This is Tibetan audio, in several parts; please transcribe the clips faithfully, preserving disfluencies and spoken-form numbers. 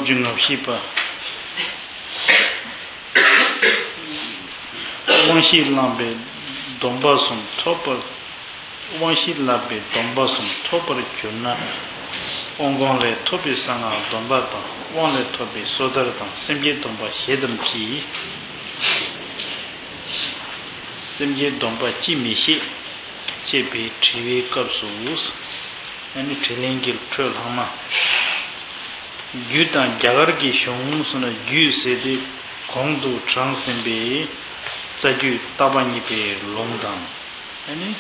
བཅུ་ང་བཞི་པ། དབང་བཞི་བླངས་པས་སྡོམ་པ་གསུམ་ཐོབ་པར། དབང་བཞི་བསླབ་པས་སྡོམ་པ་གསུམ་ཐོབ་པར་གྱུར་ན། དབང་གོང་ལས་ཐོབ་པའི་གསང་སྔགས་སྡོམ་པ་དང་། དབང་ལས་ཐོབ་པའི་སོ་ཐར་དང་། སེམས་བསྐྱེད་སྡོམ་པ་བཞེས་དམ་ཅི། སེམས་བསྐྱེད་སྡོམ་པ་ཅི་མི་བཞེས། ཅེས་པའི་དྲི་བའི་སྐབས་སུ། ཨ་ནི་དྲིས་ལན་གྱི་འཕྲོས་ལྷག་མ། རྒྱུད་དང་རྒྱ་གར་གྱི་གཞུང་ཟེར་ན། རྒྱུད་ཟེར་དུས་གོང་དུ་དྲངས་ཟིན་པའི་རྩ་རྒྱུད་བརྟག་པ་གཉིས་པའི་ལུང་དང་། ཨ་ནི་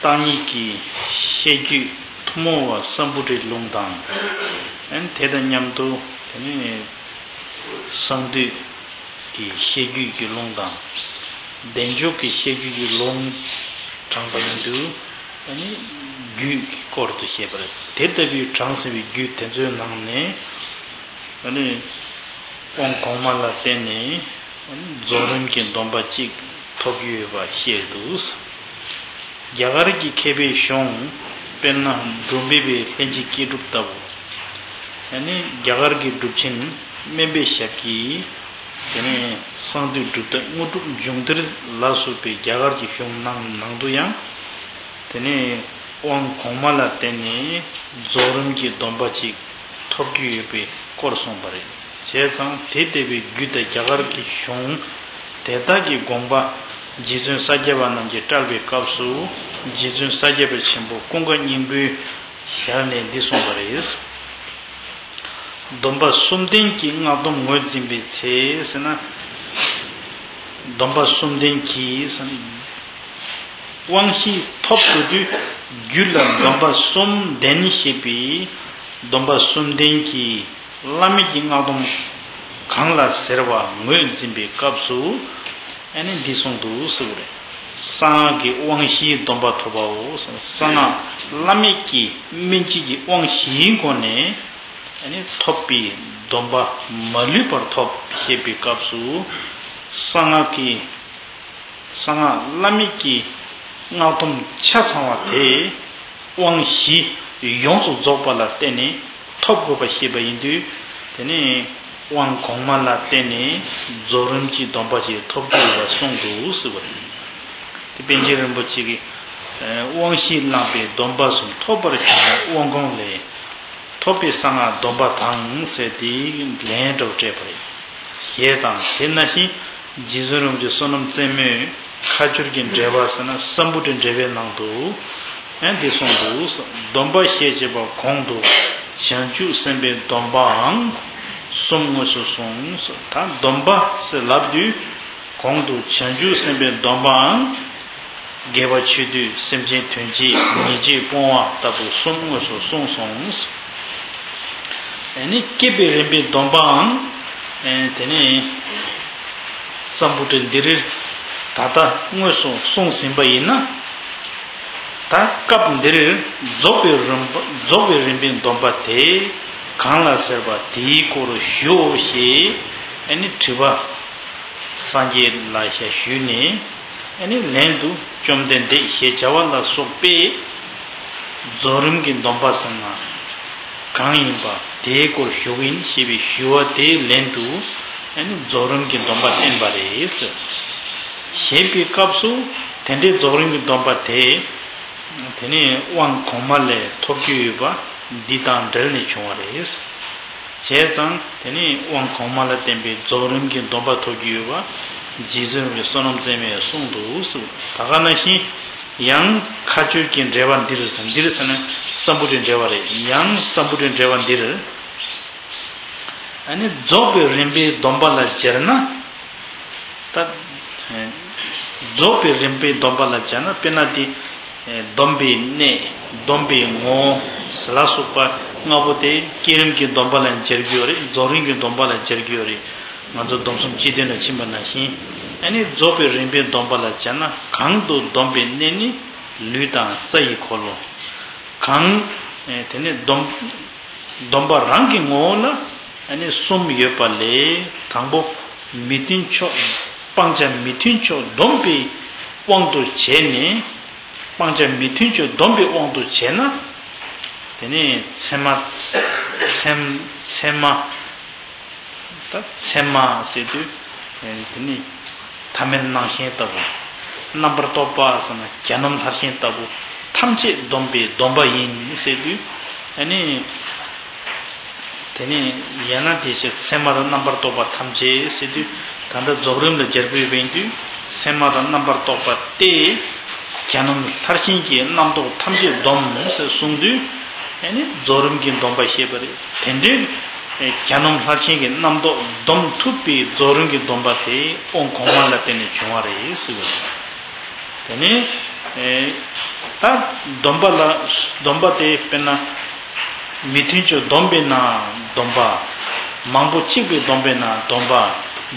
བརྟག་གཉིས་ཀྱི་བཤད་རྒྱུད་ཐུན་མོང་བ་སམ་བྷུ་ཊའི་ལུང་དང་། ཨ་ནི་དེ་དང་མཉམ་དུ་དེ་ནི་གསང་འདུས་ཀྱི་བཤད་རྒྱུད་ཀྱི་ལུང་དང་། བདེ་མཆོག་གི་བཤད་རྒྱུད་ཀྱི་ལུང་དྲངས་པ་ཡིན་དུས། ཨ་ནི་རྒྱུད་ཀྱི་སྐོར་དུ་བཤད་པ་རེད། དེ་ལྟ་བུའི་དྲངས་ཟིན་པའི་རྒྱུད་དེ་ཚོའི་ནང་ནས། ཨ་ནི་དབང་གོང་མ་ལ་བརྟེན་ནས། ཨ་ནི་རྫོགས་རིམ་གྱི་སྡོམ་པ་གཅིག་ཐོབ་རྒྱུ་ཡོད་པ་བཤད་འདུག། རྒྱ་གར་གྱི་མཁས་པའི་གཞུང་། དཔེར་ན་འབྲུག་པའི་ལྷན་ཅིག་སྐྱེས་གྲུབ་ལྟ་བུ། ཨ་ནི་རྒྱ་གར་གྱི་གྲུབ་ཆེན་སྨན་པའི་ཞབས་ཀྱིས། དེ་ནས་གསང་འདུས་སྒྲུབ་ཐབས་དངོས་གྲུབ་འབྱུང་གཏེར་ལ་སོགས་པའི་རྒྱ་གར་གྱི་གཞུང་ནང་ནང་དུ་ཡང་། དེ་ནས་དབང་གོང་མ་ལ་བརྟེན་ནས་རྫོགས་རིམ་གྱི་སྡོམ་པ་ཅིག་ཐོབ་རྒྱུ་ཡོད་པའི་སྐོར་གསུངས་པ་རེད། བྱས་ཙང་དེ་ལྟ་བུའི་རྒྱུད་དང་རྒྱ་གར་གྱི་གཞུང་དེ་དག་གི་དགོངས་པ་རྗེ་བཙུན་ས་སྐྱ་པ་རྣམས་ཀྱིས་བཀྲལ་བའི་སྐབས་སུ། རྗེ་བཙུན་ས་སྐྱ་པ་ཆེན་པོ་ཀུན་དགའ་སྙིང་པོའི་ཞལ་ནས་འདི་གསུངས་པ་རེད། སྡོམ་པ་གསུམ་ལྡན་གྱི་སྔགས་སྡོམ་ངོས་འཛིན་པའི་ཚེ་ཟེར་ན། སྡོམ་པ་གསུམ་ལྡན་གྱི་ཟེར་ན། དབང་བཞི་ཐོབ་དགོས་དུས་རྒྱུད་ལ་སྡོམ་པ་གསུམ་ལྡན་ཞེས་པའི་སྡོམ་པ་གསུམ་ལྡན་གྱི་བླ་མེད་ཀྱི་སྔགས་སྡོམ་གང་ལ་ཟེར་བ་ངོས་འཛིན་པའི་སྐབས་སུ། ཨ་ནི་འདི་གསུངས་འདུག་ཟེར་བ་རེད། གསང་སྔགས་ཀྱི་དབང་བཞིའི་སྡོམ་པ་ཐོབ་པའོ། གསང་སྔགས་བླ་མེད་ཀྱི་སྨིན་བྱེད་ཀྱི་དབང་བཞིའི་སྒོ་ནས། ཨ་ནི་ཐོབ་པའི་སྡོམ་པ་མ་ལུས་པར་ཐོབ་ཞེས་པའི་སྐབས་སུ། གསང་སྔགས་ཀྱི། གསང་སྔགས་བླ་མེད་ཀྱི་སྔགས་སྡོམ་ཆ་ཚང་བ་དེ། དབང་བཞི་ཡོངས་སུ་རྫོགས་པ་ལ་བརྟེན་ནས་ཐོབ་དགོས་པ་ཤེས་པ་ཡིན་དུས། དེ་ནས་དབང་གོང་མ་ལ་བརྟེན་ནས་རྫོགས་རིམ་གྱི་སྡོམ་པ་ཅིག་ཐོབ་རྒྱུ་ཡོད་པར་གསུངས་འདུག་ཟེར་བ་རེད། དེ་པཎ་ཆེན་རིན་པོ་ཆེ་གིས། དབང་བཞི་བླངས་པས་སྡོམ་པ་གསུམ་ཐོབ་པར་གྱུར་ན། དབང་གོང་ལས་ཐོབ་པའི་གསང་སྔགས་སྡོམ་པ་དང་ཟེར་དེའི་ལན་འདྲ་བོ་སྤྲད་པ་རེད། ཞེས་དང་། དེ་ནང་བཞིན་རྗེ་བཙུན་རིན་པོ་ཆེ་བསོད་ནམས་རྩེ་མོས་ཁ་སྦྱོར་གྱི་འགྲེལ་པ་ཟེར་ན། སམ་བྷུ་ཊའི་འགྲེལ་པའི་ནང་དུ་ཨ་འདི་གསུངས་འདུག། སྡོམ་པ་ཞེས་བྱ་བ་གོང་དུ་བྱང་ཆུབ་སེམས་དཔའི་སྡོམ་པའང་གསུམ་དངོས་སུ་གསུངས། ད་སྡོམ་པ་ཟེར་ལབ་དུས་གོང་དུ་བྱང་ཆུབ་སེམས་དཔའི་སྡོམ་པའང་། དགེ་བ་ཆོས་སྡུད། སེམས་ཅན་དོན་བྱེད། ཉེས་སྤྱོད་སྤོང་བ་ལྟ་བུ་གསུམ་དངོས་སུ་གསུངས་སོང་། ཨ་ནི་བསྐྱེད་པའི་རིམ་པའི་སྡོམ་པའང་། ཨ་དེ་ནས་སམ་བྷུ་ཊའི་འདིར་ད་ལྟ་དངོས་སུ་གསུངས་ཟིན་པ་ཡིན་ན། ད་སྐབས་འདིར་རྫོགས་པའི་རིམ་པ། རྫོགས་པའི་རིམ་པའི་སྡོམ་པ་དེ་གང་ལ་ཟེར་བ་དེའི་སྐོར་ཞུའོ་ཞེས་ཨ་ནི་དྲི་བ། སངས་རྒྱས་ལ་ཞལ་ཞུས་ནས། ཨ་ནི་ལན་དུ་བཅོམ་ལྡན་འདས་ཞེས་བྱ་བ་ལ་སོགས་པས། རྫོགས་རིམ་གྱི་སྡོམ་པ་ཟེར་ན་གང་ཡིན་པ་དེའི་སྐོར་ཞུ་གི་ཡིན་ཞེས་པའི་ཞུ་བ་དེའི་ལན་དུ། ཨ་ནི་རྫོགས་རིམ་གྱི་སྡོམ་པ་བསྟན་པ་རེད། ཞེས་པའི་སྐབས་སུ་དེ་འདྲའི་རྫོགས་རིམ་གྱི་སྡོམ་པ་དེ། དེ་ནས་དབང་གོང་མ་ལས་ཐོབ་རྒྱུ་ཡོད་པ་འདི་དང་འབྲེལ་ནས་བྱུང་བ་རེད། བྱས་ཙང་དེ་ནས་དབང་གོང་མ་ལ་བརྟེན་པའི་རྫོགས་རིམ་གྱི་སྡོམ་པ་ཐོབ་རྒྱུ་ཡོད་པ་རྗེ་བཙུན་རིན་པོ་ཆེ་བསོད་ནམས་རྩེ་མོས་གསུངས་འདུག་ཟེར། ད་ག་ནང་བཞིན་ཡང་མཁའ་སྤྱོད་ཀྱི་འགྲེལ་པ་འདིར། འདིར་ཟེར་ན་སམ་བྷུ་ཊའི་འགྲེལ་པ་རེད། ཡང་སམ་བྷུ་ཊའི་འགྲེལ་པ་འདིར། ཨ་ནི་རྫོགས་པའི་རིམ་པའི་སྡོམ་པ་ལ་སྦྱར་ན། ད་རྫོགས་པའི་རིམ་པའི་སྡོམ་པ་ལ་སྦྱར་ན། དཔེར་ན་དེ་སྡོམ་པའི་གནས། སྡོམ་པའི་ངོ་བོ་ལ་སོགས་པ་ལྔ་པོ་དེ་བསྐྱེད་རིམ་གྱི་སྡོམ་པ་ལ་སྦྱར་གྱི་ཡོད་རེད། རྫོགས་རིམ་གྱི་སྡོམ་པ་ལ་སྦྱར་གྱི་ཡོད་རེད། ང་ཚོ་སྡོམ་གསུམ་སྤྱི་དོན་ལ་ཕྱིན་པ་ནང་བཞིན། ཨ་ནི་རྫོགས་པའི་རིམ་པའི་སྡོམ་པ་ལ་སྦྱར་ན། གང་དུ་སྡོམ་པའི་གནས་ནི་ལུས་དང་རྩ་ཡི་འཁོར་ལོ། གང་། དེ་ནས་སྡོམ། སྡོམ་པ་རང་གི་ངོ་བོ་ལ་ཨ་ནི་གསུམ་ཡོད་པ་ལས། དང་པོ་མི་མཐུན་ཕྱོགས། སྤང་བྱ་མི་མཐུན་ཕྱོགས་སྡོམ་པའི་དབང་དུ་བྱས་ནས། སྤང་བྱ་མི་མཐུན་ཕྱོགས་སྡོམ་པའི་དབང་དུ་བྱས་ན། དེ་ནས་མཚན་མ། མཚན། མཚན་མ། ད་མཚན་མ་ཟེར་དུས། དེ་ནས་ཐ་མལ་སྣང་ཞེན་ལྟ་བུ། རྣམ་པར་རྟོག་པ་ཟེར་ན་གྱ་ནོམ་ལྷར་ཞེན་ལྟ་བུ། ཐམས་ཅད་བསྡོམས་པའི་སྡོམ་པ་ཡིན་ཟེར་དུས། ཨ་ནི། དེ་ནས་ཡང་ན་དེ་ཕྱིར་མཚན་མ་དང་རྣམ་པར་རྟོག་པ་ཐམས་ཅད་ཟེར་དུས། ད་ལྟ་རྫོགས་རིམ་ལ་སྦྱར་བའི་བན་དུས། མཚན་མ་དང་རྣམ་པར་རྟོག་པ་སྟེ། གྱ་ནོམ་ལྷར་ཞེན་གྱི་རྣམ་རྟོག་ཐམས་ཅད་སྡོམ་ཟེར་གསུངས་དུས། ཨ་ནི་རྫོགས་རིམ་གྱི་སྡོམ་པ་བཤད་པ་རེད། དེ་འདྲའི་གྱ་ནོམ་ལྷར་ཞེན་གྱི་རྣམ་རྟོག་སྡོམ་ཐུབ་པའི་རྫོགས་རིམ་གྱི་སྡོམ་པ་དེ་དབང་གོང་མ་ལ་བརྟེན་ནས་བྱུང་བ་རེད་ཟེར་བ་རེད། དེ་ནས། ཨེ། ད་སྡོམ་པ་ལ། སྡོམ་པ་དེ་དཔེར་ན། མི་མཐུན་ཕྱོགས་བསྡོམས་པས་ན་སྡོམ་པ། མང་པོ་གཅིག་པས་བསྡོམས་པས་ན་སྡོམ་པ།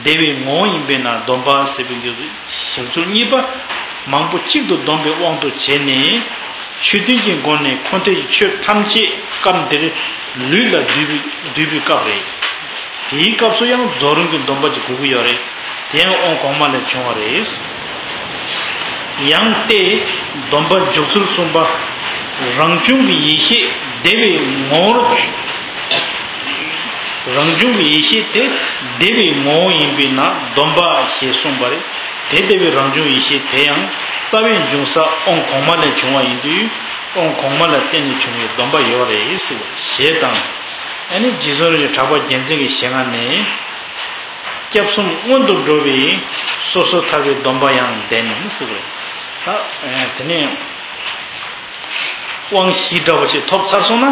བདེ་བའི་ངོ་བོ་ཡིན་པས་ན་སྡོམ་པ་ཟེར་བའི་འགྱུར་བཞག་ཚུལ་གཉིས་པ། མང་པོ་གཅིག་ཏུ་བསྡོམས་པའི་དབང་དུ་བྱས་ནས། ཆོས་མཐུན་གྱི་སྒོ་ནས་འཁོར་འདས་ཀྱི་ཆོས་ཐམས་ཅད་སྐབས་འདིར་ལུས་ལ་བསྡུས་པའི་བསྡུས་པའི་སྐབས་རེད། དེའི་སྐབས་སུ་ཡང་རྫོགས་རིམ་གྱི་སྡོམ་པ་ཅིག་དགོས་ཀྱི་ཡོད་རེད། དེ་ཡང་དབང་གོང་མ་ལས་བྱུང་བ་རེད། ཡང་སྟེ། སྡོམ་པ་འཇོག་ཚུལ་གསུམ་པ། རང་བྱུང་གི་ཡེ་ཤེས་བདེ་བའི་ངོ་བོར། རང་བྱུང་གི་ཡེ་ཤེས་དེ་བདེ་བའི་ངོ་བོ་ཡིན་པས་ན་སྡོམ་པ་ཞེས་གསུངས་པ་རེད། དེ་བདེ་བའི་རང་བྱུང་ཡེ་ཤེས་དེ་ཡང་རྩ་བའི་འབྱུང་ས་དབང་གོང་མ་ལས་བྱུང་བ་ཡིན་དུས། དབང་གོང་མ་ལ་བརྟེན་ནས་བྱུང་བའི་སྡོམ་པ་ཡོད་རེད་ཟེར་བ་ཞེས་དང་། ཨ་ནི་རྗེ་བཙུན་རིན་པོ་ཆེ་གྲགས་པ་རྒྱལ་མཚན་གྱི་ཞལ་སྔ་ནས། སྐྱབས་གསུམ་སྔོན་དུ་འགྲོ་བའི་སོ་སོར་ཐར་པའི་སྡོམ་པ་ཡང་ལྡན་ཟེར་བ་རེད། ད། དེ་ནས་དབང་བཞི་འདྲ་བོ་ཅིག་ཐོབ་ཚར་སོང་ན།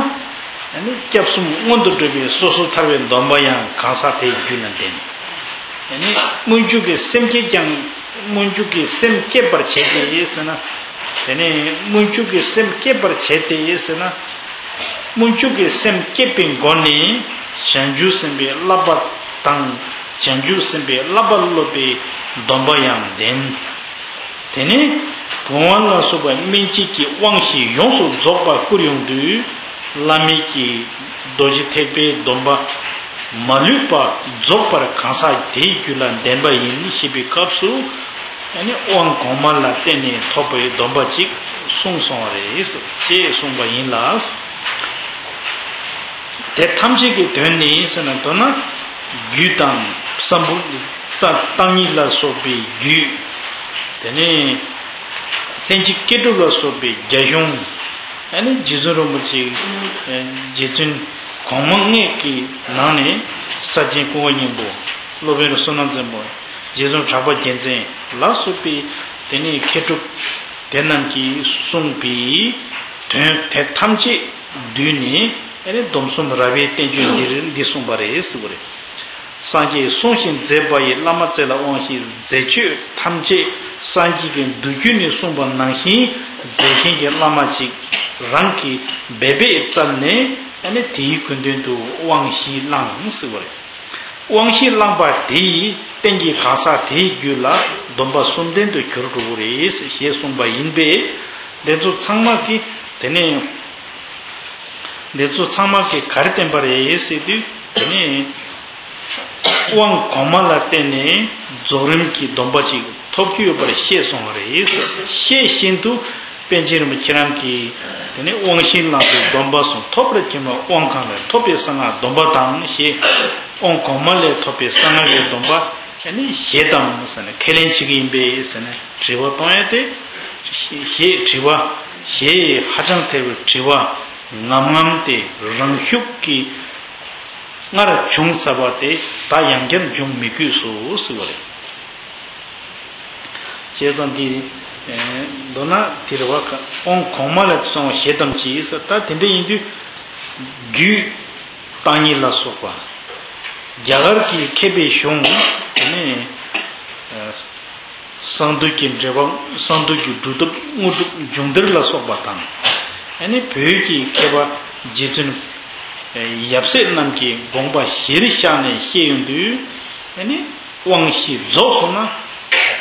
ཨ་ནི་སྐྱབས་གསུམ་སྔོན་དུ་འགྲོ་བའི་སོ་སོར་ཐར་པའི་སྡོམ་པ་ཡང་གང་ཟག་དེའི་རྒྱུད་ལ་ལྡན། དེ་ནས་སྔོན་འཇུག་གི་སེམས་བསྐྱེད་ཀྱང་། སྔོན་འཇུག་གི་སེམས་བསྐྱེད་པར་བྱེད་དེ་ཟེར་ན། དེ་ནས་སྔོན་འཇུག་གི་སེམས་བསྐྱེད་པར་བྱེད་དེ་ཟེར་ན། སྔོན་འཇུག་གི་སེམས་བསྐྱེད་པའི་སྒོ་ནས་བྱང་ཆུབ་སེམས་དཔའི་བསླབ་པ་དང་། བྱང་ཆུབ་སེམས་དཔའི་བསླབ་པ་སློབ་པའི་སྡོམ་པ་ཡང་ལྡན། དེ་ནས་བུམ་དབང་ལ་སོགས་པ་སྨིན་བྱེད་ཀྱི་དབང་བཞི་ཡོངས་སུ་རྫོགས་པ་བསྐུར་ཡོང་དུས། བླ་མེད་ཀྱི་རྡོ་རྗེ་ཐེག་པའི་སྡོམ་པ་མ་ལུས་པ་རྫོགས་པར་གང་ཟག་དེའི་རྒྱུད་ལ་ལྡན་པ་ཡིན་ཞེས་པའི་སྐབས་སུ། ཨ་ནི་དབང་གོང་མ་ལ་བརྟེན་ནས་ཐོབ་པའི་སྡོམ་པ་ཅིག་གསུངས་སོང་བ་རེད་ཅེས་གསུངས་པ་ཡིན་ལ། དེ་ཐམས་ཅད་ཀྱི་དོན་ནི་ཟེར་ན། མདོར་ན་རྒྱུད་དང་། བསམ་པ། བཏང་སྙིང་ལ་སོགས་པའི་རྒྱུད། དེ་ནས་ལྷན་ཅིག་སྐྱེས་གྲུབ་ལ་སོགས་པའི་རྒྱ་གཞུང་། ཨ་ནི་རྗེ་བཙུན་རིན་པོ་ཆེ། རྗེ་བཙུན་གོང་མ་ལྔས་ཀྱི་ནང་ནས་ས་ཆེན་ཀུན་དགའ་སྙིང་པོ། སློབ་དཔོན་བསོད་ནམས་རྩེ་མོ། རྗེ་བཙུན་གྲགས་པ་རྒྱལ་མཚན་ལ་སོགས་པའི་དེ་ནས་མཁས་གྲུབ་དེ་རྣམས་ཀྱིས་གསུངས་པའི་དོན་དེ་ཐམས་ཅད་བསྡུས་ནས། ཨ་ནི་སྡོམ་གསུམ་རབ་དབྱེའི་བསྟན་བཅོས་འདིར་འདི་གསུངས་པ་རེད་ཟེར་བ་རེད། སངས་རྒྱས་གསུངས་ཤིང་མཛད་པ་ཡི། བླ་མ་བཙལ་ལ་དབང་བཞིའི་མཛད་སྤྱོད་ཐམས་ཅད་སངས་རྒྱས་ཀྱི་མདོ་རྒྱུད་ནས་གསུངས་པ་ནང་བཞིན་མཛད་མཁན་གྱི་བླ་མ་ཅིག་རང་གིས་འབད་པས་བཙལ་ནས། ཨ་ནི་དེའི་སྐུ་མདུན་དུ་དབང་བཞི་བླངས་ཟེར་བ་རེད། དབང་བཞི་བླངས་པ་དེ་ཡིས་རྟེན་གྱི་གང་ཟག་དེའི་རྒྱུད་ལ་སྡོམ་པ་གསུམ་ལྡན་དུ་གྱུར་འགྲོ་གི་རེད་ཞེས་གསུངས་པ་ཡིན་པས། འདི་ཚོ་ཚང་མ་གིས་དེ་ནས། འདི་ཚོ་ཚང་མ་གིས་ག་རེ་བསྟན་པ་རེད་ཟེར་དུས། དེ་ནས་དབང་གོང་མ་ལ་བརྟེན་ནས་རྫོགས་རིམ་གྱི་སྡོམ་པ་ཅིག་ཐོབ་ཀྱི་ཡོད་པར་བཤད་སོང་བ་རེད། བཤད་བཞིན་དུ་པཎ་ཆེན་རིན་པོ་ཆེ་རང་གིས། དེ་ནས་དབང་བཞི་བླངས་པའི་སྡོམ་པ་གསུམ་ཐོབ་པར་གྱུར་ན། དབང་གང་ལས་ཐོབ་པའི་གསང་སྔགས་སྡོམ་པ་དང་ཞེས། དབང་གོང་མ་ལས་ཐོབ་པའི་གསང་སྔགས་ཀྱི་སྡོམ་པ་ནི་བཞེས་དམ་ཟེར་ནས་ཁས་ལེན་བྱེད་ཀྱི་ཡིན་པས་ཟེར་ནས་དྲི་བ་གཏོང་ཡ་དེ། ཞེས་དྲི་བ། ཞེས་ཧ་ཅང་ཐལ་བའི་དྲི་བ་ངམ་ངམ་དེ་རང་ཤུགས་ཀྱིས་སྔར་བྱུང་ཚར་བ་དེ་ད་ཡང་བསྐྱར་འབྱུང་མི་དགོས་སོ་ཟེར་བ་རེད། བྱས་ཙང་འདི། མདོར་ན་དེ་རེད་བ། དབང་གོང་མ་ལས་སོང་བ་བཞེས་དམ་ཅིག་ཟེར། ད་དེ་འདྲ་ཡིན་དུས་རྒྱུད་བཏང་སྙིང་ལ་སོགས་པ། རྒྱ་གར་གྱི་མཁས་པའི་གཞུང་། དེ་ནས་གསང་འདུས་ཀྱི་འགྲེལ་པ། གསང་འདུས་ཀྱི་སྒྲུབ་ཐབས་དངོས་གྲུབ་འབྱུང་ལྡེར་ལ་སོགས་པ་དང་། ཨ་ནི་བོད་ཀྱི་མཁས་པ་རྗེ་བཙུན་ཡབ་སྲས་རྣམས་ཀྱི་དགོངས་པ་གཞིར་བཞག་ནས་བཤད་ཡོང་དུས། ཨ་ནི་དབང་བཞི་རྫོགས་སོང་ན་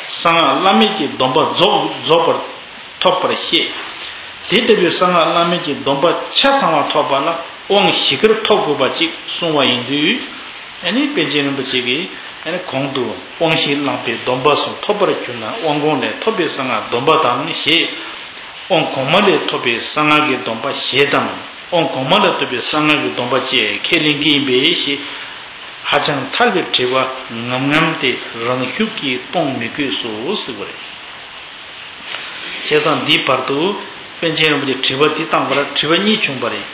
གསང་སྔགས་བླ་མེད་ཀྱི་སྡོམ་པ་རྫོགས་རྫོགས་པར་ཐོབ་པར་བཤད། དེ་ལྟ་བུའི་གསང་སྔགས་བླ་མེད་ཀྱི་སྡོམ་པ་ཆ་ཚང་བ་ཐོབ་པ་ལ་དབང་བཞི་ཀར་ཐོབ་དགོས་པ་ཅིག་གསུངས་པ་ཡིན་དུས། ཨ་ནི་པཎ་ཆེན་རིན་པོ་ཆེ་གིས། ཨ་ནི་གོང་དུ་དབང་བཞི་བླངས་པའི་སྡོམ་པ་གསུམ་ཐོབ་པར་གྱུར་ན། དབང་གོང་ལས་ཐོབ་པའི་གསང་སྔགས་སྡོམ་པ་དང་ཞེས། དབང་གོང་མ་ལས་ཐོབ་པའི་གསང་སྔགས་ཀྱི་སྡོམ་པ་བཞེས་དམ། དབང་གོང་མ་ལ་ཐོབ་པའི་གསང་སྔགས་ཀྱི་སྡོམ་པ་བཅས་ཁས་ལེན་གྱི་ཡིན་པས་ཞེས། ཧ་ཅང་ཐལ་བའི་དྲི་བ་ངམ་ངམ་དེ་རང་ཤུགས་ཀྱིས་གཏོང་མི་དགོས་སོ་ཟེར་བ་རེད། བྱས་ཙང་འདིའི་བར་དུ་པཎ་ཆེན་རིན་པོ་ཆེས་དྲི་བ་འདི་བཏང་བ་ལ་དྲི་བ་གཉིས་བྱུང་བ་རེད།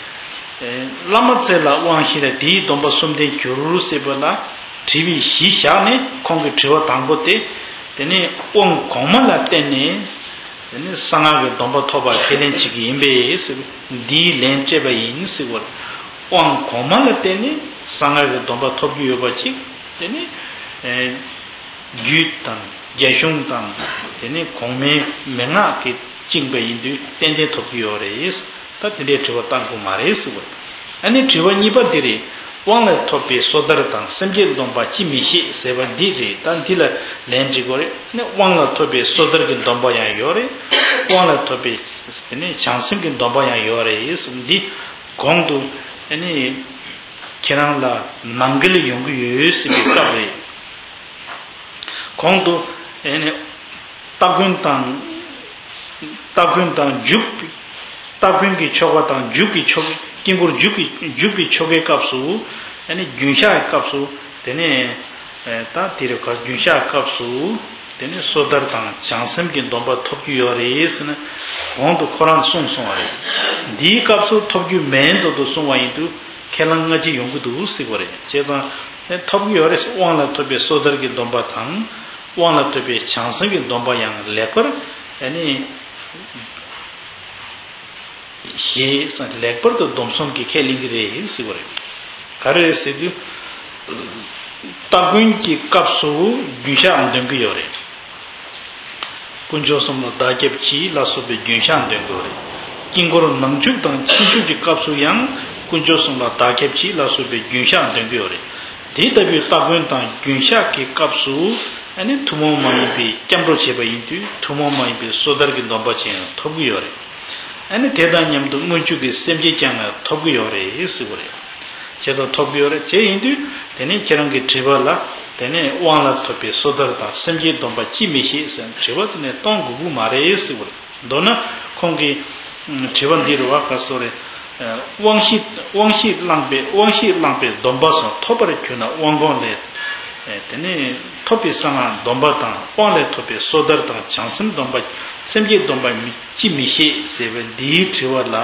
ཨེ། བླ་མ་བཙལ་ལ་དབང་བཞི་ལས་དེའི་སྡོམ་པ་གསུམ་ལྡན་གྱུར་ཟེར་བ་ལ་དྲི་བའི་གཞི་བཞག་ནས་ཁོང་གི་དྲི་བ་དང་པོ་དེ། དེ་ནས་དབང་གོང་མ་ལ་བརྟེན་ནས། དེ་ནས་གསང་སྔགས་ཀྱི་སྡོམ་པ་ཐོབ་པ་ཁས་ལེན་བྱེད་ཀྱི་ཡིན་པས་ཟེར་བའི་འདིའི་ལན་སྤྲད་པ་ཡིན་ཟེར་བ་རེད། དབང་གོང་མ་ལ་བརྟེན་ནས་གསང་སྔགས་ཀྱི་སྡོམ་པ་ཐོབ་ཀྱི་ཡོད་པ་ཅིག་དེ་ནས། ཨེ། རྒྱུད་དང་རྒྱ་གཞུང་དང་། དེ་ནས་གོང་མའི་མན་ངག་གིས་བཅིངས་པ་ཡིན་དུས་ཏན་ཏན་ཐོབ་ཀྱི་ཡོད་རེད། ད་དེ་འདྲའི་དྲི་བ་བཏང་དགོས་མ་རེད་ཟེར་བ། ཨ་ནི་དྲི་བ་གཉིས་པ་འདི་རེད། དབང་ལས་ཐོབ་པའི་སོ་ཐར་དང་སེམས་བསྐྱེད་སྡོམ་པ་ཅི་མི་ཤེས་ཟེར་བ་འདི་རེད། ད་འདི་ལ་ལན་འབྲི་དགོས་རེད། ཨ་ནི་དབང་ལ་ཐོབ་པའི་སོ་ཐར་གྱི་སྡོམ་པ་ཡང་ཡོད་རེད། དབང་ལ་ཐོབ་པའི་དེ་ནས་བྱང་སེམས་ཀྱི་སྡོམ་པ་ཡང་ཡོད་རེད་ཟེར་བ་འདི་གོང་དུ་ཨ་ནི་ཁྱེད་རང་ལ་ནང་འགལ་ཡོང་གི་ཡོད་ཟེར་བའི་སྐབས་རེད། གོང་དུ་ཨེ་ནི་སྟ་གོན་དང་། སྟ་གོན་དང་འཇུག་སྟ་གོན་གྱི་ཆོ་ག་དང་འཇུག་གི་ཆོ་ག་དཀྱིལ་འཁོར་འཇུག་གི་འཇུག་པའི་ཆོ་གའི་སྐབས་སུ། ཨེ་ནི་རྒྱུན་བཤགས་ཀྱི་སྐབས་སུ། དེ་ནས་ཨེ་ད་དེ་རེ་ག་རྒྱུན་བཤགས་སྐབས་སུ། དེ་ནས་སོ་ཐར་དང་བྱང་སེམས་ཀྱི་སྡོམ་པ་ཐོབ་ཀྱི་ཡོད་རེད་ཟེར་ནས་གོང་དུ་ཁོ་རང་གསུངས་སོང་བ་རེད། འདིའི་སྐབས་སུ་ཐོབ་རྒྱུ་མེད་མདོག་ཏུ་གསུངས་པ་ཡིན་དུས། ཁས་བླངས་སྔ་ཕྱི་ཡོང་གི་འདུག་ཟེར་བ་རེད། བྱས་ཙང་ཐོབ་ཀྱི་ཡོད་རེད། དབང་ལ་ཐོབ་པའི་སོ་ཐར་གྱི་སྡོམ་པ་དང་། དབང་ལ་ཐོབ་པའི་བྱང་སེམས་ཀྱི་སྡོམ་པ་ཡང་ལེགས་པར་ཨ་ནི་ཞེས་ལེགས་པར་དུ་སྡོམ་གསུམ་གྱིས་ཁས་ལེན་གྱི་རེད་ཟེར་བ་རེད། ག་རེ་རེད་ཟེར་དུས། སྟ་གོན་གྱི་སྐབས་སུ་རྒྱུན་བཤགས་འདོན་གྱི་ཡོད་རེད། དཀོན་མཆོག་གསུམ་ལ་བདག་སྐྱབས་མཆི་ལ་སོགས་པའི་རྒྱུན་བཤགས་འདོན་དགོས་རེད། དཀྱིལ་འཁོར་ནང་འཇུག་དང་ཕྱི་འཇུག་གི་སྐབས་སུ་ཡང་དཀོན་མཆོག་གསུམ་ལ་བདག་སྐྱབས་མཆི་ལ་སོགས་པའི་རྒྱུན་བཤགས་འདོན་དགོས་རེད། དེ་ལྟ་བུའི་སྟ་གོན་དང་རྒྱུན་བཤགས་ཀྱི་སྐབས་སུ་ཨ་ནི་ཐུན་མོང་མ་ཡིན་པའི་སྐྱབས་འགྲོ་བྱེད་པ་ཡིན་དུས་ཐུན་མོང་མ་ཡིན་པའི་སོ་ཐར་གྱི་སྡོམ་པ་ཅན་ཡང་ཐོབ་ཀྱི་ཡོད་རེད། ཨ་ནི་དེ་དང་མཉམ་དུ་སྨོན་འཇུག་གི་སེམས་བསྐྱེད་ཀྱང་ཐོབ་ཀྱི་ཡོད་རེད་ཟེར་བ་རེད། བྱས་ཙང་ཐོབ་ཀྱི་ཡོད་རེད། བྱས་ཡིན་དུས་དེ་ནས་ཁྱེད་རང་གི་དྲི་བ་ལ་དེ་ནས་དབང་ལ་ཐོབ་པའི་སོ་ཐར་དང་སེམས་བསྐྱེད་སྡོམ་པ་ཅི་མི་ཤེས་ཟེར་དྲི་བ་དེ་ནས་གཏོང་དགོས་ཀྱི་མ་རེད་ཟེར་བ་རེད། མདོར་ན་ཁོང་གི་དྲི་བ་འདི་རུ་བ་ག་སོ་རེད། དབང་བཞི་དབང་བཞི་བླངས་པའི་དབང་བཞི་བླངས་པའི་སྡོམ་པ་སོགས་ཐོབ་པར་གྱུར་ན་དབང་གོང་ལས། དེ་ནས་ཐོབ་པའི་གསང་སྔགས་སྡོམ་པ་དང་དབང་ལས་ཐོབ་པའི་སོ་ཐར་དང་བྱང་སེམས་སྡོམ་པ་སེམས་བསྐྱེད་སྡོམ་པ་ཅི་མི་ཤེས་ཟེར་བའི་འདིའི་དྲི་བ་ལ།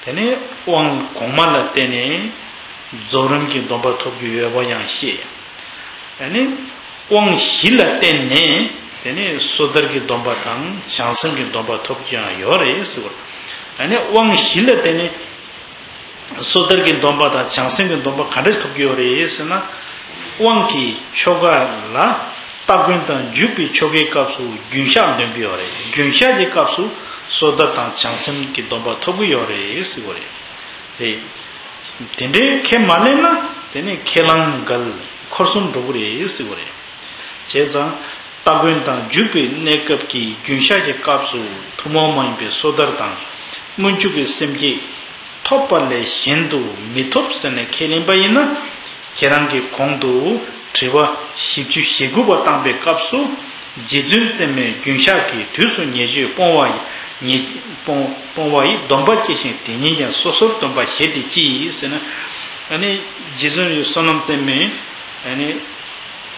དེ་ནས་དབང་གོང་མ་ལ་བརྟེན་ནས་རྫོགས་རིམ་གྱི་སྡོམ་པ་ཐོབ་རྒྱུ་ཡོད་པ་ཡང་ཤེས། དེ་ནས་དབང་བཞི་ལ་བརྟེན་ནས་དེ་ནས་སོ་ཐར་གྱི་སྡོམ་པ་དང་བྱང་སེམས་ཀྱི་སྡོམ་པ་ཐོབ་རྒྱུ་ཡང་ཡོད་རེད་ཟེར་བ། དེ་ནས་དབང་བཞི་ལ་བརྟེན་ནས་སོ་ཐར་གྱི་སྡོམ་པ་དང་བྱང་སེམས་ཀྱི་སྡོམ་པ་ག་འདྲ་ཐོབ་ཀྱི་ཡོད་རེད་ཟེར་ན། དབང་གི་ཆོ་ག་ལ་སྟ་གོན་དང་འཇུག་པའི་ཆོ་གའི་སྐབས་སུ་རྒྱུན་བཤགས་འདོན་གྱི་ཡོད་རེད། རྒྱུན་བཤགས་ཀྱི་སྐབས་སུ་སོ་ཐར་དང་བྱང་སེམས་ཀྱི་སྡོམ་པ་ཐོབ་ཀྱི་ཡོད་རེད་ཟེར་བ་རེད། དེ། དེ་འདྲའི་ཁས་མ་ལེན་ན་དེ་ནི་ཁས་བླངས་འགལ། འཁོར་གསུམ་འགྲོ་གི་རེད་ཟེར་བ་རེད། བྱས་ཙང་སྟ་གོན་དང་འཇུག་པའི་གནས་སྐབས་ཀྱི་རྒྱུན་བཤགས་ཀྱི་སྐབས་སུ་ཐུན་མོང་མ་ཡིན་པའི་སོ་ཐར་དང་སྨོན་འཇུག་གི་སེམས་བསྐྱེད་ཐོབ་པ་ལས་གཞན་དུ་མི་ཐོབ་ཟེར་ནས་ཁས་ལེན་པ་ཡིན་ན། ཁྱེད་རང་གིས་གོང་དུ་དྲི་བ་བཞི་བཅུ་ཞེ་དགུ་པ་བཏང་པའི་སྐབས་སུ། རྗེ་བཙུན་བརྩེགས་མའི་རྒྱུན་བཤགས་ཀྱི་དུས་སུ་ཉེས་སྤྱོད་སྤོང་བ་ཡི་ཉེས་སྤོང་སྤོང་བ་ཡི་སྡོམ་པ་སྐྱེ་ཞིང་དེ་ཉིད་ཀྱང་སོ་སོར་སྡོམ་པ་བཞེས་ཏེ་ཅི་ཡིས་ཟེར་ན། ཨ་ནི་རྗེ་བཙུན་བསོད་ནམས་བརྩེགས་མས་ཨ་ནི་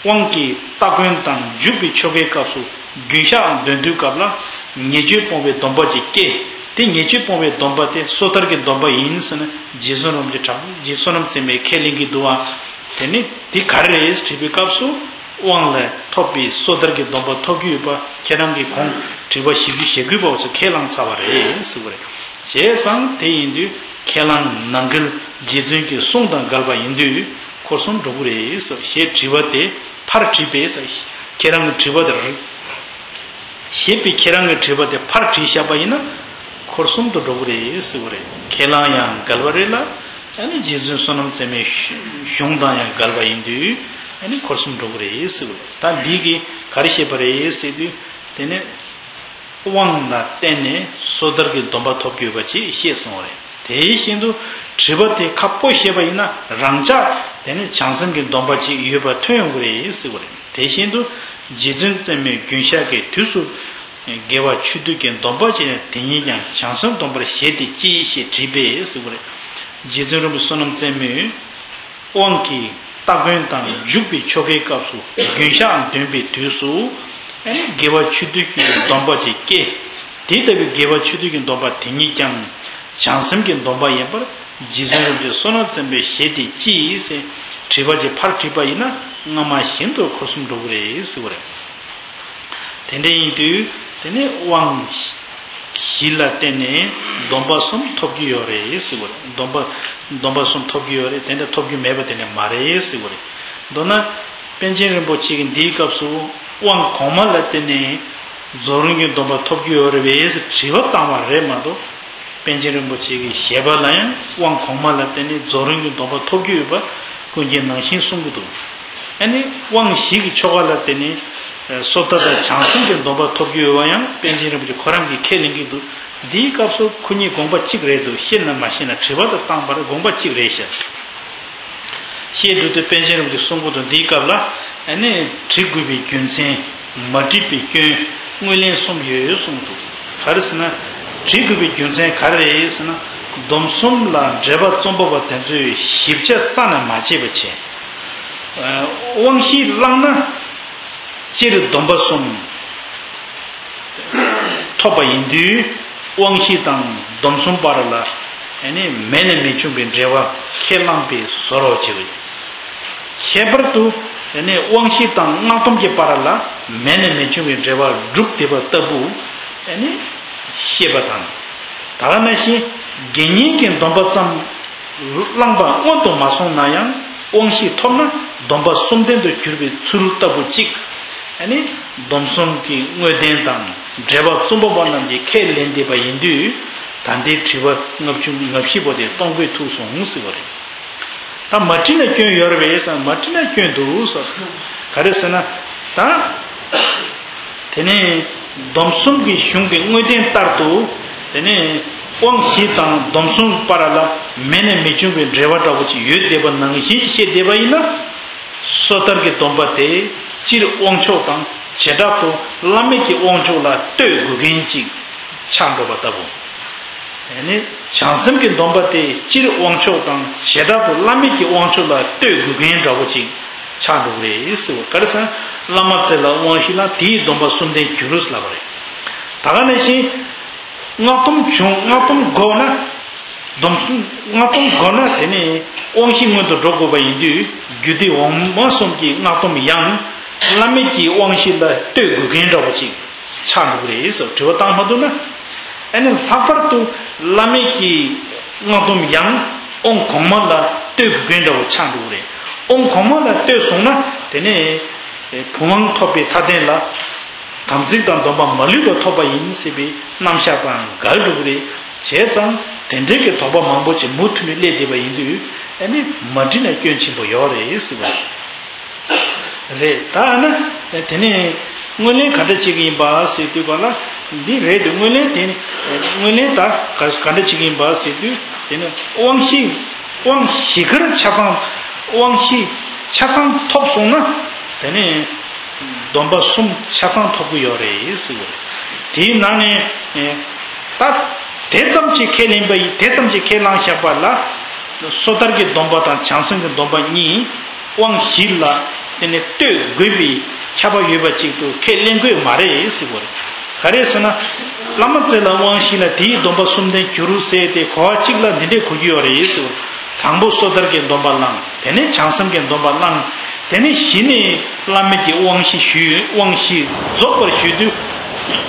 དབང་གི་སྟ་གོན་དང་འཇུག་པའི་ཆོ་གའི་སྐབས་སུ་རྒྱུན་བཤགས་འདོན་དུས་སྐབས་ལ་ཉེས་སྤྱོད་སྤོང་བའི་སྡོམ་པ་ཅིག་སྐྱེ། དེ་ཉེས་སྤྱོད་སྤོང་བའི་སྡོམ་པ་དེ་སོ་ཐར་གྱི་སྡོམ་པ་ཡིན་ཟེར་ན་རྗེ་བཙུན་རིན་པོ་ཆེ་དྲག་རྗེ་བསོད་ནམས་བརྩེགས་མས་ཁས་ལེན་གྱི་འདུག་བ། དེ་ནི་དེ་ག་རེ་རེད་དྲིས་པའི་སྐབས་སུ། དབང་ལས་ཐོབ་པའི་སོ་ཐར་གྱི་སྡོམ་པ་ཐོབ་ཀྱི་ཡོད་པ་ཁྱེད་རང་གིས་གོང་དྲི་བ་བཞི་བཅུ་ཞེ་དགུ་པ་སོགས་ཁས་བླངས་ཚར་བ་རེད་ཟེར་བ་རེད། བྱས་ཙང་དེ་ཡིན་དུས་ཁས་བླངས་ནང་འགལ་རྗེ་བཙུན་གྱི་གསུང་དང་འགལ་བ་ཡིན་དུས་འཁོར་གསུམ་འགྲོ་གི་རེད་ཟེར་ཞེས་དྲི་བ་དེ་ཕར་དྲིས་པས་ཟེར། ཁྱེད་རང་གི་དྲི་བ་དེ་རེད། ཞེས་པའི་ཁྱེད་རང་གི་དྲི་བ་དེ་ཕར་དྲིས་བཞག་པ་ཡིན་ན། འཁོར་གསུམ་དུ་འགྲོ་གི་རེད་ཟེར་བ་རེད། ཁས་བླངས་ཡང་འགལ་བ་རེད་ལ། ཨ་ནི་རྗེ་བཙུན་བསོད་ནམས་བརྩེགས་མའི་གཞུང་དང་ཡང་འགལ་བ་ཡིན་དུས། ཨ་ནི་འཁོར་གསུམ་འགྲོ་གི་རེད་ཟེར་བ་རེད། ད་འདི་གིས་ག་རེ་བཤད་པ་རེད་ཟེར་དུས། དེ་ནི། དབང་ལ་བརྟེན་ནས་སོ་ཐར་གྱི་སྡོམ་པ་ཐོབ་ཀྱི་ཡོད་པ་ཅིག་བཤད་སོང་བ་རེད། དེ་བཞིན་དུ་དྲི་བ་དེ་ཁ་སྤོ་བཤད་པ་ཡིན་ན་རང་ཅག་དེ་ནི་བྱང་སེམས་ཀྱི་སྡོམ་པ་ཅིག་ཡོད་པ་ཐོན་ཡོང་གི་རེད་ཟེར་བ་རེད། དེ་བཞིན་དུ་རྗེ་བཙུན་བརྩེགས་མའི་རྒྱུན་བཤགས་ཀྱི་དུས་སུ་དགེ་བ་ཆོས་སྡུད་ཀྱི་སྡོམ་པ་ཅན་དེ་ཉིད་ཀྱང་བྱང་སེམས་སྡོམ་པར་བཞེད་དེ་ཅི་ཞེས་དྲིས་པས་ཟེར་བ་རེད། རྗེ་བཙུན་རིན་པོ་ཆེ་བསོད་ནམས་རྩེ་མོས་དབང་གི་སྟ་གོན་དང་འཇུག་པའི་ཆོ་གའི་སྐབས་སུ་རྒྱུན་ཞག་འདོན་པའི་དུས་སུ། ཨེ་ནི་དགེ་བ་ཆོས་སྡུད་ཀྱི་སྡོམ་པ་ཅིག་སྐྱེ། དེ་ལྟ་བུའི་དགེ་བ་ཆོས་སྡུད་ཀྱི་སྡོམ་པ་དེ་ཉིད་ཀྱང་བྱང་སེམས་ཀྱི་སྡོམ་པ་ཡིན་པར་རྗེ་བཙུན་རིན་པོ་ཆེ་བསོད་ནམས་རྩེ་མོས་བཞེད་དེ་ཅི་ཟེར་དྲི་བ་ཅིག་ཕར་དྲིས་པ་ཡིན་ན། སྔ་མ་བཞིན་དུ་འཁོར་གསུམ་འགྲོ་གི་རེད་ཟེར་བ་རེད། དེ་འདྲ་ཡིན་དུས་དེ་ནི་དབང་བཞི་ལ་བརྟེན་ནས་སྡོམ་པ་གསུམ་ཐོབ་ཀྱི་ཡོད་རེད་ཟེར་བ་རེད། སྡོམ་པ་སྡོམ་པ་གསུམ་ཐོབ་ཀྱི་ཡོད་རེད། དེ་འདྲ་ཐོབ་རྒྱུ་མེད་པ་དེ་ནི་མ་རེད་ཟེར་བ་རེད། མདོར་ན། པཎ་ཆེན་རིན་པོ་ཆེ་གིས་འདིའི་སྐབས་སུ་དབང་གོང་མ་ལ་བརྟེན་ནས་རྫོགས་རིམ་གྱི་སྡོམ་པ་ཐོབ་ཀྱི་ཡོད་རེད་པས་ཟེར་དྲི་བ་བཏང་བ་རེད་མ་གཏོགས། པཎ་ཆེན་རིན་པོ་ཆེ་གི་བཞེད་པ་ལ་ཡང་དབང་གོང་མ་ལ་བརྟེན་ནས་རྫོགས་རིམ་གྱི་སྡོམ་པ་ཐོབ་ཀྱི་ཡོད་པ་ཀུན་མཁྱེན་ནང་བཞིན་གསུང་གི་འདུག་ཨ་ནི་དབང་བཞི་གི་ཆོ་ག་ལ་བརྟེན་ནས་སོ་ཐར་དང་བྱང་སེམས་ཀྱི་སྡོམ་པ་ཐོབ་ཀྱི་ཡོད་པ་ཡང་པཎ་ཆེན་རིན་པོ་ཆེ་ཁོ་རང་གིས་ཁས་ལེན་གྱི་འདུག་འདིའི་སྐབས་སུ་ཁོ་གཉིས་དགོངས་པ་གཅིག་རེད་འདུག་ཤེས་ན་མ་ཤེས་ན་དྲི་བ་དང་བཏང་བར་དགོངས་པ་གཅིག་རེད་ཤག་བཤད་འགྲོ་དུས་པཎ་ཆེན་རིན་པོ་ཆེས་གསུང་གི་འདུག་འདིའི་སྐབས་ལ་ཨ་ནི་དྲི་དགོས་པའི་རྒྱུ་མཚན། མ་དྲིས་པའི་སྐྱོན། དངོས་ལན་གསུམ་ཡོད་གསུངས་འདུག་ག་རེ་ཟེར་ན། དྲི་དགོས་པའི་རྒྱུ་མཚན་ག་རེ་རེད་ཟེར་ན། སྡོམ་གསུམ་ལ་འགྲེལ་པ་རྩོམ་པ་པོ་དེ་ཚོས་ཞིབ་ཆ་རྩ་ནས་མ་བྱས་པ་བྱས། དབང་བཞི་བླངས་ན། སྤྱིར་སྡོམ་པ་གསུམ། ཐོབ་པ་ཡིན་དུས་དབང་བཞི་དང་སྡོམ་གསུམ་བར་ལ་ཨ་ནི་མེད་ནས་མི་འབྱུང་བའི་འབྲེལ་བ་ཁས་བླངས་པས་བཟོ་རོགས་བྱེད་པ་ཡིན། ཁྱད་པར་དུ་ཨ་ནི་དབང་བཞི་དང་སྔགས་སྡོམ་གྱི་བར་ལ་མེད་ནས་མི་འབྱུང་བའི་འབྲེལ་བ་སྒྲུབ་བསྡད་པ་ལྟ་བུ་ཨ་ནི་ཤེས་པ་དང་། ད་ག་ནང་བཞིན་དགེ་བསྙེན་གྱི་སྡོམ་པ་ཙམ། བླངས་པ་སྔོན་དུ་མ་སོང་ན་ཡང་དབང་བཞི་ཐོབ་ན་སྡོམ་པ་གསུམ་ལྡན་དུ་གྱུར་པའི་ཚུལ་ལྟ་བུ་གཅིག་ཨ་ནི་སྡོམ་གསུམ་གྱི་དངོས་བསྟན་དང་འགྲེལ་པ་རྩོམ་པ་པོ་རྣམས་ཀྱིས་ཁས་ལེན་བསྡད་པ་ཡིན་དུས། ད་ལྟའི་དྲི་བ་ལྔ་བཅུ་ང་བཞི་པོ་དེ་གཏོང་དགོས་ཐུག་སོང་ཟེར་བ་རེད། ད་མ་དྲིས་ན་སྐྱོན་ཡོད་རེད་པས་ཟེར་ན་མ་དྲིས་ན་སྐྱོན་འདུག་ཟེར། ག་རེ་ཟེར་ན། ད། དེ་ནས་སྡོམ་གསུམ་གྱི་གཞུང་གི་དངོས་བསྟན་ལྟར་དུ། དེ་ནས་དབང་བཞི་དང་སྡོམ་གསུམ་བར་ལ་མེད་ནས་མི་འབྱུང་བའི་འབྲེལ་བ་འདྲ་བོ་ཅིག་ཡོད་བསྡད་པ་ནང་བཞིན་བཤད་བསྡད་པ་ཡིན་ན། སོ་ཐར་གྱི་སྡོམ་པ་དེ་སྤྱིར་དབང་ཆོག་དང་བྱེ་བྲག་ཏུ་བླ་མེད་ཀྱི་དབང་ཆོག་ལ་ལྟོས་དགོས་མཁན་ཅིག་ཆགས་འགྲོ་བ་ལྟ་བུ། ཡང་ན་བྱང་སེམས་ཀྱི་སྡོམ་པ་དེ་སྤྱིར་དབང་ཆོག་དང་བྱེ་བྲག་ཏུ་བླ་མེད་ཀྱི་དབང་ཆོག་ལ་ལྟོས་དགོས་མཁན་འདྲ་བོ་ཅིག་ཆགས་འགྲོ་གི་རེད་ཟེར་བ། ག་རེ་ཟེར་ན་བླ་མ་བཙལ་ལ་དབང་ཤེས་ལ་དེའི་སྡོམ་པ་གསུམ་ལྡན་འགྱུར་ལབ་པ་རེད། ད་ག་ནང་བཞིན་སྔགས་སྡོམ་བྱུང་སྔགས་སྡོམ་དགོས་ན། སྡོམ་གསུམ་སྔགས་སྡོམ་དགོས་ན་དེ་ནི་དབང་ཤེས་སྔོན་དུ་འགྲོ་དགོས་པ་ཡིན་དུས་རྒྱུད་སྡེ་འོག་མ་གསུམ་གྱི་སྔགས་སྡོམ་ཡང་བླ་མེད་ཀྱི་དབང་ཤེས་ལ་ལྟོས་དགོས་མཁན་འདྲ་བོ་ཅིག་ཆགས་འགྲོ་གི་རེད་ཟེར་དྲི་བ་བཏང་མ་ཐུབ་ན། ཨ་ནི་ལྷག་པར་དུ་བླ་མེད་ཀྱི་སྔགས་སྡོམ་ཡང་དབང་གོང་མ་ལ་ལྟོས་དགོས་མཁན་འདྲ་བོ་ཆགས་འགྲོ་གི་རེད། དབང་གོང་མ་ལ་ལྟོས་སོང་ན་དེ་ནས་བུམ་དབང་ཐོབ་པའི་མཐའ་རྟེན་ལ་དམ་ཚིག་དང་སྡོམ་པ་མ་ལུས་པ་ཐོབ་པ་ཡིན་ཟེར་བའི་རྣམ་གཞག་དང་འགལ་འགྲོ་གི་རེད། བྱས་ཙང་དེ་འདྲའི་གི་དོགས་པ་མང་པོ་ཅིག་མུ་མཐུད་ནས་སླེབས་བསྡད་པ་ཡིན་དུས་ཨ་ནི་མ་དྲིས་ན་སྐྱོན་ཆེན་པོ་ཡོད་རེད་ཟེར་བ་རེད། རེད། ད་ཨ་ན་དེ་ནས་དངོས་ལན་ག་འདྲ་བྱེད་ཀྱི་ཡིན་པ་ཟེར་དུས་ག་ལ་འདི་རེད་དེ། དངོས་ལན་དེ་ནི་དངོས་ལན་ད་ག་ག་འདྲ་བྱེད་ཀྱི་ཡིན་པ་ཟེར་དུས་དེ་ནི་དབང་ཤེས་དབང་བཞི་ཀར་ཆ་ཚང་དབང་ཤེས་ཆ་ཚང་ཐོབ་སོང་ན་དེ་ནི་སྡོམ་པ་གསུམ་ཆ་ཚང་ཐོབ་ཀྱི་ཡོད་རེད་ཟེར་གྱི་རེད། དེའི་ནང་ནས་ད་དེ་ཙམ་གྱིས་ཁས་ལེན་པ་ཡིན། དེ་ཙམ་གྱིས་ཁས་བླངས་བཞག་པ་ལ་སོ་ཐར་གྱི་སྡོམ་པ་དང་བྱང་སེམས་ཀྱི་སྡོམ་པ་གཉིས། དབང་བཞི་ལ་དེ་ནས་ལྟོས་དགོས་པའི་ཁྱབ་པ་ཡོད་པ་ཅིག་ཏུ་ཁས་ལེན་དགོས་མ་རེད་ཟེར་བ་རེད། ག་རེ་ཟེར་ན། བླ་མ་བཙལ་ལ་དབང་ཤེས་ལ་དེའི་སྡོམ་པ་གསུམ་ལྡན་འགྱུར་ཟེར་ཏེ་གོ་བ་གཅིག་ལ་འདི་འདྲས་གོ་རྒྱུ་ཡོད་རེད་ཟེར་བ། དང་པོ་སོ་ཐར་གྱི་སྡོམ་པ་བླངས། དེ་ནས་བྱང་སེམས་ཀྱི་སྡོམ་པ་བླངས། དེ་ནས་གཞི་ནས་བླ་མེད་ཀྱི་དབང་བཞི་ཞུས། དབང་བཞི་རྫོགས་པར་ཞུས་དུས།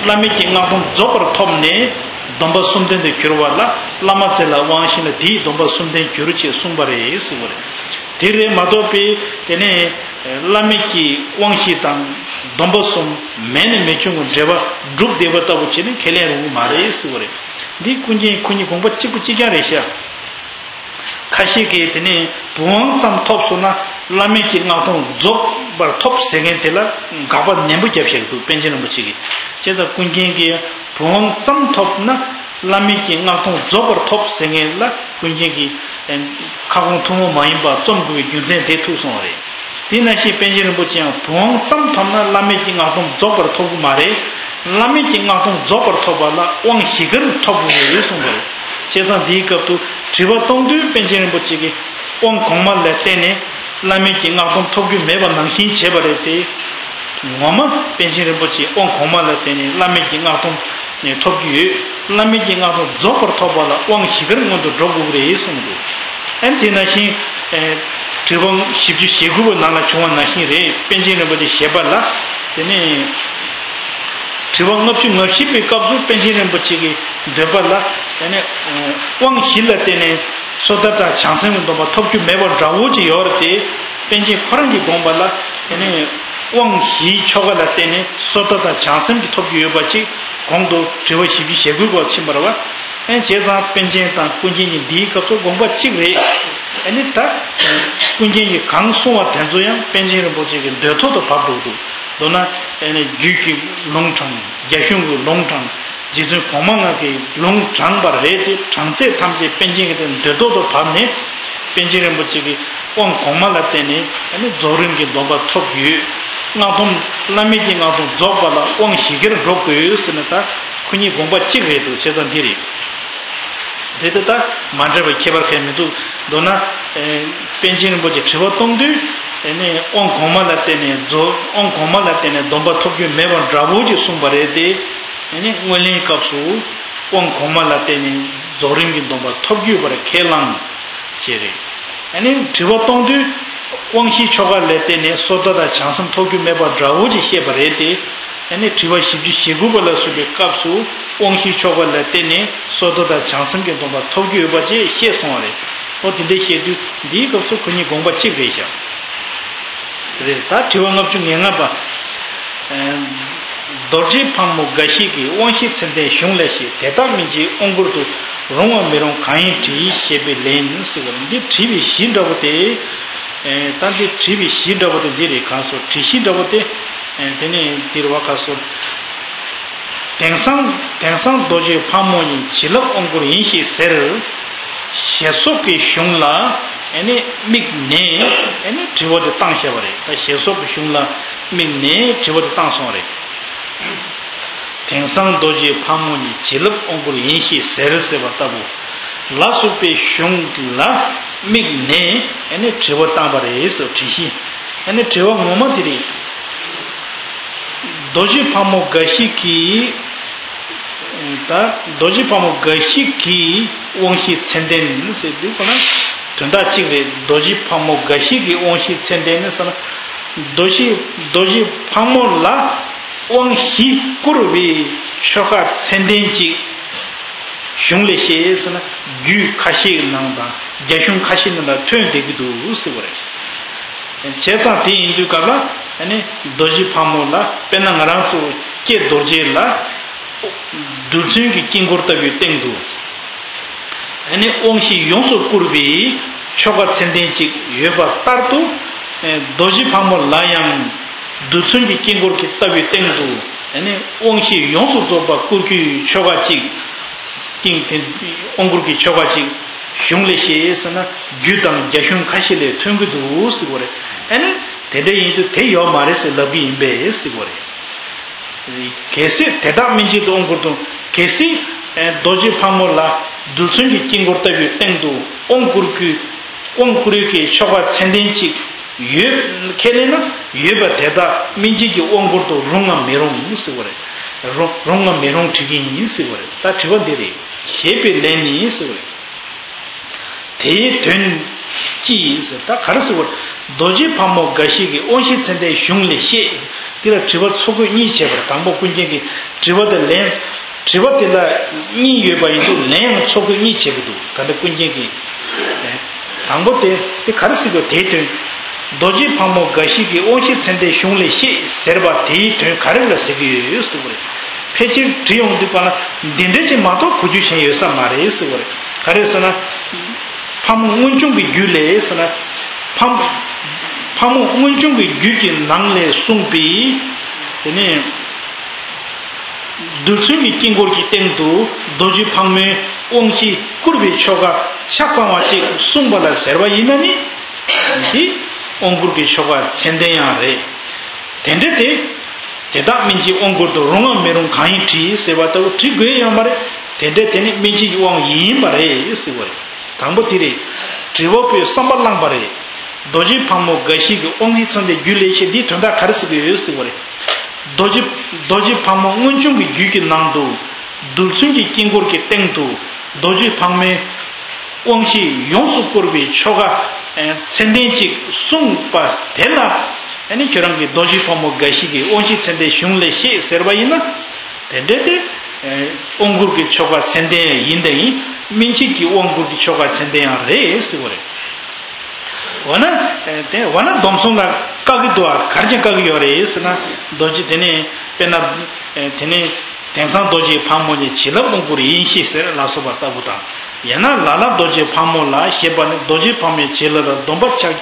བླ་མེད་ཀྱི་སྔགས་སྡོམ་རྫོགས་པར་ཐོབ་ནས་སྡོམ་པ་གསུམ་ལྡན་དུ་གྱུར་པ་ལ་བླ་མ་བཙལ་ལ་དབང་ཤེས་ལ་དེའི་སྡོམ་པ་གསུམ་ལྡན་འགྱུར་ཅེས་གསུངས་པ་རེད་ཟེར་བ་རེད། དེ་རེད་མ་གཏོགས་པའི་དེ་ནས་བླ་མེད་ཀྱི་དབང་ཤེས་དང་སྡོམ་པ་གསུམ་མེད་ནས་མི་འབྱུང་གི་འབྲེལ་བ་སྒྲུབ་བསྡད་པ་ལྟ་བུ་བྱས་ནས་ཁས་ལེན་རུང་གི་མ་རེད་ཟེར་བ་རེད། འདི་ཀུན་མཁྱེན་ཁོ་གཉིས་དགོངས་པ་གཅིག་པ་གཅིག་རྐྱང་རེད་ཤག་ཁ་ཤས་ཀྱིས་དེ་ནས་བུམ་དབང་ཙམ་ཐོབ་སོང་ན་བླ་མེད་ཀྱི་སྔགས་སྡོམ་རྫོགས་པར་ཐོབ་ཟེར་མཁན་དེ་ལ་དགག་པ་ནན་པོ་བརྒྱབ་བཞག་འདུག་པཎ་ཆེན་རིན་པོ་ཆེ་གིས། བྱས་ཙང་ཀུན་མཁྱེན་གྱིས་བུམ་དབང་ཙམ་ཐོབ་ན་བླ་མེད་ཀྱི་སྔགས་སྡོམ་རྫོགས་པར་ཐོབ་ཟེར་མཁན་ལ་ཀུན་མཁྱེན་གྱིས་ཁ་སྐོང་ཐུན་མོང་མ་ཡིན་པ་རྩོམ་དགོས་པའི་རྒྱུ་མཚན་དེ་ཐུག་སོང་བ་རེད། དེ་ནང་བཞིན་པཎ་ཆེན་རིན་པོ་ཆེ་ཡང་བུམ་དབང་ཙམ་ཐོབ་ན་བླ་མེད་ཀྱི་སྔགས་སྡོམ་རྫོགས་པར་ཐོབ་ཀྱི་མ་རེད། བླ་མེད་ཀྱི་སྔགས་སྡོམ་རྫོགས་པར་ཐོབ་པ་ལ་དབང་བཞི་ཀར་ཐོབ་དགོས་རེད་གསུངས་པ་རེད། བྱས་ཙང་འདིའི་སྐབས་སུ་དྲི་བ་གཏོང་དུས་པཎ་ཆེན་རིན་པོ་ཆེ་གིས་དབང་གོང་མ་ལ་བརྟེན་ནས་བླ་མེད་ཀྱི་སྔགས་སྡོམ་ཐོབ་རྒྱུ་མེད་པ་ནང་བཞིན་བྱས་པ་རེད་དེ། ངོ་མ་པཎ་ཆེན་རིན་པོ་ཆེས་དབང་གོང་མ་ལ་བརྟེན་ནས་བླ་མེད་ཀྱི་སྔགས་སྡོམ་ཐོབ་རྒྱུ་ཡོད། བླ་མེད་ཀྱི་སྔགས་སྡོམ་རྫོགས་པར་ཐོབ་པ་ལ་དབང་བཞི་ཀར་སྔོན་དུ་འགྲོ་དགོས་ཀྱི་རེད་གསུངས་འདུག་ཨན་དེ་ནང་བཞིན་དྲི་བ་བཞི་བཅུ་ཞེ་དགུ་པའི་ནང་ལ་བྱུང་བ་ནང་བཞིན་རེད། པཎ་ཆེན་རིན་པོ་ཆེ་ཞེས་པ་ལ་དེ་ནས། དྲི་བ་ལྔ་བཅུ་ང་བཞི་པའི་སྐབས་སུ་པཎ་ཆེན་རིན་པོ་ཆེ་གིས་འདོད་པ་ལ་དེ་ནས་དབང་བཞི་ལ་བརྟེན་ནས་སོ་ཐར་དང་བྱང་སེམས་ཀྱི་སྡོམ་པ་ཐོབ་རྒྱུ་མེད་པ་འདྲ་བོ་ཅིག་ཡོད་རེད་དེ། པཎ་ཆེན་ཁོ་རང་གི་དགོངས་པ་ལ་དེ་ནས་དབང་བཞིའི་ཆོ་ག་ལ་བརྟེན་ནས་སོ་ཐར་དང་བྱང་སེམས་ཀྱི་ཐོབ་རྒྱུ་ཡོད་པ་ཅིག་གོང་དུ་དྲི་བ་བཞི་བཅུ་ཞེ་དགུའི་སྐོར་ཕྱིན་པ་རེད་བ། ཨན་བྱས་ཙང་པཎ་ཆེན་དང་ཀུན་མཁྱེན་གཉིས་འདིའི་སྐབས་སུ་དགོངས་པ་གཅིག་རེད། ཨ་ནི་ད་ཀུན་མཁྱེན་གྱིས་གང་གསུང་བ་དེ་ཚོ་ཡང་པཎ་ཆེན་རིན་པོ་ཆེ་གི་འདོད་ཐོག་ཏུ་བབས་འགྲོ་འདུག་མདོར་ན་ཨ་ནི་རྒྱུད་ཀྱི་ལུང་དྲངས། རྒྱ་གཞུང་གི་ལུང་དྲངས། རྗེ་བཙུན་གོང་མ་ལྔ་གིས་ལུང་དྲངས་པ་རེད་དེ། དྲངས་ཚད་ཐམས་ཅད་པཎ་ཆེན་གྱི་འདོད་ཐོག་ཏུ་བབས་ནས་པཎ་ཆེན་རིན་པོ་ཆེ་གི་དབང་གོང་མ་ལ་བརྟེན་ནས་ཨ་ནི་རྫོགས་རིམ་གྱི་སྡོམ་པ་ཐོབ་ཡོད། སྔགས་སྡོམ་བླ་མེད་ཀྱི་སྔགས་སྡོམ་རྫོགས་པ་ལ་དབང་བཞི་ཀར་འགྲོ་དགོས་ཟེར་ནས་ད་ཁོ་གཉིས་དགོངས་པ་གཅིག་རེད་འདུག་བྱས་ཙང་འདི་རེད། དེ་ལྟ་ད་མ་འདྲ་བའི་ཁྱད་པར་གང་ཡང་མི་འདུག་མདོར་ན། ཨེ། པཎ་ཆེན་རིན་པོ་ཆེ་དྲི་བ་གཏོང་དུས། ཨེ་ནས་དབང་གོང་མ་ལ་བརྟེན་ནས་རྫོགས། དབང་གོང་མ་ལ་བརྟེན་ནས་སྡོམ་པ་ཐོབ་རྒྱུ་མེད་པ་འདྲ་བོ་ཅིག་གསུངས་པ་རེད་དེ། ཨེ་ནས་སྔོན་ལན་སྐབས་སུ་དབང་གོང་མ་ལ་བརྟེན་ནས་རྫོགས་རིམ་གྱི་སྡོམ་པ་ཐོབ་རྒྱུ་ཡོད་པར་ཁས་བླངས་ཞེས་རེད། ཨེ་ནས་དྲི་བ་གཏོང་དུས་དབང་བཞིའི་ཆོ་ག་ལ་བརྟེན་ནས་སོ་ཐར་དང་བྱང་སེམས་ཐོབ་རྒྱུ་མེད་པ་འདྲ་བོ་ཅིག་བཤད་པ་རེད་དེ། ཨ་ནི་དྲི་བ་བཞི་བཅུ་ཞེ་དགུ་པ་ལ་སོགས་པའི་སྐབས་སུ་དབང་བཞིའི་ཆོ་ག་ལ་བརྟེན་ནས་སོ་ཐར་དང་བྱང་སེམས་ཀྱི་སྡོམ་པ་ཐོབ་རྒྱུ་ཡོད་པ་ཅེས་བཤད་སོང་བ་རེད། འོ་དེ་འདྲ་བཤད་དུས་འདིའི་སྐབས་སུ་ཁོ་གཉིས་དགོངས་པ་གཅིག་རེད་ཤག་རེད། ད་དྲི་བ་ལྔ་བཅུ་ང་ལྔ་པ། ཨེ། རྡོ་རྗེ་ཕག་མོ་འགའ་ཞིག་གིས་དབང་བཞི་མཚན་ལྡན་གཞུང་ལས་ཤེས། དེ་དག་སྨིན་བྱེད་དབང་བསྐུར་དུ་རུང་བ་མི་རུང་གང་ཡིན་དྲིས་ཞེས་པའི་ལན་ཟེར་བ་འདི་དྲིས་པའི་གཞི་འདྲ་བོ་སྟེ། ཨེ། ད་འདི་དྲིས་པའི་གཞི་འདྲ་བོ་དེ་འདི་རེད། གང་སོ་དྲི་གཞི་འདྲ་བོ་སྟེ། ཨེ། དེ་ནས་འདིར་བ་ག་སོ། དེང་སང་དེང་སང་རྡོ་རྗེ་ཕག་མོ་ཡིན། བྱིན་རླབས་དབང་བསྐུར་ཡིན་ཞེས་ཟེར། ཞེས་སོགས་ཀྱི་གཞུང་ལ་ཨེ་ནི་དམིགས་ནས་ཨེ་ནི་དྲི་བ་དེ་བཏང་བཞག་པ་རེད། ད་ཞེས་སོགས་ཀྱི་གཞུང་ལ་དམིགས་ནས་དྲི་བ་དེ་བཏང་སོང་བ་རེད། དེང་སང་རྡོ་རྗེ་ཕག་མོ་ཡིན། བྱིན་རླབས་དབང་བསྐུར་ཡིན་ཞེས་ཟེར་ཟེར་བ་ལྟ་བུ་ལ་སོགས་པའི་གཞུང་ལ་དམིགས་ནས་ཨེ་ནི་དྲི་བ་བཏང་བ་རེད་ཟེར། དྲི་གཞི་ཨེ་ནི་དྲི་བ་ངོ་མ་དེ་རེད། རྡོ་རྗེ་ཕག་མོ་འགའ་ཞིག་གིས། ད་རྡོ་རྗེ་ཕག་མོ་འགའ་ཞིག་གིས་དབང་བཞི་མཚན་ལྡན་ཟེར་དུས་ཁོ་ན་དོན་དག་གཅིག་རེད། རྡོ་རྗེ་ཕག་མོ་འགའ་ཞིག་གིས་དབང་བཞི་མཚན་ལྡན་ཟེར་ན། རྡོ་རྗེ་རྡོ་རྗེ་ཕག་མོ་ལ་དབང་བཞི་བསྐུར་བའི་ཆོ་ག་མཚན་ལྡན་ཅིག་གཞུང་ལས་ཤེས་ཟེར་ན་རྒྱུད་ཁ་ཤས་ནང་དང་རྒྱ་གཞུང་ཁ་ཤས་ནང་ལ་ཐོན་བསྡད་ཀྱི་འདུག་ཟེར་བ་རེད། བྱས་ཙང་དེ་ཡིན་དུས་སྐབས་ལ་ཨ་ནི་རྡོ་རྗེ་ཕག་མོ་ལ་དཔེར་ན་ང་རང་ཚོ་ཀྱེ་རྡོ་རྗེ་ལ་རྡུལ་ཚོན་གྱི་དཀྱིལ་འཁོར་ལྟ་བུའི་སྟེང་དུ་ཨ་ནི་དབང་བཞི་ཡོངས་སུ་བསྐུར་བའི་ཆོ་ག་མཚན་ལྡན་ཅིག་ཡོད་པ་ལྟར་དུ། རྡོ་རྗེ་ཕག་མོ་ལ་ཡང་རྡུལ་ཚོན་གྱི་དཀྱིལ་འཁོར་གྱི་ལྟ་བུའི་སྟེང་དུ་ཨ་ནི་དབང་བཞི་ཡོངས་སུ་རྫོགས་པ་བསྐུར་རྒྱུའི་ཆོ་ག་ཅིག་དཀྱིལ་དེ་དབང་བསྐུར་གྱི་ཆོ་ག་ཅིག་གཞུང་ལས་ཤེས་ཟེར་ན་རྒྱུད་དང་རྒྱ་གཞུང་ཁ་ཤས་ལས་ཐོན་གྱི་འདུག་ཟེར་བ་རེད། ཨ་ནི་དེ་འདྲ་ཡིན་དུས་དེ་ཡོད་མ་རེད་ཟེར་ལབ་ཀྱི་ཡིན་པས་ཟེར་བ་རེད། གལ་སྲིད་དེ་དག་སྨིན་བྱེད་དུ་དབང་བསྐུར་དུ། གལ་སྲིད་རྡོ་རྗེ་ཕག་མོ་ལ་རྡུལ་ཚོན་གྱི་དཀྱིལ་འཁོར་ལྟ་བུའི་སྟེང་དུ་དབང་བསྐུར་རྒྱུའི་དབང་བསྐུར་ཡུལ་གྱི་ཆོ་ག་མཚན་ལྡན་ཅིག་ཡོད་ཁས་ལེན་ན་ཡོད་པ་དེ་དག་སྨིན་བྱེད་ཀྱི་དབང་བསྐུར་དུ་རུང་ངམ་མི་རུང་ཟེར་བ་རེད། རུང་རུང་ངམ་མི་རུང་དྲི་གི་ཡིན་ཟེར་བ་རེད། ད་དྲི་བ་འདི་རེད། ཞེས་པའི་ལན་ནི་ཟེར་བ་རེད། དེའི་དོན་ཅི་ཡིན་ཟེར། ད་ག་རེ་ཟེར་བ་རེད། རྡོ་རྗེ་ཕག་མོ་འགའ་ཞིག་གིས་དབང་བཞི་མཚན་ལྡན་གཞུང་ལས་ཤེས། འདི་ལ་དྲི་བ་ཚོགས་བཀོད་གཉིས་བྱས་པ་རེད། དང་པོ་ཀུན་མཁྱེན་གྱིས་དྲི་བ་དེ་ལན། དྲི་བ་དེ་ལ་གཉིས་ཡོད་པ་ཡིན་དུས་ལན་ཡང་ཚོགས་བཀོད་གཉིས་བྱེད་དགོས་འདུག་ད་ལྟ་ཀུན་མཁྱེན་གྱིས། དང་པོ་དེ་དེ་ག་རེ་ཟེར་དགོས། དེའི་དོན། རྡོ་རྗེ་ཕག་མོ་འགའ་ཞིག་གིས་དབང་བཞི་མཚན་ལྡན་གཞུང་ལས་ཤེས་ཟེར་བ་དེའི་དོན་ག་རེ་ལ་ཟེར་གྱི་ཡོད་ཟེར་བ་རེད། ཕལ་ཆེར་དྲི་ཡོང་དུས་པ་ལ་འདི་འདྲ་ཅིག་མ་གཏོགས་གོ་རྒྱུ་གཞན་ཡོད་ས་མ་རེད་ཟེར་བ་རེད། ག་རེ་ཟེར་ན། ཕག་མོ་མངོན་འབྱུང་གི་རྒྱུད་ལས་ཟེར་ན། ཕག་ཕག་མོ་མངོན་འབྱུང་གི་རྒྱུད་ཀྱི་ནང་ལས་གསུངས་པའི། དེ་ནས། རྡུལ་ཚོན་གྱི་དཀྱིལ་འཁོར་གྱི་སྟེང་དུ་རྡོ་རྗེ་ཕག་མོའི་དབང་བཞི་བསྐུར་བའི་ཆོ་ག་ཆ་ཚང་བ་ཅིག་གསུངས་པ་ལ་ཟེར་བ་ཡིན་ན་ནི། འདི་དབང་བསྐུར་གྱི་ཆོ་ག་མཚན་ལྡན་ཡང་རེད། དེ་འདྲ་སྟེ། དེ་དག་སྨིན་བྱེད་དབང་བསྐུར་དུ་རུང་ངམ་མི་རུང་གང་ཡིན་དྲིས་ཟེར་བ་ལྟ་བུ་དྲི་དགོས་ཡོད་མ་རེད། དེ་འདྲ་དེ་ནི་སྨིན་བྱེད་ཀྱི་དབང་ཡིན་པ་རེད་ཟེར་བ་རེད། དང་པོ་དེ་རེད། དྲི་བ་པོས་བསམ་པ་བླངས་པ་རེད། རྡོ་རྗེ་ཕག་མོ་འགའ་ཞིག་གིས་དབང་བཞི་ཚད་ལྡན་རྒྱུད་ལས་ཞེས་འདིའི་དོན་དག་ག་རེ་ཟེར་གྱི་ཡོད་ཟེར་བ་རེད། རྡོ་རྗེ་རྡོ་རྗེ་ཕག་མོ་མངོན་འབྱུང་གི་རྒྱུད་ཀྱི་ནང་དུ་རྡུལ་ཚོན་གྱི་དཀྱིལ་འཁོར་གྱི་སྟེང་དུ་རྡོ་རྗེ་ཕག་མོའི་དབང་བཞི་ཡོངས་སུ་བསྐོར་བའི་ཆོ་ག་ཚད་ལྡན་ཅིག་གསུངས་པ་དེ་ལ་ཨ་ནི་ཁྱོད་རང་གིས་རྡོ་རྗེ་ཕག་མོ་འགའ་ཞིག་གིས་དབང་བཞི་ཚད་ལྡན་གཞུང་ལས་ཤེས་ཟེར་བ་ཡིན་ན། དེ་འདྲ་དེ། དབང་བསྐུར་གྱི་ཆོ་ག་ཚད་ལྡན་ཡིན་དང་ཡིན། སྨིན་བྱེད་ཀྱི་དབང་བསྐུར་གྱི་ཆོ་ག་ཚད་ལྡན་ཡང་རེད་ཟེར་བ་རེད། འོ་ན། དེ་འོ་ན་སྡོམ་གསུམ་ལ་བཀག་གི་འདུག་ག་ག་རེ་བྱས་བཀག་གི་ཡོད་རེད་ཟེར་ན། རྡོ་རྗེ་དེ་ནས་དཔེར་ན། དེ་ནས་དེང་སང་རྡོ་རྗེ་ཕག་མོ་ནི་བྱིན་རླབས་དབང་བསྐུར་ཡིན་ཞེས་ཟེར་ལ་སོགས་པ་ལྟ་བུ་དང་། ཡང་ན་ལ་ལ་རྡོ་རྗེ་ཕག་མོ་ལ་ཞེས་པ་ནི་རྡོ་རྗེ་ཕག་མོའི་བྱིན་རླབས་ལ་སྡོམ་པ་ཆགས་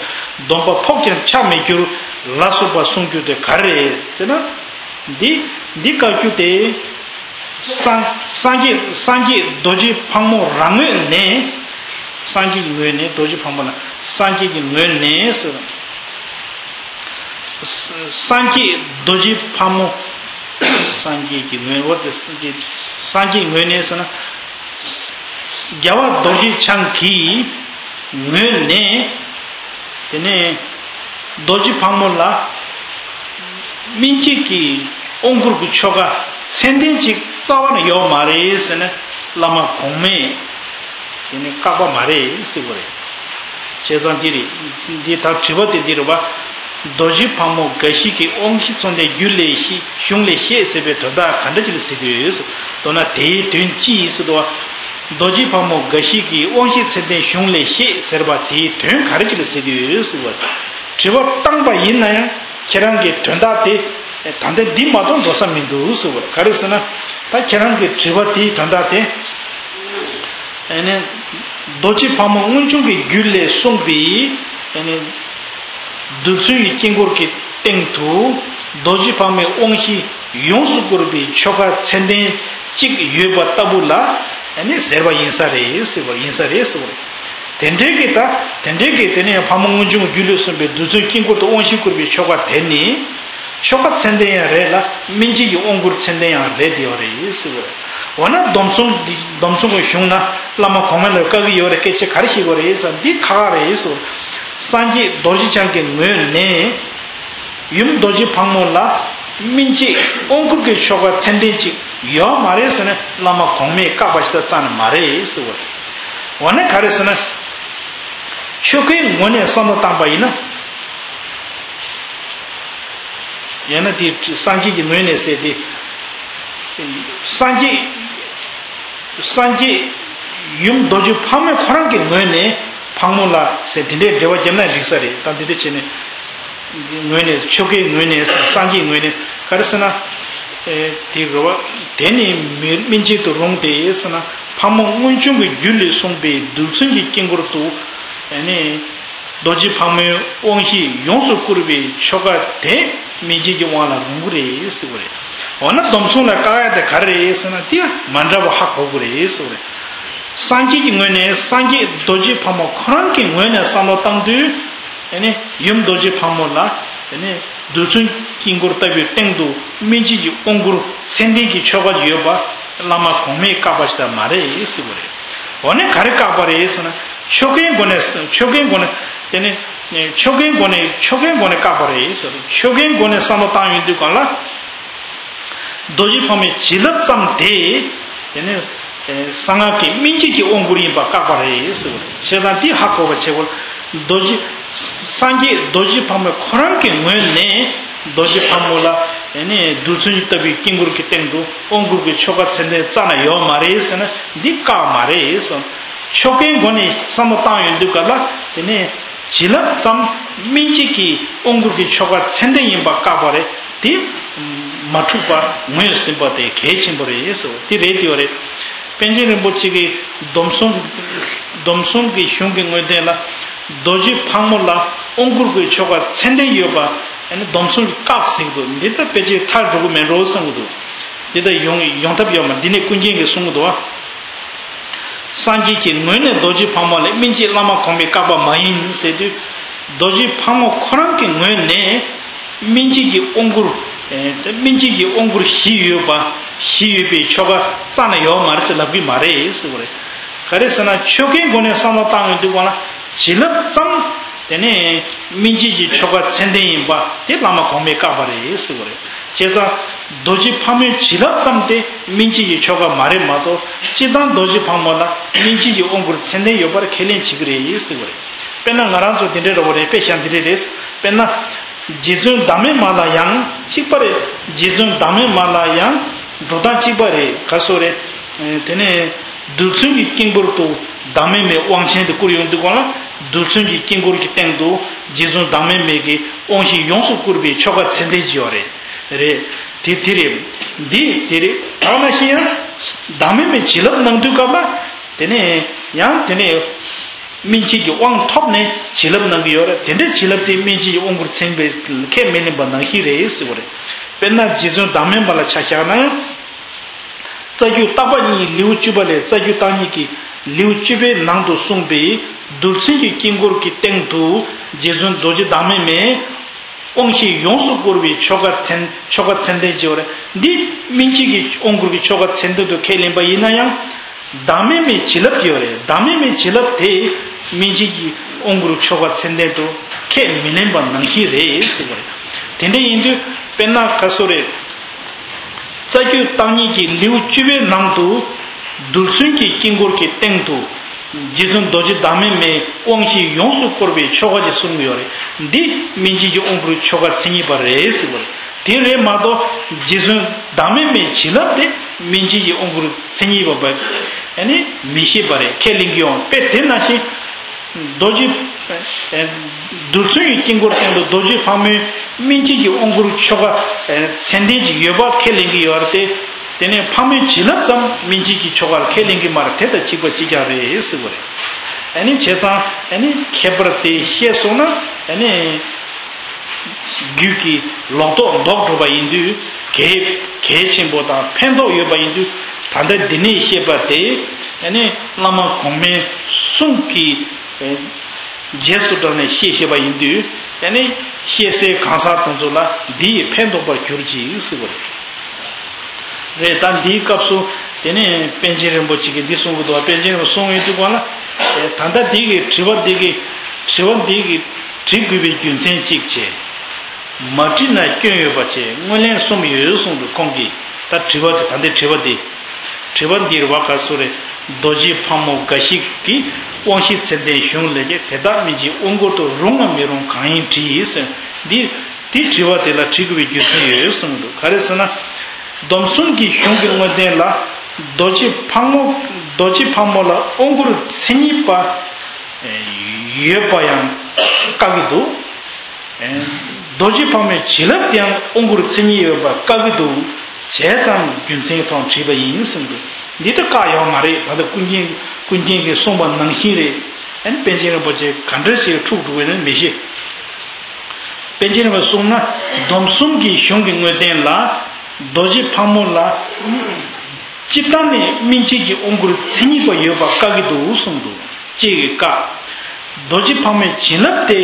སྡོམ་པ་ཕོག་ཀྱང་ཆགས་མི་འགྱུར་ལ་སོགས་པ་གསུང་རྒྱུ་དེ་ག་རེ་རེད་ཟེར་ན། འདི་འདི་བཀའ་བརྒྱུད་དེ། སངས་སངས་རྒྱས་སངས་རྒྱས་རྡོ་རྗེ་ཕག་མོ་རང་ངོས་ནས། སངས་རྒྱས་ཀྱི་ངོས་ནས་རྡོ་རྗེ་ཕག་མོ་ལ་སངས་རྒྱས་ཀྱི་ངོས་ནས་ཟེར། སངས་རྒྱས་རྡོ་རྗེ་ཕག་མོ། སངས་རྒྱས་ཀྱི་ངོས་འོ་དེ་སངས་རྒྱས་སངས་རྒྱས་ངོས་ནས་ཟེར་ན། རྒྱལ་བ་རྡོ་རྗེ་འཆང་གི་ངོས་ནས། དེ་ནས་རྡོ་རྗེ་ཕག་མོ་ལ་སྨིན་བྱེད་ཀྱི་དབང་བསྐུར་གྱི་ཆོ་ག་ཚད་ལྡན་ཅིག་རྩ་བ་ནས་ཡོད་མ་རེད་ཟེར་ནས་བླ་མ་གོང་མས་དེ་ནས་བཀག་པ་མ་རེད་ཟེར་བ་རེད། བྱས་ཙང་འདི་རེད། འདི་ད་དྲི་བ་དེ་འདི་རེད་བ། རྡོ་རྗེ་ཕག་མོ་འགའ་ཞིག་གིས་དབང་བཞི་ཚད་ལྡན་རྒྱུད་ལས་ཤེས་གཞུང་ལས་ཤེས་ཟེར་བའི་དོན་དག་ག་འདྲ་ཅིག་ལ་ཟེར་གྱི་ཡོད་ཟེར། མདོར་ན་དེའི་དོན་ཅི་ཡིན་ཟེར་དུས། རྡོ་རྗེ་ཕག་མོ་འགའ་ཞིག་གིས་དབང་བཞི་ཚད་ལྡན་གཞུང་ལས་ཤེས་ཟེར་བ་དེའི་དོན་ག་རེ་ཅིག་ལ་ཟེར་གྱི་ཡོད་ཟེར་བ། དྲི་བ་བཏང་པ་ཡིན་ན་ཡང་ཁྱེད་རང་གི་དོན་དག་དེ་ད་ལྟ་འདི་མ་གཏོགས་འགྲོ་ས་མི་འདུག་ཟེར་བ། ག་རེ་ཟེར་ན། ད་ཁྱེད་རང་གི་དྲི་བ་དེའི་དོན་དག་དེ། ཨ་ནི། རྡོ་རྗེ་ཕག་མོ་མངོན་འབྱུང་གི་རྒྱུད་ལས་གསུངས་པའི། ཨ་ནི། རྡུལ་ཚོན་གྱི་དཀྱིལ་འཁོར་གྱི་སྟེང་དུ་རྡོ་རྗེ་ཕག་མོའི་དབང་བཞི་ཡོངས་སུ་བསྐོར་བའི་ཆོ་ག་ཚད་ལྡན་གཅིག་ཡོད་པ་ལྟ་བུ་ལ་ཨ་ནི་ཟེར་བ་ཡིན་ས་རེད་ཟེར་བ་ཡིན་ས་རེད་ཟེར་བ་རེད། དེ་འདྲའི་གི་ད་དེ་འདྲའི་གི་དེ་ནས་ཕག་མོ་མངོན་འབྱུང་རྒྱུད་ལས་གསུངས་པའི་རྡུལ་ཚོན་དཀྱིལ་འཁོར་དུ་དབང་བཞི་བསྐུར་བའི་ཆོ་ག་དེ་ནི་ཆོ་ག་ཚད་ལྡན་ཡང་རེད་ལ་སྨིན་བྱེད་ཀྱི་དབང་བསྐུར་ཚད་ལྡན་ཡང་རེད་དེ་ཡོད་རེད་ཟེར་བ་རེད། འོ་ན་སྡོམ་གསུམ་འདི་སྡོམ་གསུམ་གྱི་གཞུང་ན་བླ་མ་གོང་མ་ལ་བཀའ་གི་ཡོད་རེད། སྐད་ཆ་ག་རེ་ཞིག་གོ་རེད་ཟེར་འདི་ཁག་ཁག་རེད་ཟེར། སངས་རྒྱས་རྡོ་རྗེ་འཆང་གི་ངོས་ནས་ཡུམ་རྡོ་རྗེ་ཕག་མོ་ལ་སྨིན་བྱེད་དབང་བསྐུར་གྱི་ཆོ་ག་ཚད་ལྡན་ཅིག་ཡོད་མ་རེད་ཟེར་ན་བླ་མ་གོང་མས་བཀག་པ་ཞིག་ད་རྩ་ནས་མ་རེད་ཟེར་བ་རེད། འོ་ན་ག་རེ་ཟེར་ན། ཆོ་གའི་ངོས་ནས་བསམ་བློ་བཏང་པ་ཡིན་ན། ཡང་ན་དེ་སངས་རྒྱས་ཀྱི་ངོས་ནས་ཟེར་ཏེ། སངས་རྒྱས། སངས་རྒྱས། ཡུམ་རྡོ་རྗེ་ཕག་མོ་ཁོ་རང་གི་ངོས་ནས་ཕག་མོ་ལ་ཟེར་དེ་འདྲའི་འགྲེལ་བ་བརྒྱབ་ན་འགྲིག་ས་རེད། ད་འདི་འདྲ་བྱས་ནས། ངོས་ནས་ཆོ་གའི་ངོས་ནས་སངས་རྒྱས་ངོས་ནས་ག་རེ་ཟེར་ན། དེ་རེད་བ། དེ་ནི་མི་སྨིན་བྱེད་དུ་རུང་སྟེ་ཟེར་ན་ཕག་མོ་མངོན་འབྱུང་གི་རྒྱུད་ལས་གསུངས་པའི་རྡུལ་ཚོན་གྱི་དཀྱིལ་འཁོར་དུ། ཨ་ནི། རྡོ་རྗེ་ཕག་མོའི་དབང་བཞི་ཡོངས་སུ་བསྐུར་བའི་ཆོ་ག་དེ་སྨིན་བྱེད་ཀྱི་དབང་ལ་རུང་གི་རེད་ཟེར་བ་རེད། འོ་ན་སྡོམ་གསུམ་ལ་བཀག་ཡ་དེ་ག་རེ་རེད་ཟེར་ན་དེ་མ་འདྲ་བ་ཧ་གོ་དགོས་རེད་ཟེར་བ་རེད། སངས་རྒྱས་ཀྱི་ངོས་ནས་སངས་རྒྱས་རྡོ་རྗེ་ཕག་མོ་ཁོ་རང་གི་ངོས་ནས་བསམ་བློ་བཏང་དུས། ཨ་ནི་ཡུམ་རྡོ་རྗེ་ཕག་མོ་ལ་ཨ་ནི་རྡུལ་ཚོན་དཀྱིལ་འཁོར་ལྟ་བུའི་སྟེང་དུ་སྨིན་བྱེད་ཀྱི་དབང་བསྐུར་ཚད་ལྡན་གྱི་ཆོ་ག་ཡོད་པ་བླ་མ་གོང་མས་བཀག་པ་ཞིག་ད་མ་རེད་ཟེར་བ་རེད། འོ་ན་ག་རེ་བཀག་པ་རེད་ཟེར་ན་ཆོ་གའི་སྒོ་ནས་ཆོ་གའི་སྒོ་ནས་དེ་ནི་ཆོ་གའི་སྒོ་ནས་ཆོ་གའི་སྒོ་ནས་བཀག་པ་རེད་ཟེར། ཆོ་གའི་སྒོ་ནས་བསམ་བློ་བཏང་ཡོང་དུས་གང་ལ། རྡོ་རྗེ་ཕག་མོའི་བྱིན་རླབས་ཙམ་དེ། དེ་ནི་གསང་སྔགས་ཀྱི་སྨིན་བྱེད་ཀྱི་དབང་བསྐུར་ཡིན་པ་བཀག་པ་རེད་ཟེར་བ་རེད། བྱས་ཙང་འདི་ཧ་གོ་བ་བྱེད་དགོས། རྡོ་རྗེ། སངས་རྒྱས་རྡོ་རྗེ་ཕག་མོ་ཁོ་རང་གི་ངོས་ནས་རྡོ་རྗེ་ཕག་མོ་ལ་ཨ་ནི་རྡུལ་ཚོན་ལྟ་བུའི་དཀྱིལ་འཁོར་གྱི་སྟེང་དུ་དབང་བསྐུར་གྱི་ཆོ་ག་ཚད་ལྡན་རྩ་ནས་ཡོད་མ་རེད་ཟེར་ན་འདི་བཀག་མ་རེད་ཟེར། ཆོ་གའི་སྒོ་ནས་བསམ་བློ་བཏང་ཡོང་དུས་ག་ལ་དེ་ནས་བྱིན་རླབས་ཙམ་སྨིན་བྱེད་ཀྱི་དབང་བསྐུར་གྱི་ཆོ་ག་ཚད་ལྡན་ཡིན་པ་བཀག་པ་རེད། དེ་མ་འཁྲུགས་པ་ངོས་ཟིན་པ་དེ་གལ་ཆེན་པོ་རེད་ཟེར་བ་དེ་རེད་དེ་བ་རེད། པཎ་ཆེན་རིན་པོ་ཆེ་གིས་སྡོམ་གསུམ། སྡོམ་གསུམ་གྱི་གཞུང་གི་དངོས་བསྟན་ལ། རྡོ་རྗེ་ཕག་མོ་ལ་དབང་བསྐུར་གྱི་ཆོ་ག་ཚད་ལྡན་ཡོད་པ། ཨ་ནི་སྡོམ་གསུམ་གྱི་བཀག་ཟེར་གྱི་འདུག་འདི་ལྟ་དཔེ་ཆའི་མཐར་འགྲོ་གི་མེད་འགྲོ་བསམ་གྱི་འདུག་འདི་ལྟ་ཡོང་ཡོང་ཐབས་ཡོད་མ་འདི་ནས་ཀུན་མཁྱེན་གྱིས་གསུང་གི་འདུག་བ། སངས་རྒྱས་ཀྱི་ངོས་ནས་རྡོ་རྗེ་ཕག་མོ་ལ་སྨིན་བྱེད་བླ་མ་གོང་མས་བཀག་པ་མ་ཡིན་ཟེར་དུས། རྡོ་རྗེ་ཕག་མོ་ཁོ་རང་གི་ངོས་ནས་སྨིན་བྱེད་ཀྱི་དབང་བསྐུར་ ཨེ། དེ་སྨིན་བྱེད་ཀྱི་དབང་བསྐུར་བཞི་ཡོད་པ། བཞི་ཡོད་པའི་ཆོ་ག་རྩ་ནས་ཡོད་མ་རེད་ཟེར་ལབ་ཀྱི་མ་རེད་ཟེར་བ་རེད། ག་རེ་ཟེར་ན་ཆོ་གའི་སྒོ་ནས་བསམ་བློ་བཏང་ཡོང་དུས་སྒང་ལ་བྱིན་རླབས་ཙམ་དེ་ནས་སྨིན་བྱེད་ཀྱི་ཆོ་ག་མཚན་ལྡན་ཡིན་པ་དེ་བླ་མ་གོང་མས་བཀག་པ་རེད་ཟེར་བ་རེད། བྱས་ཙང་རྡོ་རྗེ་ཕག་མོའི་བྱིན་རླབས་ཙམ་དེ་སྨིན་བྱེད་ཀྱི་ཆོ་ག་མ་རེད་མ་གཏོགས་སྤྱིར་བཏང་རྡོ་རྗེ་ཕག་མོ་ལ་སྨིན་བྱེད་ཀྱི་དབང་བསྐུར་མཚན་ལྡན་ཡོད་པར་ཁས་ལེན་བྱེད་ཀྱི་རེད་ཟེར་བ་རེད། དཔེར་ན་ང་རང་ཚོ་དེ་འདྲའི་འདྲ་བོ་རེད། དཔེ་བཞག་འདི་འདྲའི་རེད། དཔེར་ན། རྗེ་བཙུན་བདག་མེད་མ་ལ་ཡང་གཅིག་པ་རེད། རྗེ་བཙུན་བདག་མེད་མ་ལ་ཡང་འགྲོ་སྟངས་གཅིག་པ་རེད། ག་སོ་རེད། དེ་ནས་རྡུལ་ཚོན་གྱི་དཀྱིལ་འཁོར་དུ་བདག་མེད་མའི་དབང་ཆེན་དེ་བསྐུར་ཡོང་དུས་སྒང་ལ་རྡུལ་ཚོན་གྱི་དཀྱིལ་འཁོར་གྱི་སྟེང་དུ་རྗེ་བཙུན་བདག་མེད་མའི་གི་དབང་བཞི་ཡོངས་སུ་བསྐུར་བའི་ཆོ་ག་མཚན་ལྡན་ཅིག་ཡོད་རེད། རེད། དེ་དེ་རེད། འདི་དེ་རེད། ད་ག་ནང་བཞིན་ཡང་བདག་མེད་མའི་བྱིན་རླབས་གནང་དུས་སྐབས་ལ་དེ་ནས་ཡང་དེ་ནས། སྨིན་བྱེད་ཀྱི་དབང་ཐོབ་ནས་བྱིན་རླབས་གནང་གི་ཡོད་རེད། དེ་འདྲའི་བྱིན་རླབས་དེ་སྨིན་བྱེད་ཀྱི་དབང་བསྐུར་མཚན་པའི་ཁས་མི་ལེན་པ་ནང་བཞིན་རེད་ཟེར་བ་རེད། དཔེར་ན་རྗེ་བཙུན་བདག་མེད་མ་ལ་ཆ་བཞག་ན་ཡང་། རྩ་རྒྱུད་བརྟག་པ་གཉིས་ལེའུ་བཅུ་པ་ལས་རྩ་རྒྱུད་བརྟག་གཉིས་ཀྱི་ལེའུ་བཅུ་པའི་ནང་དུ་གསུངས་པའི་རྡུལ་ཚོན་གྱི་དཀྱིལ་འཁོར་གྱི་སྟེང་དུ་རྗེ་བཙུན་རྡོ་རྗེ་བདག་མེད་མས། དབང་བཞི་ཡོངས་སུ་བསྐུར་བའི་ཆོ་ག་མཚན་ཆོ་ག་མཚན་ལྡན་ཅེས་པ་རེད། འདི་སྨིན་བྱེད་ཀྱི་དབང་བསྐུར་གྱི་ཆོ་ག་མཚན་ལྡན་དུ་ཁས་ལེན་པ་ཡིན་ན་ཡང་། བདག་མེད་མའི་བྱིན་རླབས་ཡོད་རེད། བདག་མེད་མའི་བྱིན་རླབས་དེ་སྨིན་བྱེད་ཀྱི་དབང་བསྐུར་ཆོ་ག་མཚན་ལྡན་དུ་ཁས་མི་ལེན་པ་ནང་བཞིན་རེད་ཟེར་བ་རེད། དེ་འདྲ་ཡིན་དུས་དཔེར་ན་ག་སོ་རེད། རྩ་རྒྱུད་བརྟག་གཉིས་ཀྱི་ལེའུ་བཅུ་པའི་ནང་དུ་རྡུལ་ཚོན་གྱི་དཀྱིལ་འཁོར་གྱི་སྟེང་དུ། རྗེ་བཙུན་རྡོ་རྗེ་བདག་མེད་མའི་དབང་བཞི་ཡོངས་སུ་བསྐོར་བའི་ཆོ་ག་ཅིག་གསུངས་ཡོད་རེད། འདི་སྨིན་བྱེད་ཀྱི་དབང་བསྐུར་ཆོ་ག་མཚན་ཉིད་པ་རེད་ཟེར་བ་རེད། དེ་རེད་མ་གཏོགས་རྗེ་བཙུན་བདག་མེད་མའི་བྱིན་རླབས་དེ་སྨིན་བྱེད་ཀྱི་དབང་བསྐུར་མཚན་ཉིད་པ་བས་ཨ་ནི་མི་ཤེས་པ་རེད། ཁས་ལེན་གྱི་ཡོང་དཔེ་དེ་ནང་བཞིན་རྡོ་རྗེ་རྡུལ་ཚོན་གྱི་དཀྱིལ་འཁོར་སྟེང་དུ་རྡོ་རྗེ་ཕག་མོའི་སྨིན་བྱེད་ཀྱི་དབང་བསྐུར་ཆོ་ག་མཚན་ལྡན་ཅིག་ཡོད་པ་ཁས་ལེན་གྱི་ཡོད་རེད་དེ། དེ་ནས་ཕག་མོའི་བྱིན་རླབས་ཙམ་སྨིན་བྱེད་ཀྱི་ཆོ་གར་ཁས་ལེན་གྱི་མ་རེད། དེ་དང་གཅིག་པ་གཅིག་རྐྱང་རེད་ཟེར་བ་རེད། ཨ་ནི་བྱས་ཙང་ཨ་ནི་ཁྱད་པར་དེ་ཤེས་སོང་ན་ཨ་ནི་རྒྱུད་ཀྱི་ལོག་རྟོག་ལྡོག་འགྲོ་བ་ཡིན་དུས་གལ་གལ་ཆེན་པོ་དང་ཕན་ཐོགས་ཡོད་པ་ཡིན་དུས་ད་ལྟ་འདི་ནས་བཤད་པ་དེ་ཨ་ནི་བླ་མ་གོང་མའི་གསུང་གི་རྗེས་སུ་འབྲངས་ནས་བཤད་བཤད་པ་ཡིན་དུས་ཨ་ནི་བཤད་སའི་གང་ཟག་དེ་ཚོ་ལ་འདི་ཡིས་ཕན་ཐོགས་པར་གྱུར་ཅིག་ཟེར་བ་རེད། རེད། ད་འདིའི་སྐབས་སུ་དེ་ནས་པཎ་ཆེན་རིན་པོ་ཆེ་གིས་འདི་གསུང་གི་འདུག་པཎ་ཆེན་རིན་པོ་ཆེ་གསུང་ཡོང་དུས་སྒང་ལ། ད་ལྟ་འདི་གི་དྲི་བ་འདི་གི་དྲི་བ་འདི་གི་དྲི་དགོས་པའི་རྒྱུ་མཚན་གཅིག་བྱས། མ་དྲིས་ན་སྐྱོན་ཡོད་པ་བྱས་སྔོན་ལན་གསུམ་ཡོད་གསུངས་འདུག་ཁོང་གིས་ད་དྲི་བ་དེ་ད་ལྟའི་དྲི་བ་འདི། དྲི་བ་འདིར་བ་ག་སུ་རེ་རྡོ་རྗེ་ཕག་མོ་འགའ་ཞིག་གིས་དབང་བཞི་མཚན་ལྡན་གཞུང་ལས་ཀྱི་དེ་དག་སྨིན་བྱེད་དབང་བསྐུར་དུ་རུང་ངམ་མི་རུང་གང་ཡིན་དྲིས་ཟེར། འདི་དེ་དྲི་བ་དེ་ལ་དྲི་དགོས་པའི་རྒྱུ་མཚན་ཡོད་གསུངས་འདུག་ག་རེ་ཟེར་ན། སྡོམ་གསུམ་གྱི་གཞུང་གི་དངོས་བསྟན་ལ་རྡོ་རྗེ་ཕག་མོ་རྡོ་རྗེ་ཕག་མོ་ལ་དབང་བསྐུར་མཚན་ཉིད་པ་ཡོད་པ་ཡང་བཀག་གི་འདུག་རྡོ་རྗེ་ཕག་མོའི་བྱིན་རླབས་དེའང་དབང་བསྐུར་མཚན་ཉིད་ཡོད་པ་བཀག་གི་འདུག་བྱས་ཙང་རྒྱུ་མཚན་ཐོག་བྲིས་པ་ཡིན་གསུངས་འདུག་འདི་ལྟ་བཀག་ཡོད་མ་རེད། ད་ལྟ་ཀུན་མཁྱེན་ཀུན་མཁྱེན་གྱིས་གསུངས་པ་ནང་བཞིན་རེད། ཨ་ནི་པཎ་ཆེན་རིན་པོ་ཆེ་ག་འདྲ་ཞིག་འཁྲུག་འགྲོ་གི་ན་མི་ཤེས། པཎ་ཆེན་རིན་པོ་ཆེས་གསུངས་ན་སྡོམ་གསུམ་གྱི་གཞུང་གི་དངོས་བསྟན་ལ་རྡོ་རྗེ་ཕག་མོ་ལ་སྤྱིར་བཏང་ནས་སྨིན་བྱེད་ཀྱི་དབང་བསྐུར་མཚན་ཉིད་པ་ཡོད་པ་བཀག་གི་འདུག་གསུངས་འདུག་ཅེས་བཀག་རྡོ་རྗེ་ཕག་མོའི་བྱིན་རླབས་དེ་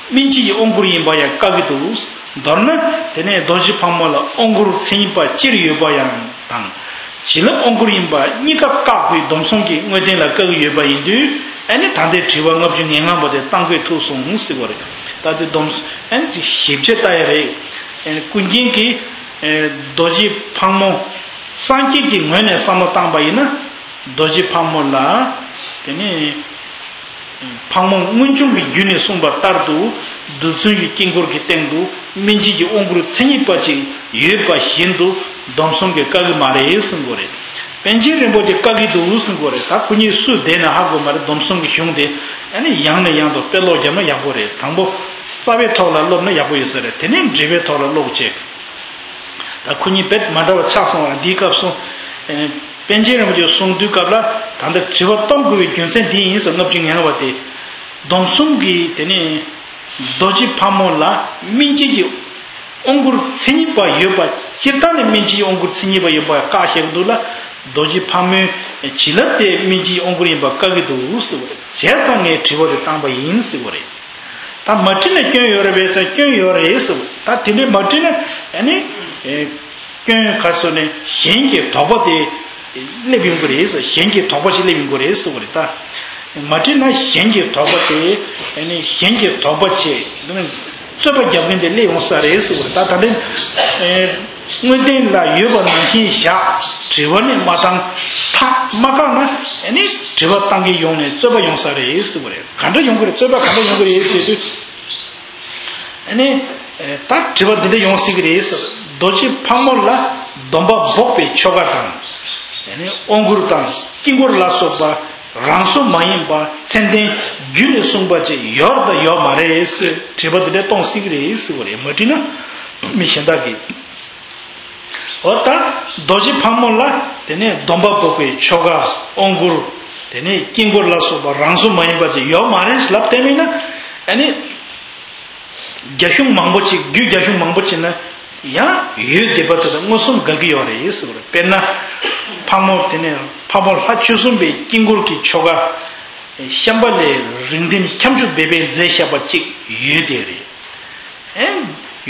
སྨིན་བྱེད་ཀྱི་དབང་བསྐུར་ཡིན་པ་ཡང་བཀག་གི་འདུག་མདོར་ན་དེ་ནས་རྡོ་རྗེ་ཕག་མོ་ལ་དབང་བསྐུར་མཚན་ཉིད་པ་སྤྱིར་ཡོད་པ་ཡང་དང་། བྱིན་རླབས་དབང་བསྐུར་ཡིན་པ་གཉིས་ཀ་བཀག་པའི་སྡོམ་གསུམ་གྱི་དངོས་བསྟན་ལ་བཀག་གི་ཡོད་པ་ཡིན་དུས་ཨ་ནི་ད་ལྟའི་དྲི་བ་ལྔ་བཅུ་ང་ལྔ་པ་དེ་གཏང་དགོས་ཐུག་སོང་ཟེར་བ་རེད། ད་དེ་སྡོམ་ཨ་ནི་ཞིབ་ཆ་ལྟ་ཡ་རེད། ཨ་ནི་ཀུན་མཁྱེན་གྱིས་རྡོ་རྗེ་ཕག་མོ་སངས་རྒྱས་ཀྱི་ངོས་ནས་བསམ་བློ་བཏང་པ་ཡིན་ན་རྡོ་རྗེ་ཕག་མོ་ལ་དེ་ནས། ཕག་མོ་མངོན་འབྱུང་གི་རྒྱུད་ནས་གསུངས་པ་ལྟར་དུ་རྡུལ་ཚོན་གྱི་དཀྱིལ་འཁོར་གྱི་སྟེང་དུ་སྨིན་བྱེད་ཀྱི་དབང་བསྐུར་མཚན་ཉིད་པ་ཅིག་ཡོད་པ་བཞིན་དུ་སྡོམ་གསུམ་གྱིས་བཀག་གི་མ་རེད་གསུང་དགོས་རེད། པཎ་ཆེན་རིན་པོ་ཆེས་བཀག་གི་འདུག་གསུང་དགོས་རེད། ད་ཁོ་གཉིས་སུ་བསྡད་ན་ཧ་གོ་མ་རེད། སྡོམ་གསུམ་གྱི་གཞུང་དེ་ཨ་ནི་ཡང་ནས་ཡང་དུ་དཔེ་ཀློག་བརྒྱབ་ན་ཡག་པོ་རེད། དང་པོ་རྩ་བའི་ཐོག་ལ་ཀློག་ན་ཡག་པོ་ཡོད་ས་རེད། དེ་ནས་འགྲེལ་པའི་ཐོག་ལ་ཀློག་བྱས། ད་ཁོ་གཉིས་རྦད་མ་འདྲ་བ་ཆགས་སོང་བ་འདིའི་སྐབས་སུ། པཎ་ཆེན་རིན་པོ་ཆེས་གསུང་དུས་སྐབས་ལ་ད་ལྟ་དྲི་བ་གཏོང་དགོས་པའི་རྒྱུ་མཚན་འདི་ཡིན་ཟེར་ལྔ་བཅུ་ང་ལྔ་པ་དེ། སྡོམ་གསུམ་གྱི་དེ་ནས་རྡོ་རྗེ་ཕག་མོ་ལ་སྨིན་བྱེད་ཀྱི་དབང་བསྐུར་མཚན་ཉིད་པ་ཡོད་པ་སྤྱིར་བཏང་ནས་སྨིན་བྱེད་ཀྱི་དབང་བསྐུར་མཚན་ཉིད་པ་ཡོད་པ་བཀག་བཞག་འདུག་ལ། རྡོ་རྗེ་ཕག་མོའི་བྱིན་རླབས་དེ་སྨིན་བྱེད་ཀྱི་དབང་བསྐུར་ཡིན་པ་བཀག་གི་འདུག་ཟེར་བ་རེད། བྱས་ཙང་ངས་དྲི་བ་དེ་བཏང་པ་ཡིན་ཟེར་བ་རེད། ད་མ་བྲིས་ན་སྐྱོན་ཡོད་རེད་པས་ཟེར། སྐྱོན་ཡོད་རེད་ཟེར། ད་དེ་འདྲའི་མ་བྲིས་ན་ཨ་ནི་ཨེ་སྐྱོན་ག་སོ་ནས་གཞན་གྱི་དོགས་པ་དེ་སླེབས་ཡོང་གི་རེད་ཟེར། གཞན་གྱི་དོགས་པ་ཞིག་སླེབས་ཡོང་གི་རེད་ཟེར་བ་རེད། ད་མ་བྲིས་ན་གཞན་གྱི་དོགས་པ་དེ་ཨ་ནི་གཞན་གྱི་དོགས་པ་བྱས་རྩོད་པ་རྒྱབ་མཁན་དེ་སླེབས་ཡོང་ས་རེད་ཟེར་བ་རེད། ད་ད་ལན་ཨེ་དངོས་བསྟན་ལ་ཡོད་པ་ནང་བཞིན་བཞག་དྲི་བ་ནི་མ་བཏང་། ཐག་མ་བཀག་ན་ཨ་ནི་དྲི་བ་བཏང་གི་ཡོང་ནས་རྩོད་པ་ཡོང་ས་རེད་ཟེར་བ་རེད། ག་འདྲ་ཡོང་གི་རེད། རྩོད་པ་ག་འདྲ་ཡོང་གི་རེད་ཟེར་དུས། ཨ་ནི་ད་དྲི་བ་འདི་འདྲ་ཡོང་སྲིད་ཀྱི་རེད་ཟེར། རྡོ་རྗེ་ཕག་མོ་ལ་སྡོམ་པ་འབོགས་པའི་ཆོ་ག་དང་། ཨ་ནི་དབང་བསྐུར་དང་དཀྱིལ་འཁོར་ལ་སོགས་པ་རང་བཟོ་མ་ཡིན་པ་མཚན་ལྡན་རྒྱུད་ནས་གསུངས་པ་ཅིག་ཡོད་དང་ཡོད་མ་རེད་ཟེར། དྲི་བ་འདི་འདྲ་གཏོང་སྲིད་ཀྱི་རེད་ཟེར་བ་རེད། མ་བྲིས་ན་མི་གཞན་དག་གིས། འོ་ད་རྡོ་རྗེ་ཕག་མོ་ལ་དེ་ནས་སྡོམ་པ་འབོགས་པའི་ཆོ་ག་དབང་བསྐུར། དེ་ནས་དཀྱིལ་འཁོར་ལ་སོགས་པ་རང་བཟོ་མ་ཡིན་པ་ཅིག་ཡོད་མ་རེད་ལབ་བསྡད་མིན་ན། ཨ་ནི་རྒྱ་གཞུང་མང་པོ་ཅིག་རྒྱུད་རྒྱ་གཞུང་མང་པོ་ཅིག་ན་ཡང་ཡོད་བསྡད་པ་དེ་དང་མངོན་སུམ་འགལ་གྱི་ཡོད་རེད་ཟེར་བ་རེད། དཔེར་ན་ཕག་མོ་དེ་ནས་ཕག་མོ་ལྷ་བཅུ་གསུམ་པའི་དཀྱིལ་འཁོར་གྱི་ཆོ་ག་ཤམྦྷ་ལའི་རིགས་ལྡན་ཁྱབ་འཇུག་སྦས་པས་མཛད་བཞག་པ་ཅིག་ཡོད་བསྡད་རེད། ཨེ་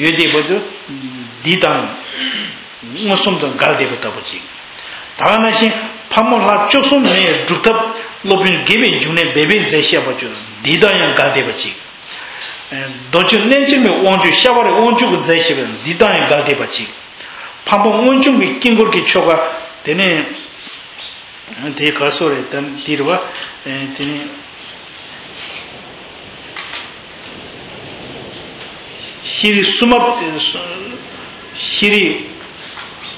ཡོད་དེ་བར་དུ་འདི་དང་མངོན་སུམ་དང་འགལ་བསྡད་པ་ལྟ་བུ་ཅིག་ད་ག་ནང་བཞིན་ཕག་མོ་ལྷ་བཅུ་གསུམ་མའི་སྒྲུབ་ཐབས་སློབ་དཔོན་དགེ་བའི་འབྱུང་གནས་སྦས་པས་མཛད་བཞག་པ་ཅིག་འདི་དང་ཡང་འགལ་བསྡད་པ་ཅིག་རྡོ་རྗེ་རྣལ་འབྱོར་མའི་དབང་ཕྱུག་ཤ་བ་རི་དབང་ཕྱུག་གིས་མཛད་བཞག་པ་འདི་དང་ཡང་འགལ་བསྡད་པ་ཅིག་ཕག་མོ་མངོན་འབྱུང་གི་དཀྱིལ་འཁོར་གྱི་ཆོ་ག་དེ་ནས། དེ་ག་སོ་རེད་དམ་དེ་རེད་བ། དེ་ནི་ཤྲཱི་སུ་མ། ཤྲཱི་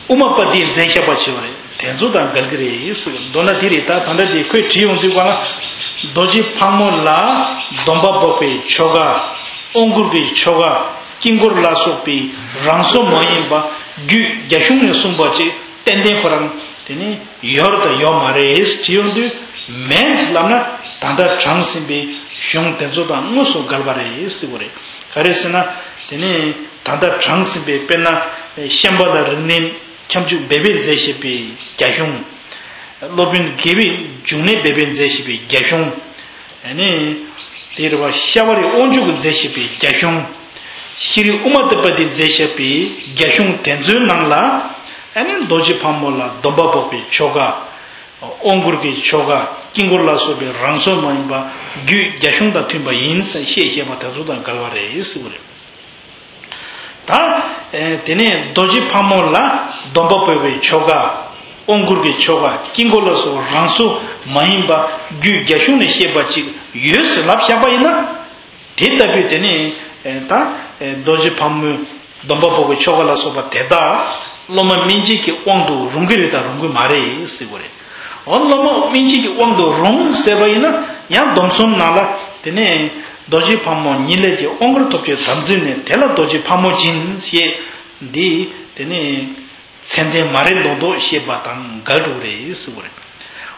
ཨུ་མ་པ་ཏིས་མཛད་བཞག་པ་ཞིག་རེད། དེ་ཚོ་དང་འགལ་གྱི་རེད་ཟེར། མདོར་ན་དེ་རེད། ད་ད་ལྟ་དེ་ཁོས་བྲིས་ཡོང་དུས་ག་ལ་རྡོ་རྗེ་ཕག་མོ་ལ་སྡོམ་པ་འབོགས་པའི་ཆོ་ག། དབང་བསྐུར་གྱི་ཆོ་ག། དཀྱིལ་འཁོར་ལ་སོགས་པའི་རང་བཟོ་མ་ཡིན་པ་རྒྱུད་རྒྱ་གཞུང་ནས་གསུངས་པ་ཅིག་ཏན་ཏན་ཁོ་རང་དེ་ནི་ཡོད་དང་ཡོད་མ་རེད་དྲིས་ཡོང་དུས་མེད་ལབ་ན་ད་ལྟ་དྲངས་ཟིན་པའི་གཞུང་དེ་ཚོ་དང་དངོས་སུ་འགལ་བ་རེད་ཟེར་བ་རེད། ག་རེ་ཟེར་ན་དེ་ནི་ད་ལྟ་དྲངས་ཟིན་པའི་དཔེར་ན་ཤམྦྷ་ལ་རིགས་ལྡན་ཁྱབ་འཇུག་སྦས་པས་མཛད་བཞག་པའི་རྒྱ་གཞུང་། སློབ་དཔོན་དགེ་བའི་འབྱུང་གནས་སྦས་པས་མཛད་བཞག་པའི་རྒྱ་གཞུང་། ཨ་ནི། དེ་རེད་བ། ཤ་བ་རི་དབང་ཕྱུག་གིས་མཛད་བཞག་པའི་རྒྱ་གཞུང་། ཤྲཱི་ཨུ་མ་ཏི་པ་ཏིས་མཛད་བཞག་པའི་རྒྱ་གཞུང་དེ་ཚོའི་ནང་ལ། ཨ་ནི་རྡོ་རྗེ་ཕག་མོ་ལ་སྡོམ་པ་འབོགས་པའི་ཆོ་ག། དབང་བསྐུར་གྱི་ཆོ་ག། དཀྱིལ་འཁོར་ལ་སོགས་པའི་རང་བཟོ་མ་ཡིན་པ་རྒྱུད་རྒྱ་གཞུང་དང་མཐུན་པ་ཡིན་ཟེར་བཤད་བཞག་པ་དེ་ཚོ་དང་འགལ་བ་རེད་ཟེར་བ་རེད། ད། ཨེ་དེ་ནས་རྡོ་རྗེ་ཕག་མོ་ལ་སྡོམ་པ་འབོགས་པའི་ཆོ་ག། དབང་བསྐུར་གྱི་ཆོ་ག། དཀྱིལ་འཁོར་ལ་སོགས་རང་བཟོ་མ་ཡིན་པ་རྒྱུད་རྒྱ་གཞུང་ནས་བཤད་པ་ཅིག་ཡོད་ཟེར་ལབ་བཞག་པ་ཡིན་ན། དེ་ལྟ་བུའི་དེ་ནས་ཨེ་ད་ཨེ་རྡོ་རྗེ་ཕག་མོའི་སྡོམ་པ་འབོགས་པའི་ཆོ་ག་ལ་སོགས་པ་དེ་དག་སློབ་མ་སྨིན་བྱེད་ཀྱི་དབང་དུ་རུང་གི་རེད་དང་རུང་གི་མ་རེད་ཟེར་བ་རེད། འོ་སློབ་མ་སྨིན་བྱེད་ཀྱི་དབང་དུ་རུང་ཟེར་བ་ཡིན་ན་ཡང་སྡོམ་གསུམ་ནང་ལ་དེ་ནས་རྡོ་རྗེ་ཕག་མོ་ཉིད་ལས་ཀྱི་དབང་བསྐུར་ཐོབ་བྱའི་དམ་ཚིག་ནི་དེ་ལ་རྡོ་རྗེ་ཕག་མོ་སྦྱིན་ཞེས་འདི་དེ་ནས་མཚན་ལྡན་མ་རེད་མདོག་མདོག་བཤད་པ་དང་འགལ་འགྲོ་གི་རེད་ཟེར་བ་རེད།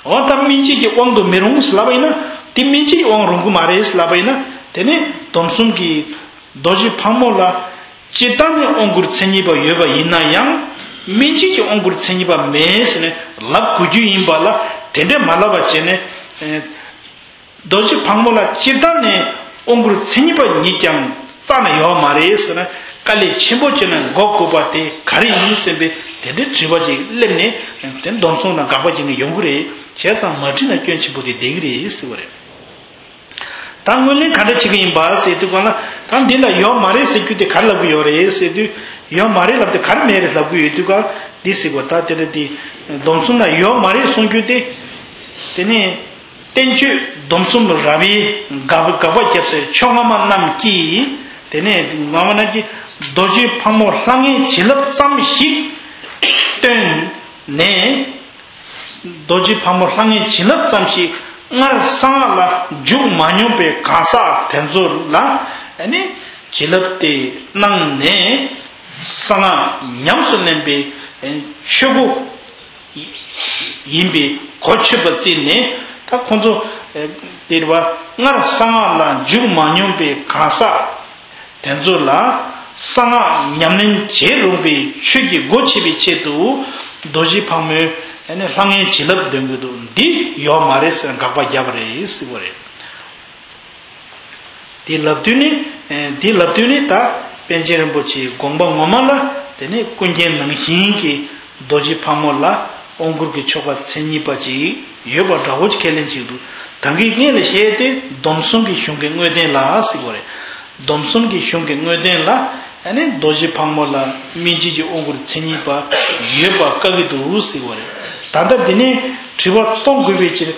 འོ་ད་སྨིན་བྱེད་ཀྱི་དབང་དུ་མི་རུང་ཟེར་ལབ་པ་ཡིན་ན་དེ་སྨིན་བྱེད་ཀྱི་དབང་རུང་གི་མ་རེད་ཟེར་ལབ་པ་ཡིན་ན་དེ་ནས་སྡོམ་གསུམ་གྱི་རྡོ་རྗེ་ཕག་མོ་ལ། སྤྱིར་བཏང་ནས་དབང་བསྐུར་མཚན་ཉིད་པ་ཡོད་པ་ཡིན་ན་ཡང་། སྨིན་བྱེད་ཀྱི་དབང་བསྐུར་མཚན་ཉིད་པ་མེད་ཟེར་ནས་ལབ་དགོས་རྒྱུ་ཡིན་པ་ལ་དེ་འདྲས་མ་ལབ་པ་བྱས་ནས། རྡོ་རྗེ་ཕག་མོ་ལ་སྤྱིར་བཏང་ནས་དབང་བསྐུར་མཚན་ཉིད་པ་ཉིད་ཀྱང་རྩ་ནས་ཡོད་མ་རེད་ཟེར་ན་དཀའ་ལས་ཆེན་པོ་བྱས་ནས་འགོག་དགོས་པ་དེ་ག་རེ་ཡིན་ཟེར་བའི་དེ་འདྲའི་དྲི་བ་ཅིག་སླེབས་ནས་དེ་སྡོམ་གསུམ་དང་དགག་པ་བྱེད་མཁན་ཡོང་གི་རེད། བྱས་ཙང་མ་བྲིས་ན་སྐྱོན་ཆེན་པོ་དེ་བསྡད་ཀྱི་རེད་ཟེར་བ་རེད། ད་ངོས་ལེན་ག་འདྲ་བྱེད་ཀྱི་ཡིན་པ་ཟེར་དུས་གང་ལ་ད་འདི་ལ་ཡོད་མ་རེད་ཟེར་རྒྱུ་དེ་ག་རེ་ལབ་ཀྱི་ཡོད་རེད་ཟེར་དུས་ཡོད་མ་རེད་ལབ་དུས་ག་རེ་མེད་རེད་ལབ་ཀྱི་ཡོད་དུས་ག་འདི་ཟེར་གོ་ད་དེ་འདྲ་དེ་སྡོམ་གསུམ་ལ་ཡོད་མ་རེད་གསུང་རྒྱུ་དེ་དེ་ནས་བསྟན་བཅོས་སྡོམ་གསུམ་ར་བའི་དགག་དགག་པ་བརྒྱབ་སའི་ཕྱོགས་སྔ་མ་རྣམས་ཀྱིས་དེ་ནས་སྔ་མ་རྣམས་ཀྱིས་རྡོ་རྗེ་ཕག་མོ་ལྷང་ངེ་བྱིན་རླབས་ཙམ་ཞིག་བཏོན་ནས། རྡོ་རྗེ་ཕག་མོ་ལྷང་ངེ་བྱིན་རླབས་ཙམ་ཞིག་སྔར་གསང་སྔགས་ལ་འཇུག་མ་མྱོང་པའི་གང་ཟག་དེ་ཚོ་ལ་ཨ་ནི་བྱིན་རླབས་དེ་གནང་ནས་གསང་སྔགས་ཉམས་སུ་ལེན་པའི་ཆོས་སྒོ་ཡིན་པའི་གོ་ཆོད་པ་བརྩིས་ནས་ད་ཁོང་ཚོ་དེ་རེད་བ་སྔར་གསང་སྔགས་ལ་འཇུག་མ་མྱོང་པའི་གང་ཟག་དེ་ཚོ་ལ་གསང་སྔགས་ཉམས་ལེན་བྱེད་རུང་བའི་ཆོས་ཀྱི་སྒོ་ཕྱེ་བའི་ཆེད་དུ་རྡོ་རྗེ་ཕག་མོའི་ཨ་ནི་ལྷང་ངེ་བྱིན་རླབས་འདོན་གྱི་འདུག་འདི་ཡོད་མ་རེད་ཟེར་དགག་པ་བརྒྱབ་པ་རེད་ཟེར་བ་རེད། དེ་ལབ་དུས་ནི། དེ་ལབ་དུས་ནི་ད་པཎ་ཆེན་རིན་པོ་ཆེའི་དགོངས་པ་ངོ་མ་ལ་དེ་ནི་ཀུན་མཁྱེན་ནང་བཞིན་གྱི་རྡོ་རྗེ་ཕག་མོ་ལ་དབང་བསྐུར་གྱི་ཆོ་ག་མཚན་ཉིད་པ་ཅིག་ཡོད་པ་འདྲ་བོ་ཅིག་ཁས་ལེན་བྱེད་འདུག་ད་གིན་སྔོན་ལ་བཤད་དེ་སྡོམ་གསུམ་གྱི་གཞུང་གི་དངོས་བསྟན་ལ་ཟེར་བ་རེད། སྡོམ་གསུམ་གྱི་གཞུང་གི་དངོས་བསྟན་ལ་ཨ་ནི་རྡོ་རྗེ་ཕག་མོ་ལ་སྨིན་བྱེད་ཀྱི་དབང་བསྐུར་མཚན་ཉིད་པ་ཡོད་པ་བཀག་གི་འདུག་ཟེར་བ་རེད། ད་ལྟ་འདི་ནས་དྲི་བ་གཏོང་དགོས་པའི་ཕྱིར།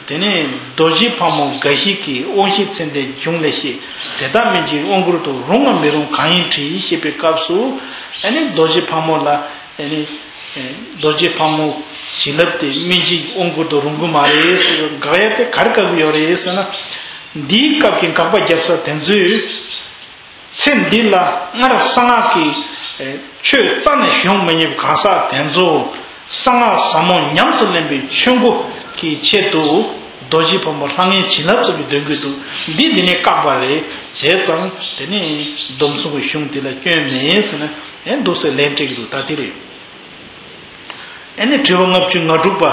དེ་ནས་རྡོ་རྗེ་ཕག་མོ་འགའ་ཞིག་གིས་དབང་བཞི་མཚན་ལྡན་གཞུང་ལས་བཤད། དེ་དག་སྨིན་བྱེད་དབང་བསྐུར་དུ་རུང་ངམ་མི་རུང་གང་ཡིན་དྲིས་ཞེས་པའི་སྐབས་སུ། ཨ་ནི་རྡོ་རྗེ་ཕག་མོ་ལ། ཨ་ནི་རྡོ་རྗེ་ཕག་མོ་བྱིན་རླབས་དེ་སྨིན་བྱེད་དབང་བསྐུར་དུ་རུང་གི་མ་རེད་ཟེར་བ་དགག་ཡ་དེ་ག་རེ་དགག་གི་ཡོད་རེད་ཟེར་ན། འདིའི་སྐབས་ཀྱི་དགག་པ་རྒྱབ་ས་དེ་ཚོས། ཚེ་འདི་ལ་སྔར་གསང་སྔགས་ཀྱི་ཆོས་རྩ་ནས་ཞུགས་མ་མྱོང་གང་ཟག་དེ་ཚོ་གསང་སྔགས་ཟབ་མོ་ཉམས་སུ་ལེན་པའི་ཆོས་སྒོ་གི་ཆེད་དུ་རྡོ་རྗེ་ཕག་མོ་ལྷང་ངེར་བྱིན་རླབས་ཙམ་གྱི་འདོན་དགོས་འདུག་འདི་འདི་ནས་བཀག་པ་རེད། བྱས་ཙང་དེ་ནི་སྡོམ་གསུམ་གྱི་གཞུང་འདི་ལ་སྐྱོན་མེད་ཟེར་ནས་ཨེ་འདུག་ཟེར་ལན་སྤྲད་ཀྱི་འདུག་ད་དེ་རེད། ཨ་ནི་དྲི་བ་ལྔ་བཅུ་ང་དྲུག་པ།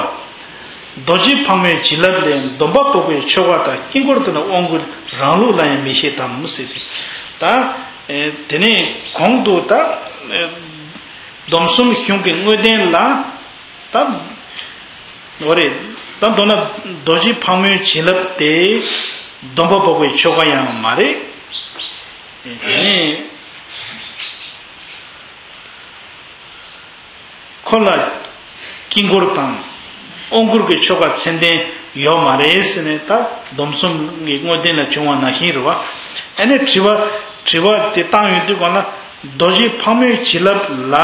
རྡོ་རྗེ་ཕག་མོའི་བྱིན་རླབས་ལས་སྡོམ་པ་འབོགས་པའི་ཆོ་ག་དང་དཀྱིལ་འཁོར་དུ་ན་དབང་བསྐུར་རང་ལུགས་ལ་ཡང་མི་བཞེད་དམ་ཟེར་ཏེ། ད་ཨེ་དེ་ནས་གོང་དུ་ད་ཨེ་སྡོམ་གསུམ་གཞུང་གི་དངོས་བསྟན་ལ་ད་འོ་རེད། ད་མདོར་ན་རྡོ་རྗེ་ཕག་མོའི་བྱིན་རླབས་དེ་སྡོམ་པ་འབོགས་པའི་ཆོ་ག་ཡང་མ་རེད། ཨེ་དེ་ནས། ཁོ་ལ་དཀྱིལ་འཁོར་དང་དབང་བསྐུར་གྱི་ཆོ་ག་མཚན་ལྡན་ཡོད་མ་རེད་ཟེར་ནས། ད་སྡོམ་གསུམ་གྱི་དངོས་བསྟན་ལ་བྱུང་བ་ནང་བཞིན་རེད་བ། ཨ་ནི་དྲི་བ་དྲི་བ་དེ་བཏང་ཡོང་དུས་གང་ལ་རྡོ་རྗེ་ཕག་མོའི་བྱིན་རླབས་ལ་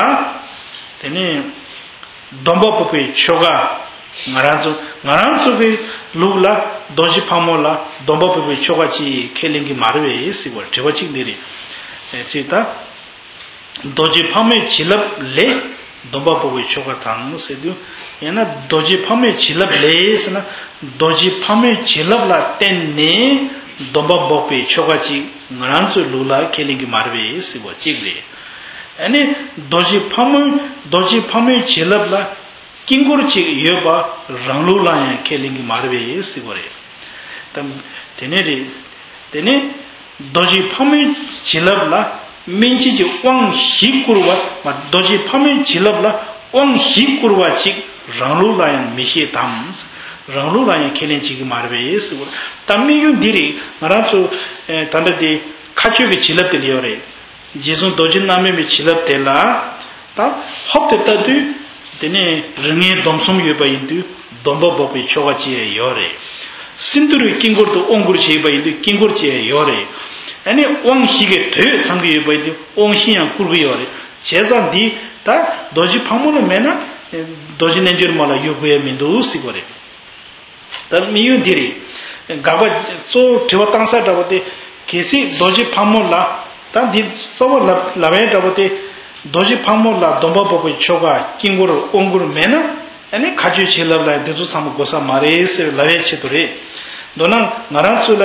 དེ་ནི་སྡོམ་པ་འབོགས་པའི་ཆོ་ག། ང་རང་ཚོ་ང་རང་ཚོ་གི་ལུགས་ལ་རྡོ་རྗེ་ཕག་མོ་ལ་སྡོམ་པ་འབོགས་པའི་ཆོ་ག་ཅིག་ཁས་ལེན་གྱི་མ་རེད་པས་ཟེར་བ་དྲི་བ་གཅིག་འདི་རེད། ཨེ་ཅེས་ད། རྡོ་རྗེ་ཕག་མོའི་བྱིན་རླབས་ལས་སྡོམ་པ་འབོགས་པའི་ཆོ་ག་དང་ཟེར་དུས། ཡང་ན་རྡོ་རྗེ་ཕག་མོའི་བྱིན་རླབས་ལས་ཟེར་ན། རྡོ་རྗེ་ཕག་མོའི་བྱིན་རླབས་ལ་བརྟེན་ནས་སྡོམ་པ་འབོགས་པའི་ཆོ་ག་ཅིག་ང་རང་ཚོའི་ལུགས་ལ་ཁས་ལེན་གྱི་མ་རེད་པས་ཟེར་བ་གཅིག་རེད། ཨ་ནི་རྡོ་རྗེ་ཕག་མོའི་རྡོ་རྗེ་ཕག་མོའི་བྱིན་རླབས་ལ་དཀྱིལ་འཁོར་ཅིག་ཡོད་པ་རང་ལུགས་ལ་ཡང་ཁས་ལེན་གྱི་མ་རེད་པས་ཟེར་བ་རེད། དམ། དེ་ནས་རེད། དེ་ནས་རྡོ་རྗེ་ཕག་མོའི་བྱིན་རླབས་ལ་སྨིན་བྱེད་ཀྱི་དབང་བཞི་བསྐུར་བ། མ་རྡོ་རྗེ་ཕག་མོའི་བྱིན་རླབས་ལ་དབང་བཞི་བསྐུར་བ་ཅིག་རང་ལུགས་ལ་ཡང་མི་བཞེད་དམ། རང་ལུགས་ལ་ཡང་ཁས་ལེན་བྱེད་ཀྱི་མ་རེད་པས་ཟེར་བ། ད་དམིགས་ཡུལ་འདི་རེད། ང་རང་ཚོ་ཨེ་ད་ལྟ་དེ་མཁའ་སྤྱོད་ཀྱི་བྱིན་རླབས་དེ་ལ་ཡོད་རེད། རྗེ་བཙུན་རྡོ་རྗེ་བླ་མའི་བྱིན་རླབས་དེ་ལ། ད་ཧོབ་ཏེ་ལྟ་དུས། དེ་ནས་རིགས་ལྔའི་སྡོམ་གསུམ་ཡོད་པ་ཡིན་དུས་སྡོམ་པ་འབོགས་པའི་ཆོ་ག་ཅིག་ཡང་ཡོད་རེད། སིནྡྷུ་རའི་དཀྱིལ་འཁོར་དུ་དབང་བསྐུར་བྱས་པ་ཡིན་དུས་དཀྱིལ་འཁོར་ཅིག་ཡང་ཡོད་རེད། ཨ་ནི་དབང་བཞི་གི་དོད་ཚང་གི་ཡོད་པ་ཡིན་དུས་དབང་བཞི་ཡང་བསྐུར་གི་ཡོད་རེད། བྱས་ཙང་འདི་ད་རྡོ་རྗེ་ཕག་མོ་ལ་མེད་ན་རྡོ་རྗེ་རྣལ་འབྱོར་མ་ལ་ཡོད་དགོས་ཡ་མི་འདུག་ཟེར་བ་རེད། ད་དམིགས་ཡུལ་འདི་རེད། དགག་པ་གཙོ་བོ་དྲི་བ་བཏང་ས་འདྲ་བོ་དེ། གལ་སྲིད་རྡོ་རྗེ་ཕག་མོ་ལ། ད་འདི་གཙོ་བོ་ལབ་ལབ་ཡས་འདྲ་བོ་དེ། རྡོ་རྗེ་ཕག་མོ་ལ་སྡོམ་པ་འབོགས་པའི་ཆོ་ག་དཀྱིལ་འཁོར་དབང་བསྐུར་མེད་ན། ཨ་ནི་མཁའ་སྤྱོད་བྱིན་རླབས་ལ་འདི་ཚོ་ཚང་མ་དགོས་ས་མ་རེད་ཟེར་ལབ་ཡས་ཆེད་དུ་རེད། མདོར་ན་ང་རང་ཚོ་ལ་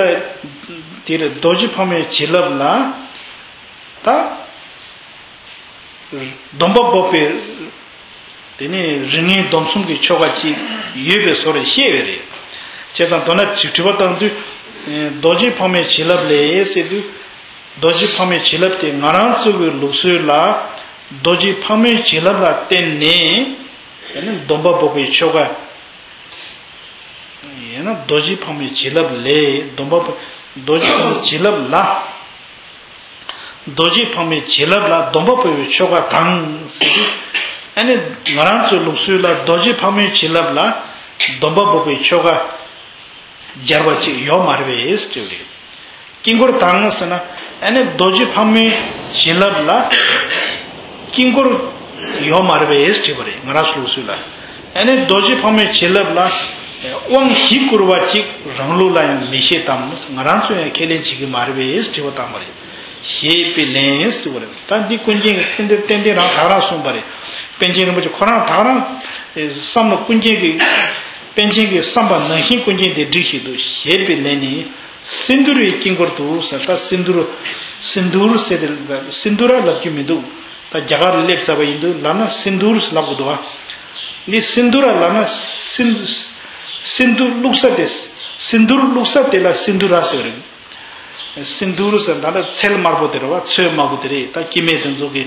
དེ་རེད། རྡོ་རྗེ་ཕག་མོའི་བྱིན་རླབས་ལ། ད་སྡོམ་པ་འབོགས་པའི། དེ་ནས་རིགས་ལྔའི་སྡོམ་གསུམ་གྱི་ཆོ་ག་ཅིག་ཡོད་པའི་བཟོ་རེ་བཤད་པ་རེད། བྱས་ཙང་མདོར་ན་དྲི་དྲི་བ་བཏང་དུས། རྡོ་རྗེ་ཕག་མོའི་བྱིན་རླབས་ལས་ཟེར་དུས། རྡོ་རྗེ་ཕག་མོའི་བྱིན་རླབས་དེ་ང་རང་ཚོ་གི་ལུགས་སྲོལ་ལ། རྡོ་རྗེ་ཕག་མོའི་བྱིན་རླབས་ལ་བརྟེན་ནས། དེ་ནས་སྡོམ་པ་འབོགས་པའི་ཆོ་ག། ཡང་ན་རྡོ་རྗེ་ཕག་མོའི་བྱིན་རླབས་ལས་སྡོམ་པ། རྡོ་རྗེ་ཕག་མོའི་བྱིན་རླབས་ལ། རྡོ་རྗེ་ཕག་མོའི་བྱིན་རླབས་ལ་སྡོམ་པ་འབོགས་པའི་ཆོ་ག་དང་ཟེར་དུས། ཨ་ནི་ང་རང་ཚོའི་ལུགས་སྲོལ་ལ་རྡོ་རྗེ་ཕག་མོའི་བྱིན་རླབས་ལ་སྡོམ་པ་འབོགས་པའི་ཆོ་ག་སྦྱར་བ་ཅིག་ཡོད་མ་རེད་པས་ཟེར་དུས་རེད། དཀྱིལ་འཁོར་དང་ཟེར་ན། ཨ་ནི་རྡོ་རྗེ་ཕག་མོའི་བྱིན་རླབས་ལ་དཀྱིལ་འཁོར་ཡོད་མ་རེད་པས་དྲིས་པ་རེད། ང་རང་ཚོའི་ལུགས་སྲོལ་ལ། ཨ་ནི་རྡོ་རྗེ་ཕག་མོའི་བྱིན་རླབས་ལ་དབང་བཞི་བསྐུར་བ་ཅིག་རང་ལུགས་ལ་ཡང་མི་བཞེད་དམ། ང་རང་ཚོས་ཡང་ཁས་ལེན་བྱེད་ཀྱི་མ་རེད་པས་དྲི་བ་བཏང་བ་རེད། ཞེས་པའི་ལན་ཟེར་བ་རེད། ད་འདི་ཀུན་མཁྱེན་གྱིས་ཏན་ཏན་ཏན་ཏན་རང་ད་ག་རང་གསུངས་པ་རེད། པཎ་ཆེན་རིན་པོ་ཆེ་ཁོ་རང་ད་ག་རང་བསམ་བློ་ཀུན་མཁྱེན་གྱིས། པཎ་ཆེན་གྱིས་བསམ་པ་ནང་བཞིན་ཀུན་མཁྱེན་དེ་འགྲིག་བཞིན་དུ་ཞེས་པའི་ལན་ནི། སིནྡྷུ་རའི་དཀྱིལ་འཁོར་དུ་ཟེར། ད་སིནྡྷུ་ར། སིནྡྷུ་ར་ཟེར་ཏེ། སིནྡྷུ་ར་ལབ་རྒྱུ་མི་འདུག་ད་རྒྱ་གར་ལ་སླེབས་ཚར་བ་ཡིན་དུས་ལབ་ན་སིནྡྷུ་ར་ལབ་དགོས་འདུག་བ། འདི་སིནྡྷུ་ར་ལབ་ན་སིན། སིནྡྷུ་བླུགས་ས་དེ། སིནྡྷུ་ར་བླུགས་ས་དེ་ལ་སིནྡྷུ་ར་ཟེར་བ་རེད། སིནྡྷུར་ཟེར་ད་ལྟ་ཚལ་དམར་པོ་དེ་རེད་བ། ཚལ་དམར་པོ་དེ་རེད། ད་སྐྱེ་དམན་དེ་ཚོ་གི་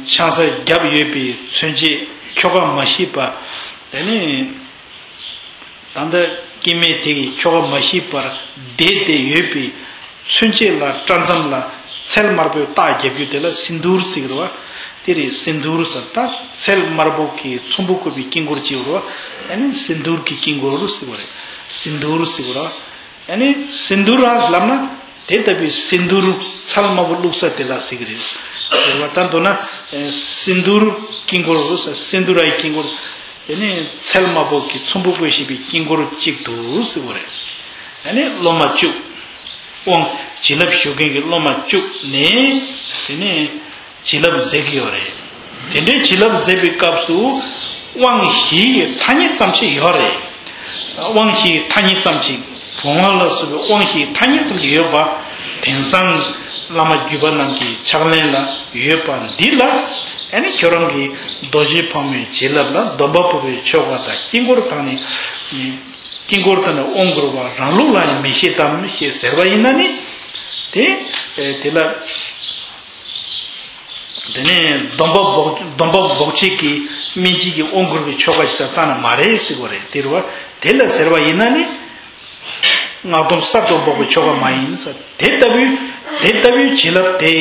ཆང་ས་བརྒྱབ་ཡོད་པའི་མཚོན་བྱེད་ཁྱོ་ག་མ་ཞིག་པ། དེ་ནི་ད་ལྟ་སྐྱེ་དམན་དེ་གི་ཁྱོ་ག་མ་ཞིག་པར་བསྡད་དེ་ཡོད་པའི་མཚོན་བྱེད་ལ་སྐྲ་མཚམས་ལ་ཚལ་དམར་པོའི་རྟགས་བརྒྱབ་རྒྱུ་དེ་ལ་སིནྡྷུར་ཟེར་གི་རེད་བ། དེ་རེད། སིནྡྷུར་ཟེར་ད་ཚལ་དམར་པོ་གི་ཚོམ་བུ་བཀོད་པའི་དཀྱིལ་འཁོར་ཅིག་རེད་བ། ཨ་ནི་སིནྡྷུར་གྱི་དཀྱིལ་འཁོར་ཟེར་བ་རེད། སིནྡྷུར་ཟེར་བ་རེད་བ། ཨ་ནི་སིནྡྷུ་ར་ལབ་ན་དེ་ལྟ་བུའི་སིནྡྷུ་རུ་ཚལ་དམར་པོ་བླུགས་ས་དེ་ལ་ཟེར་གི་རེད། ཟེར་བ་ད་མདོར་ན་ཨེ་སིནྡྷུ་རུ་དཀྱིལ་འཁོར་རུ་ས་སིནྡྷུ་རའི་དཀྱིལ་འཁོར། དེ་ནས་ཚལ་དམར་པོ་གི་ཚོམ་བུ་བཀོད་བཞིན་པའི་དཀྱིལ་འཁོར་གཅིག་ཏུ་ཟེར་བ་རེད། ཨ་ནི་སློབ་མ་བཅུ། དབང་བྱིན་རླབས་ཞུགས་མཁན་གྱི་སློབ་མ་བཅུ་ནས་དེ་ནས་བྱིན་རླབས་མཛད་ཀྱི་ཡོད་རེད། དེ་འདྲའི་བྱིན་རླབས་མཛད་པའི་སྐབས་སུ་དབང་བཞིའི་ཐ་སྙད་ཙམ་ཞིག་ཡོད་རེད། དབང་བཞིའི་ཐ་སྙད་ཙམ་ཞིག་བུང་བ་ལ་སོགས་པའི་དབང་བཞིའི་ཐ་སྙད་ཙམ་ཞིག་ཡོད་པ། དེང་སང་བླ་མ་བརྒྱུད་པ་རྣམས་ཀྱི་ཕྱག་ལེན་ལ་ཡོད་པ་འདི་ལ། ཨ་ནི་ཁྱོད་རང་གིས་རྡོ་རྗེ་ཕག་མོའི་བྱིན་རླབས་ལ་སྡོམ་པ་ཕོག་པའི་ཆོ་ག་དང་དཀྱིལ་འཁོར་དང་ནི། དཀྱིལ་འཁོར་དང་ནི་དབང་བསྐུར་བ་རང་ལུགས་ལ་ཡང་མི་བཞེད་དམ་ཞེས་ཟེར་བ་ཡིན་ན་ནི། དེ་དེ་ལ། དེ་ནས་སྡོམ་པ་འབོག་སྡོམ་པ་འབོག་བྱེད་ཀྱི་སྨིན་བྱེད་ཀྱི་དབང་བསྐུར་བའི་ཆོ་ག་ཞིག་དང་རྩ་ནས་མ་རེད་ཟེར་བ་རེད། དེ་རུ་བ་དེ་ལ་ཟེར་བ་ཡིན་ན་ནི། སྔགས་སྡོམ་གསར་དུ་འབོག་པའི་ཆོ་ག་མ་ཡིན་ཟེར། དེ་ལྟ་བུའི་དེ་ལྟ་བུའི་བྱིན་རླབས་དེ།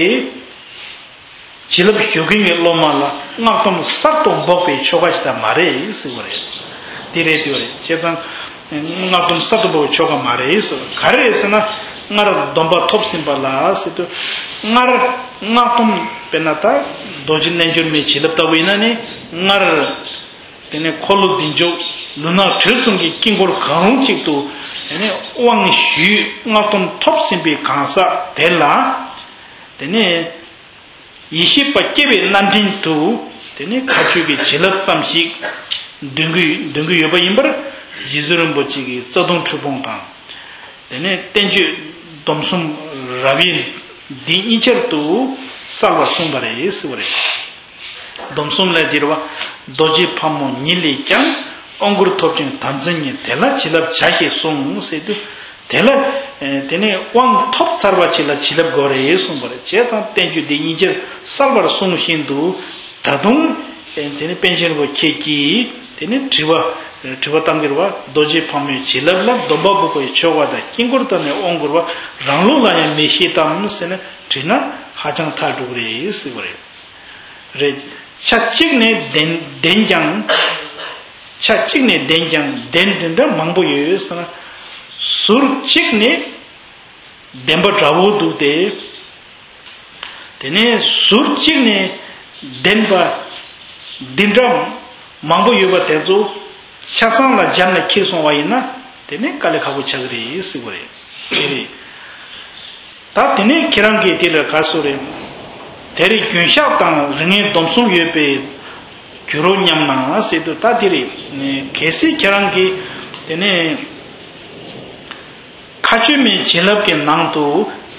བྱིན་རླབས་ཞུགས་མཁན་གྱི་སློབ་མ་ལ་སྔགས་སྡོམ་གསར་དུ་འབོག་པའི་ཆོ་ག་ཞིག་དང་མ་རེད་ཟེར་བ་རེད། དེ་རེད་དེ་རེད། བྱས་ཙང་། སྔགས་སྡོམ་གསར་དུ་འབོག་པའི་ཆོ་ག་མ་རེད་ཟེར། ག་རེ་རེད་ཟེར་ན། སྔར་སྡོམ་པ་ཐོབ་ཟིན་པ་ལ་ཟེར་དུས། སྔར་སྔགས་སྡོམ་དཔེར་ན་ད་རྡོ་རྗེ་རྣལ་འབྱོར་མའི་བྱིན་རླབས་ལྟ་བུ་ཡིན་ན་ནི། སྔར་དེ་ནས་འཁོར་ལོ་བདེ་མཆོག་ལུས་ངག་དྲི་གསུམ་གྱི་དཀྱིལ་འཁོར་གང་རུང་གཅིག་ཏུ། དེ་ནས་དབང་ཞུས་སྔགས་སྡོམ་ཐོབ་ཟིན་པའི་གང་ཟག་དེ་ལ། དེ་ནས། ཡེ་ཤེས་པ་སྐྱེ་བའི་རྣམ་འདྲེན་དུ། དེ་ནས་མཁའ་སྤྱོད་ཀྱི་བྱིན་རླབས་ཙམ་ཞིག་འདོན་གྱི་འདོན་གྱི་ཡོད་པ་ཡིན་པར། རྗེ་བཙུན་རིན་པོ་ཆེ་གིས་རྩ་ལྟུང་འཁྲུལ་སྤོང་དང་། དེ་ནས་བསྟན་བཅོས་སྡོམ་གསུམ་རབ་དབྱེ་འདི་གཉིས་ཆར་དུ་གསལ་བར་གསུངས་པ་རེད་ཟེར་བ་རེད། སྡོམ་གསུམ་ལས་འདིར་བ། རྡོ་རྗེ་ཕག་མོ་ཉིད་ལས་ཀྱང་དབང་བསྐུར་ཐོབ་ཅིང་དམ་འཛིན་ཉིད་དེ་ལ་བྱིན་རླབས་བྱ་ཞེས་གསུངས་ཟེར་དུས། དེ་ལ། དེ་ནས་དབང་ཐོབ་ཚར་བ་ཅིག་ལ་བྱིན་རླབས་དགོས་རེད་གསུངས་པ་རེད། བྱས་ཙང་བསྟན་བཅོས་འདི་གཉིས་ཆར་གསལ་བར་གསུངས་བཞིན་དུ། ད་དུང་། དེ་ནས་པཎ་ཆེན་རིན་པོ་ཆེ་གིས་དེ་ནས་དྲི་བ། དྲི་བ་བཏང་གི་རེད་བ། རྡོ་རྗེ་ཕག་མོའི་བྱིན་རླབས་ལ་སྡོམ་པ་འབོག་པའི་ཆོ་ག་དང་དཀྱིལ་འཁོར་དང་ནི་དབང་བསྐུར་བ་རང་ལུགས་ལ་ཡང་མི་བཞེད་དམ་ཟེར་ནས་དྲིས་ན་ཧ་ཅང་ཐལ་འགྲོ་གི་རེད་ཟེར་བ་རེད། རེད། ཆ་གཅིག་ནས་བདེན་བདེན་ཀྱང་། ཆ་གཅིག་ནས་བདེན་ཀྱང་བདེན་དེ་འདྲ་མང་པོ་ཡོད་ཟེར་ན། ཟུར་གཅིག་ནས་བདེན་པ་འདྲ་བོ་འདུག་སྟེ། དེ་ནས་ཟུར་གཅིག་ནས་བདེན་པ་འདི་འདྲ་མང་པོ་ཡོད་པ་དེ་ཚོ་ཆ་ཚང་ལ་སྦྱར་ནས་ཁྱེར་སོང་བ་ཡིན་ན་དེ་ནས་དཀའ་ལས་ཁག་པོ་ཆགས་ཀྱི་རེད་ཟེར་བ་རེད། དེ་རེད། ད་དེ་ནས་ཁྱེད་རང་གིས་དེ་ལ་ག་སོ་རེད། དེར་རྒྱུན་བཤགས་དང་རིགས་ངན་སྡོམ་གསུམ་ཡོད་པའི་རྒྱུ་རོ་སྙམ་ན་ཟེར་དུས། ད་དེ་རེད། གལ་སྲིད་ཁྱེད་རང་གིས་དེ་ནས་མཁའ་སྤྱོད་མའི་བྱིན་རླབས་ཀྱི་ནང་དུ་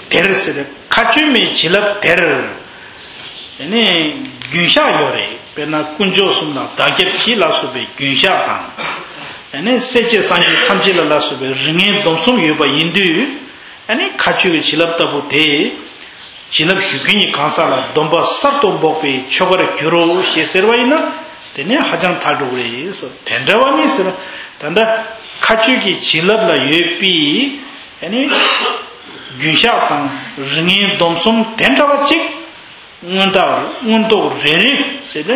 དེར་ཟེར། མཁའ་སྤྱོད་མའི་བྱིན་རླབས་དེར། དེ་ནས་རྒྱུན་བཤགས་ཡོད་རེད། དཔེར་ན་དཀོན་མཆོག་གསུམ་ལ་བདག་སྐྱབས་མཆི་ལ་སོགས་པའི་རྒྱུན་བཤགས་དང་། དེ་ནས་སྲས་བཅས་སངས་རྒྱས་ཐམས་ཅད་ལ་ལ་སོགས་པའི་རིགས་ངན་སྡོམ་གསུམ་ཡོད་པ་ཡིན་དུས། ཨ་ནི་མཁའ་སྤྱོད་ཀྱི་བྱིན་རླབས་ལྟ་བུ་དེ། བྱིན་རླབས་ཞུ་མཁན་གྱི་གང་ཟག་ལ་སྡོམ་པ་གསར་དུ་འབོག་པའི་ཆོ་གར་འགྱུར་རོ་ཞེས་ཟེར་བ་ཡིན་ན། དེ་ནས་ཧ་ཅང་ཐལ་འགྲོ་གི་རེད་ཟེར། དེ་འདྲ་བ་ནི་ཟེར། ད་ལྟ་མཁའ་སྤྱོད་ཀྱི་བྱིན་རླབས་ལ་ཡོད་པའི། ཨ་ནི་རྒྱུན་བཤགས་དང་རིགས་ངན་སྡོམ་གསུམ་དེ་འདྲ་བ་ཅིག་མངོན་རྟོགས་མངོན་རྟོགས་རེ་རེ་ཟེར་ཏེ།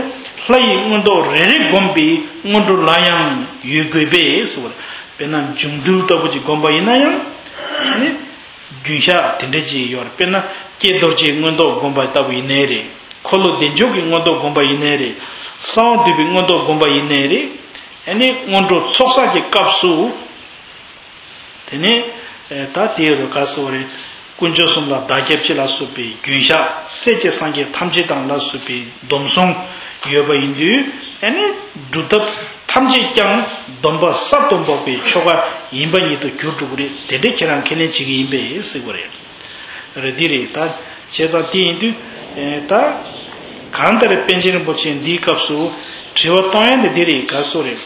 ལྷ་ཡི་མངོན་རྟོགས་རེ་རེ་བསྒོམས་པའི་སྔོན་འགྲོ་ལ་ཡང་ཡོད་དགོས་པས་ཟེར་བ། དཔེར་ན་འབྱུང་འདུལ་ལྟ་བུ་ཅིག་བསྒོམས་པ་ཡིན་ན་ཡང་། ཨ་ནི། རྒྱུན་བཤགས་དེ་འདྲ་ཅིག་ཡོད་རེད། དཔེར་ན་ཀྱེ་རྡོ་རྗེའི་མངོན་རྟོགས་བསྒོམ་པ་ལྟ་བུ་ཡིན་ནའི་རེད། འཁོར་ལོ་བདེ་མཆོག་གི་མངོན་རྟོགས་བསྒོམ་པ་ཡིན་ནའི་རེད། གསང་བ་འདུས་པའི་མངོན་རྟོགས་བསྒོམ་པ་ཡིན་ནའི་རེད། ཨ་ནི་སྔོན་འགྲོ་ཚོགས་བསགས་ཀྱི་སྐབས་སུ། དེ་ནས་ད་དེ་རུ་ག་སོ་རེད། དཀོན་མཆོག་གསུམ་ལ་བདག་སྐྱབས་མཆི་ལ་སོགས་པའི་རྒྱུན་བཤགས། སྲས་བཅས་སངས་རྒྱས་ཐམས་ཅད་དང་ལ་སོགས་པའི་སྡོམ་གསུམ་ཡོད་པ་ཡིན་དུས། ཨ་ནི་སྒྲུབ་ཐབས་ཐམས་ཅད་ཀྱང་སྡོམ་པ་གསར་དུ་འབོག་པའི་ཆོ་ག་ཡིན་པ་ཉིད་དུ་གྱུར་འགྲོ་གི་རེད། དེ་འདྲའི་ཁྱེད་རང་ཁས་ལེན་བྱེད་ཀྱི་ཡིན་པས་ཟེར་དགོས་རེད། རེད། འདི་རེད། ད་བྱས་ཙང་དེ་ཡིན་དུས། ཨེ། ད་གང་ལྟར་པཎ་ཆེན་རིན་པོ་ཆེ་འདིའི་སྐབས་སུ་དྲི་བ་གཏོང་ཡ་འདི་འདི་རེད། ག་སོ་རེད།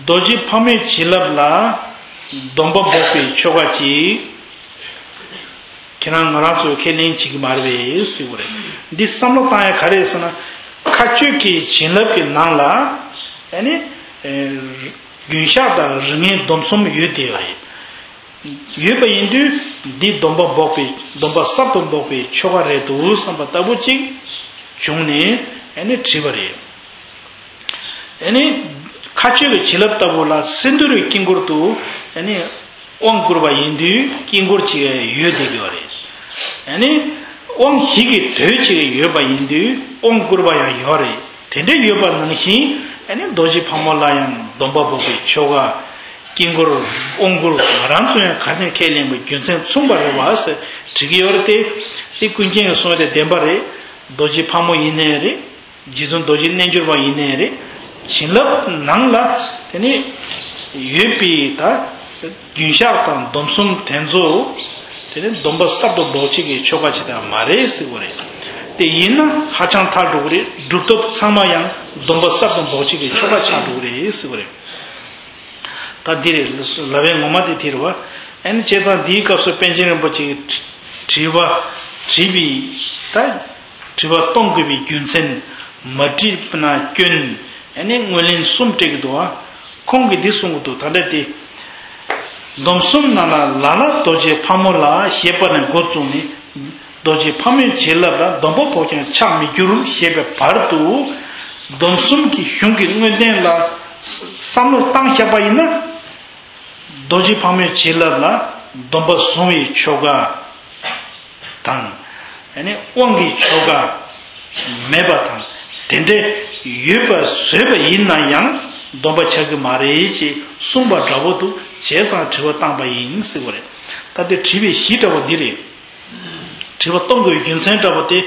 རྡོ་རྗེ་ཕག་མོའི་བྱིན་རླབས་ལ་སྡོམ་པ་འབོག་པའི་ཆོ་ག་ཅིག་ཁྱེད་རང་ང་རང་ཚོས་ཁས་ལེན་བྱེད་ཀྱི་མ་རེད་པས་ཟེར་བ་རེད། འདི་བསམ་བློ་བཏང་ཡ་ག་རེ་རེད་ཟེར་ན། མཁའ་སྤྱོད་ཀྱི་བྱིན་རླབས་ཀྱི་ནང་ལ་ཨ་ནི་ཨེ་རྒྱུན་གཤགས་དང་རིགས་ངན་སྡོམ་གསུམ་ཡོད་བསྡད་ཡོད་རེད། ཡོད་པ་ཡིན་དུས་འདི་སྡོམ་པ་འབོགས་པའི་སྡོམ་པ་གསར་དུ་འབོགས་པའི་ཆོ་ག་རེད་འདུག་བསམ་པ་ལྟ་བུ་ཅིག་བྱུང་ནས་ཨ་ནི་བྲིས་པ་རེད། ཨ་ནི་མཁའ་སྤྱོད་ཀྱི་བྱིན་རླབས་ལྟ་བུ་ལ་སིནྡྷུ་རའི་དཀྱིལ་འཁོར་དུ་ཨ་ནི་དབང་བསྐུར་བ་ཡིན་དུས་དཀྱིལ་འཁོར་ཅིག་ཡོད་བསྡད་ཀྱི་ཡོད་རེད། ཨ་ནི་དབང་བཞི་གི་མདོས་ཅིག་ཡོད་པ་ཡིན་དུས་དབང་བསྐུར་བ་ཡང་ཡོད་རེད། དེ་འདྲ་ཡོད་པ་ནང་བཞིན་ཨ་ནི་རྡོ་རྗེ་ཕག་མོ་ལ་ཡང་སྡོམ་པ་འབོགས་པའི་ཆོ་ག། དཀྱིལ་འཁོར། དབང་བསྐུར། ང་རང་ཚོ་ཡང་ག་ནས་ཁས་ལེན་པའི་རྒྱུ་མཚན་མཚུངས་པ་རེད་བ་ཟེར་བྲིས་ཀྱི་ཡོད་རེད་དེ། དེ་ཀུན་མཁྱེན་གྱིས་གསུངས་ཏེ་བདེན་པ་རེད། རྡོ་རྗེ་ཕག་མོ་ཡིན་ནའི་རེད། རྗེ་བཙུན་རྡོ་རྗེ་རྣལ་འབྱོར་པ་ཡིན་ནའི་རེད། བྱིན་རླབས་ནང་ལ་དེ་ནི་ཡོད་པའི་ད་རྒྱུན་གཤགས་དང་སྡོམ་གསུམ་དེ་ཚོ་དེ་ནི་སྡོམ་པ་གསར་དུ་འབོགས་བྱེད་ཀྱི་ཆོ་ག་ཅིག་ད་མ་རེད་ཟེར་བ་རེད། དེ་ཡིན་ན་ཧ་ཅང་ཐལ་འགྲོ་གི་རེད། སྒྲུབ་ཐབས་ཚང་མ་ཡང་སྡོམ་པ་གསར་དུ་འབོགས་བྱེད་ཀྱི་ཆོ་ག་ཆགས་འགྲོ་གི་རེད་ཟེར་བ་རེད། ད་འདི་རེད། ལབ་པའི་ངོ་མ་དེ་དེ་རེད་བ། ཨ་ནི་བྱས་ཙང་འདིའི་སྐབས་སུ་པཎ་ཆེན་རིན་པོ་ཆེས་དྲི་བ་དྲིས་པའི་ད་དྲི་བ་གཏོང་དགོས་པའི་རྒྱུ་མཚན། མ་དྲིས་ན་སྐྱོན། ཨ་ནི་ངོས་ལེན་གསུམ་སྤྲད་ཀྱི་འདུག་བ། ཁོང་གིས་འདི་གསུང་གི་འདུག་ད་ལྟ་དེ། སྡོམ་གསུམ་ནང་ལ་ལ་ལ་རྡོ་རྗེ་ཕག་མོ་ལ་ཞེས་པ་ནས་འགོ་བཙུགས་ནས། རྡོ་རྗེ་ཕག་མོའི་བྱིན་རླབས་ལ་སྡོམ་པ་ཕོག་ཀྱང་ཆག་མི་འགྱུར་ཞེས་པའི་བར་དུ། སྡོམ་གསུམ་གྱི་གཞུང་གི་དངོས་བསྟན་ལ་བསམ་བློ་བཏང་བཞག་པ་ཡིན་ན། རྡོ་རྗེ་ཕག་མོའི་བྱིན་རླབས་ལ་སྡོམ་པ་བཟུང་བའི་ཆོ་ག་དང་། ཨ་ནི་དབང་གི་ཆོ་ག་མེད་པ་དང་། དེ་འདྲའི་ཡོད་པ་བཟོས་པ་ཡིན་ན་ཡང་སྡོམ་པ་ཆགས་ཀྱི་མ་རེད་ཅེས་གསུངས་པ་འདྲ་པོ་འདུག་བྱས་ཙང་དྲི་བ་བཏང་པ་ཡིན་ཟེར་བ་རེད། ད་དེ་དྲི་བའི་གཞི་འདྲ་པོ་འདི་རེད། དྲི་བ་གཏོང་དགོས་པའི་རྒྱུ་མཚན་འདྲ་པོ་དེ།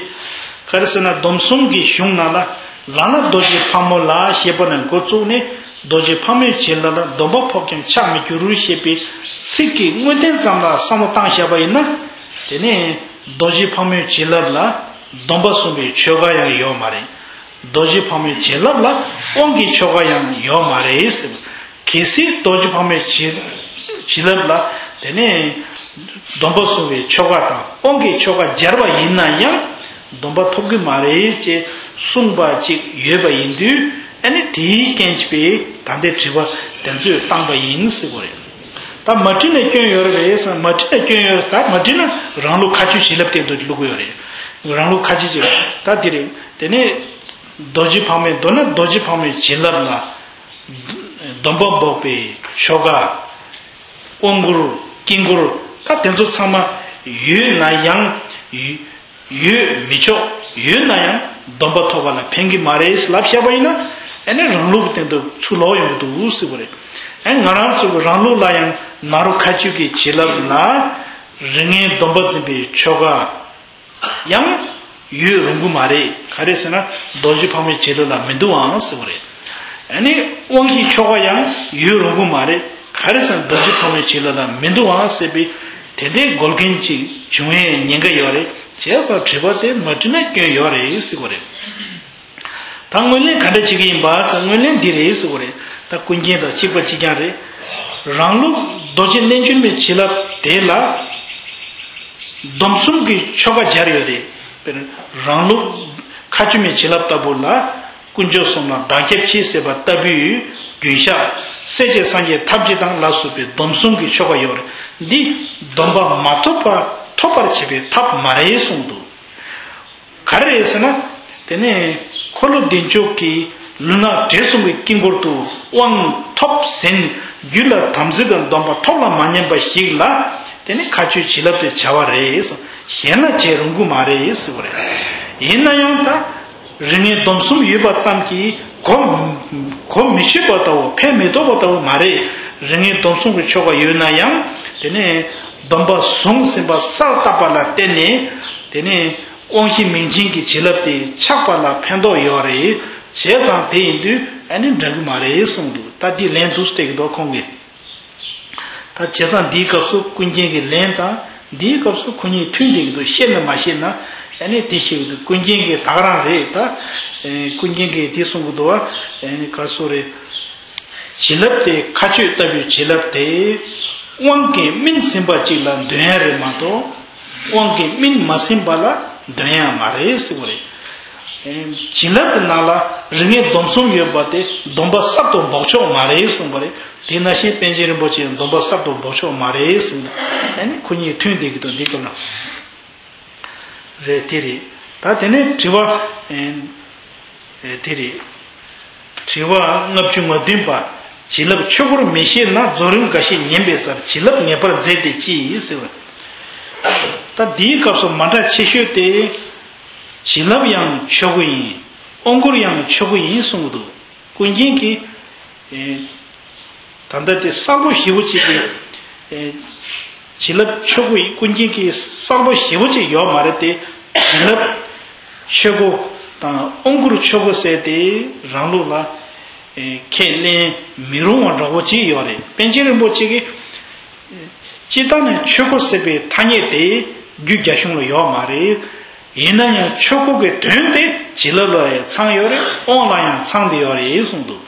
ག་རེ་ཟེར་ན་སྡོམ་གསུམ་གྱི་གཞུང་ནང་ལ་ལ་ལ་རྡོ་རྗེ་ཕག་མོ་ལ་ཞེས་པ་ནས་འགོ་བཙུགས་ནས་རྡོ་རྗེ་ཕག་མོའི་བྱིན་རླབས་ལ་སྡོམ་པ་ཕོག་ཀྱང་ཆག་མི་འགྱུར་ཞེས་པའི་ཚིག་གི་དངོས་བསྟན་ཙམ་ལ་བསམ་བློ་བཏང་བཞག་པ་ཡིན་ན། དེ་ནས་རྡོ་རྗེ་ཕག་མོའི་བྱིན་རླབས་ལ་སྡོམ་པ་བཟུང་བའི་ཆོ་ག་ཡང་ཡོད་མ་རེད། རྡོ་རྗེ་ཕག་མོའི་བྱིན་རླབས་ལ་དབང་གི་ཆོ་ག་ཡང་ཡོད་མ་རེད་ཟེར། གལ་སྲིད་རྡོ་རྗེ་ཕག་མོའི་བྱིན་བྱིན་རླབས་ལ་དེ་ནས་སྡོམ་པ་བཟུང་བའི་ཆོ་ག་དང་དབང་གི་ཆོ་ག་སྦྱར་བ་ཡིན་ན་ཡང་སྡོམ་པ་ཐོབ་ཀྱི་མ་རེད་ཅེས་གསུངས་པ་ཅིག་ཡོད་པ་ཡིན་དུས། ཨ་ནི་དེའི་རྐྱེན་གྱིས་པས་ད་ལྟའི་དྲི་བ་དེ་ཚོས་བཏང་པ་ཡིན་ཟེར་བ་རེད། ད་མ་དྲིས་ན་སྐྱོན་ཡོད་རེད་ཟེར། མ་དྲིས་ན་སྐྱོན་ཡོད་རེད། ད་མ་དྲིས་ན་རང་ལུགས་མཁའ་སྤྱོད་བྱིན་རླབས་སྟེང་དུ་བླུག་གི་ཡོད་རེད། རང་ལུགས་མཁའ་སྤྱོད་བྱིན་རླབས་ད་འདི་རེད། དེ་ནས་རྡོ་རྗེ་ཕག་མོའི་མདོར་ན་རྡོ་རྗེ་ཕག་མོའི་བྱིན་རླབས་ལ་སྡོམ་པ་འབོགས་པའི་ཆོ་ག། དབང་བསྐུར། དཀྱིལ་འཁོར། ད་དེ་ཚོ་ཚང་མ་ཡོད་ན་ཡང་ཡོད་མི་ཆོག་ཡོད་ན་ཡང་སྡོམ་པ་ཐོབ་པ་ལ་ཕན་གྱི་མ་རེད་ལབ་བཞག་པ་ཡིན་ན། ཨ་ནི་རང་ལུགས་སྟེང་དུ་ཚུར་ལོག་ཡོང་གི་འདུག་ཟེར་བ་རེད། ཨ་ང་རང་ཚོ་གི་རང་ལུགས་ལ་ཡང་ནཱ་རོ་མཁའ་སྤྱོད་ཀྱི་བྱིན་རླབས་ལ་རིགས་ངན་སྡོམ་པ་འཛིན་པའི་ཆོ་ག་ཡང་ཡོད་རུང་གི་མ་རེད། ག་རེ་ཟེར་ན་རྡོ་རྗེ་ཕག་མོའི་བྱིན་རླབས་ལ་མི་འདུག་ཨང་ཟེར་བ་རེད། ཨ་ནི་དབང་གི་ཆོ་ག་ཡང་ཡོད་རུང་གི་མ་རེད། ག་རེ་ཟེར་ན་རྡོ་རྗེ་ཕག་མོའི་བྱིན་རླབས་ལ་མི་འདུག་ཨང་ཟེར་བའི་དེ་འདྲའི་འགོག་རྐྱེན་ཅིག་བྱུང་བའི་ཉེན་ཁ་ཡོད་རེད། བྱས་ཙང་དྲི་བ་དེ་མ་དྲིས་ན་སྐྱོན་ཡོད་རེད་ཟེར་བ་རེད། ད་དངོས་གནས་ག་འདྲ་བྱེད་ཀྱི་ཡིན་པ་ཟེར། དངོས་གནས་འདི་རེད་ཟེར་བ་རེད། ད་ཀུན་མཁྱེན་དང་གཅིག་པ་གཅིག་རྐྱང་རེད། རང་ལུགས་རྡོ་རྗེ་རྣལ་འབྱོར་མའི་བྱིན་རླབས་དེ་ལ་སྡོམ་གསུམ་གྱི་ཆོ་ག་སྦྱར་ཡོད་རེད། དཔེར་ན་རང་ལུགས་མཁའ་སྤྱོད་མའི་བྱིན་རླབས་ལྟ་བུ་ལ་དཀོན་མཆོག་གསུམ་ལ་བདག་སྐྱབས་མཆི་ཟེར་བ་ལྟ་བུའི་རྒྱུན་གཤགས། སྲས་བཅས་སངས་རྒྱས་ཐམས་ཅད་དང་ལ་སོགས་པའི་སྡོམ་གསུམ་གྱི་ཆོ་ག་ཡོད་རེད། འདི་སྡོམ་པ་མ་ཐོབ་པ་ཐོབ་པར་བྱེད་པའི་ཐབས་མ་རེད་གསུངས་འདུག་ག་རེ་རེད་ཟེར་ན། དེ་ནས་འཁོར་ལོ་བདེ་མཆོག་གི་ལུས་ངག་དྲན་གསུམ་གྱི་དཀྱིལ་འཁོར་དུ་དབང་ཐོབ་ཟིན་རྒྱུད་ལ་དམ་ཚིག་དང་སྡོམ་པ་ཐོག་ལ་མ་ཉམས་པ་ཞིག་ལ། དེ་ནི་མཁའ་སྤྱོད་བྱིན་རླབས་དེ་བྱ་བ་རེད། གཞན་ལ་བྱེད་རུང་གི་མ་རེད་ཟེར་བ་རེད། ཡིན་ན་ཡང་ད་རིགས་ངན་སྡོམ་གསུམ་ཡོད་པ་ཙམ་གྱིས་གོ་གོ་མི་ཆོད་པ་ལྟ་བུ། ཕན་མི་ཐོགས་པ་ལྟ་བུ་མ་རེད། རིགས་ངན་སྡོམ་གསུམ་གྱི་ཆོ་ག་ཡོད་ན་ཡང་། དེ་ནི་སྡོམ་པ་བཟུང་ཟིན་པ་གསལ་བཏབ་པ་ལ་བརྟེན་ནས། དེ་ནི་དབང་བཞི་མིང་ཅན་གྱི་བྱིན་རླབས་དེ་ཆགས་པ་ལ་ཕན་ཐོགས་ཡོད་རེད། བྱས་ཙང་དེ་ཡིན་དུས་ཨ་ནི་འདྲ་གི་མ་རེད་གསུངས་འདུག་ད་འདི་ལན་འདུག་སྟེ་གི་འདུག་ཁོང་གིས། ད་བྱས་ཙང་འདིའི་སྐབས་སུ་ཀུན་མཁྱེན་གྱི་ལན་དང་འདིའི་སྐབས་སུ་ཁོ་གཉིས་མཐུན་བསྡད་ཀྱི་འདུག་ཤེས་ན་མ་ཤེས་ན་ཨ་ནི་དེ་ཤེས་ཀྱི་འདུག་ཀུན་མཁྱེན་གྱིས་ད་ག་རང་རེད་ད། ཨེ་ཀུན་མཁྱེན་གྱིས་དེ་གསུང་གི་འདུག་བ། ཨེ་ག་སོ་རེད། བྱིན་རླབས་དེ་མཁའ་སྤྱོད་ལྟ་བུའི་བྱིན་རླབས་དེ་དབང་གིས་སྨིན་ཟིན་པ་ཅིག་ལ་འདོན་ཡ་རེད་མ་གཏོགས། དབང་གིས་སྨིན་མ་ཟིན་པ་ལ་འདོན་ཡང་མ་རེད་ཟེར་བ་རེད། བྱིན་རླབས་ཀྱི་ནང་ལ་རིགས་ལྔའི་སྡོམ་གསུམ་ཡོད་པ་དེ་སྡོམ་པ་གསར་དུ་འབོགས་ཆོག་མ་རེད་གསུངས་པ་རེད། དེ་ནང་བཞིན་པཎ་ཆེན་རིན་པོ་ཆེས་སྡོམ་པ་གསར་དུ་འབོགས་ཆོག་མ་རེད་གསུངས། ཨ་ནི་ཁོ་གཉིས་མཐུན་བསྡད་ཀྱི་འདུག་འདི་སྐོར་ལ། རེད་དེ་རེད། ད་དེ་ནས་དྲི་བ། ཨེ་དེ་རེད། དྲི་བ་ལྔ་བཅུ་ང་བདུན་པ། བྱིན་རླབས་ཆོས་སྐོར་མི་ཤེས་ན་རྫོགས་རིམ་འགའ་ཤས་ཉན་པའི་སར་བྱིན་རླབས་ངེས་པར་མཛད་དེ་ཅི་ཟེར་བ། ད་འདིའི་སྐབས་སུ་མ་འདྲ་ཆེ་ཤོས་དེ། བྱིན་རླབས་ཡང་ཆོས་སྐོར་ཡིན། དབང་བསྐུར་ཡང་ཆོས་སྐོར་ཡིན་གསུངས་འདུག་ཀུན་མཁྱེན་གྱིས། ཨེ། ད་ལྟ་དེ་གསལ་པོ་ཞེ་པོ་ཅིག་གིས། ཨེ། བྱིན་རླབས་ཆོས་སྐོར་ཀུན་མཁྱེན་གྱིས་གསལ་པོ་ཞེ་པོ་ཅིག་ཡོད་མ་རེད་དེ། བྱིན་རླབས་ཆོས་སྐོར་དང་དབང་བསྐུར་ཆོས་སྐོར་ཟེར་དེ་རང་ལུགས་ལ། ཨེ། ཁས་ལེན་མི་རུང་བ་འདྲ་བོ་ཅིག་ཡོད་རེད། པཎ་ཆེན་རིན་པོ་ཆེ་གིས། སྤྱིར་བཏང་ནས་ཆོས་སྐོར་ཟེར་བའི་ཐ་སྙད་དེ་རྒྱུད་རྒྱ་གཞུང་ལ་ཡོད་མ་རེད། ཡིན་ན་ཡང་ཆོས་སྐོར་གྱི་དོན་དེ་བྱིན་རླབས་ལ་ཡང་ཚང་ཡོད་རེད། དབང་ལ་ཡང་ཚང་བསྡད་ཡོད་རེད་གསུངས་འདུག་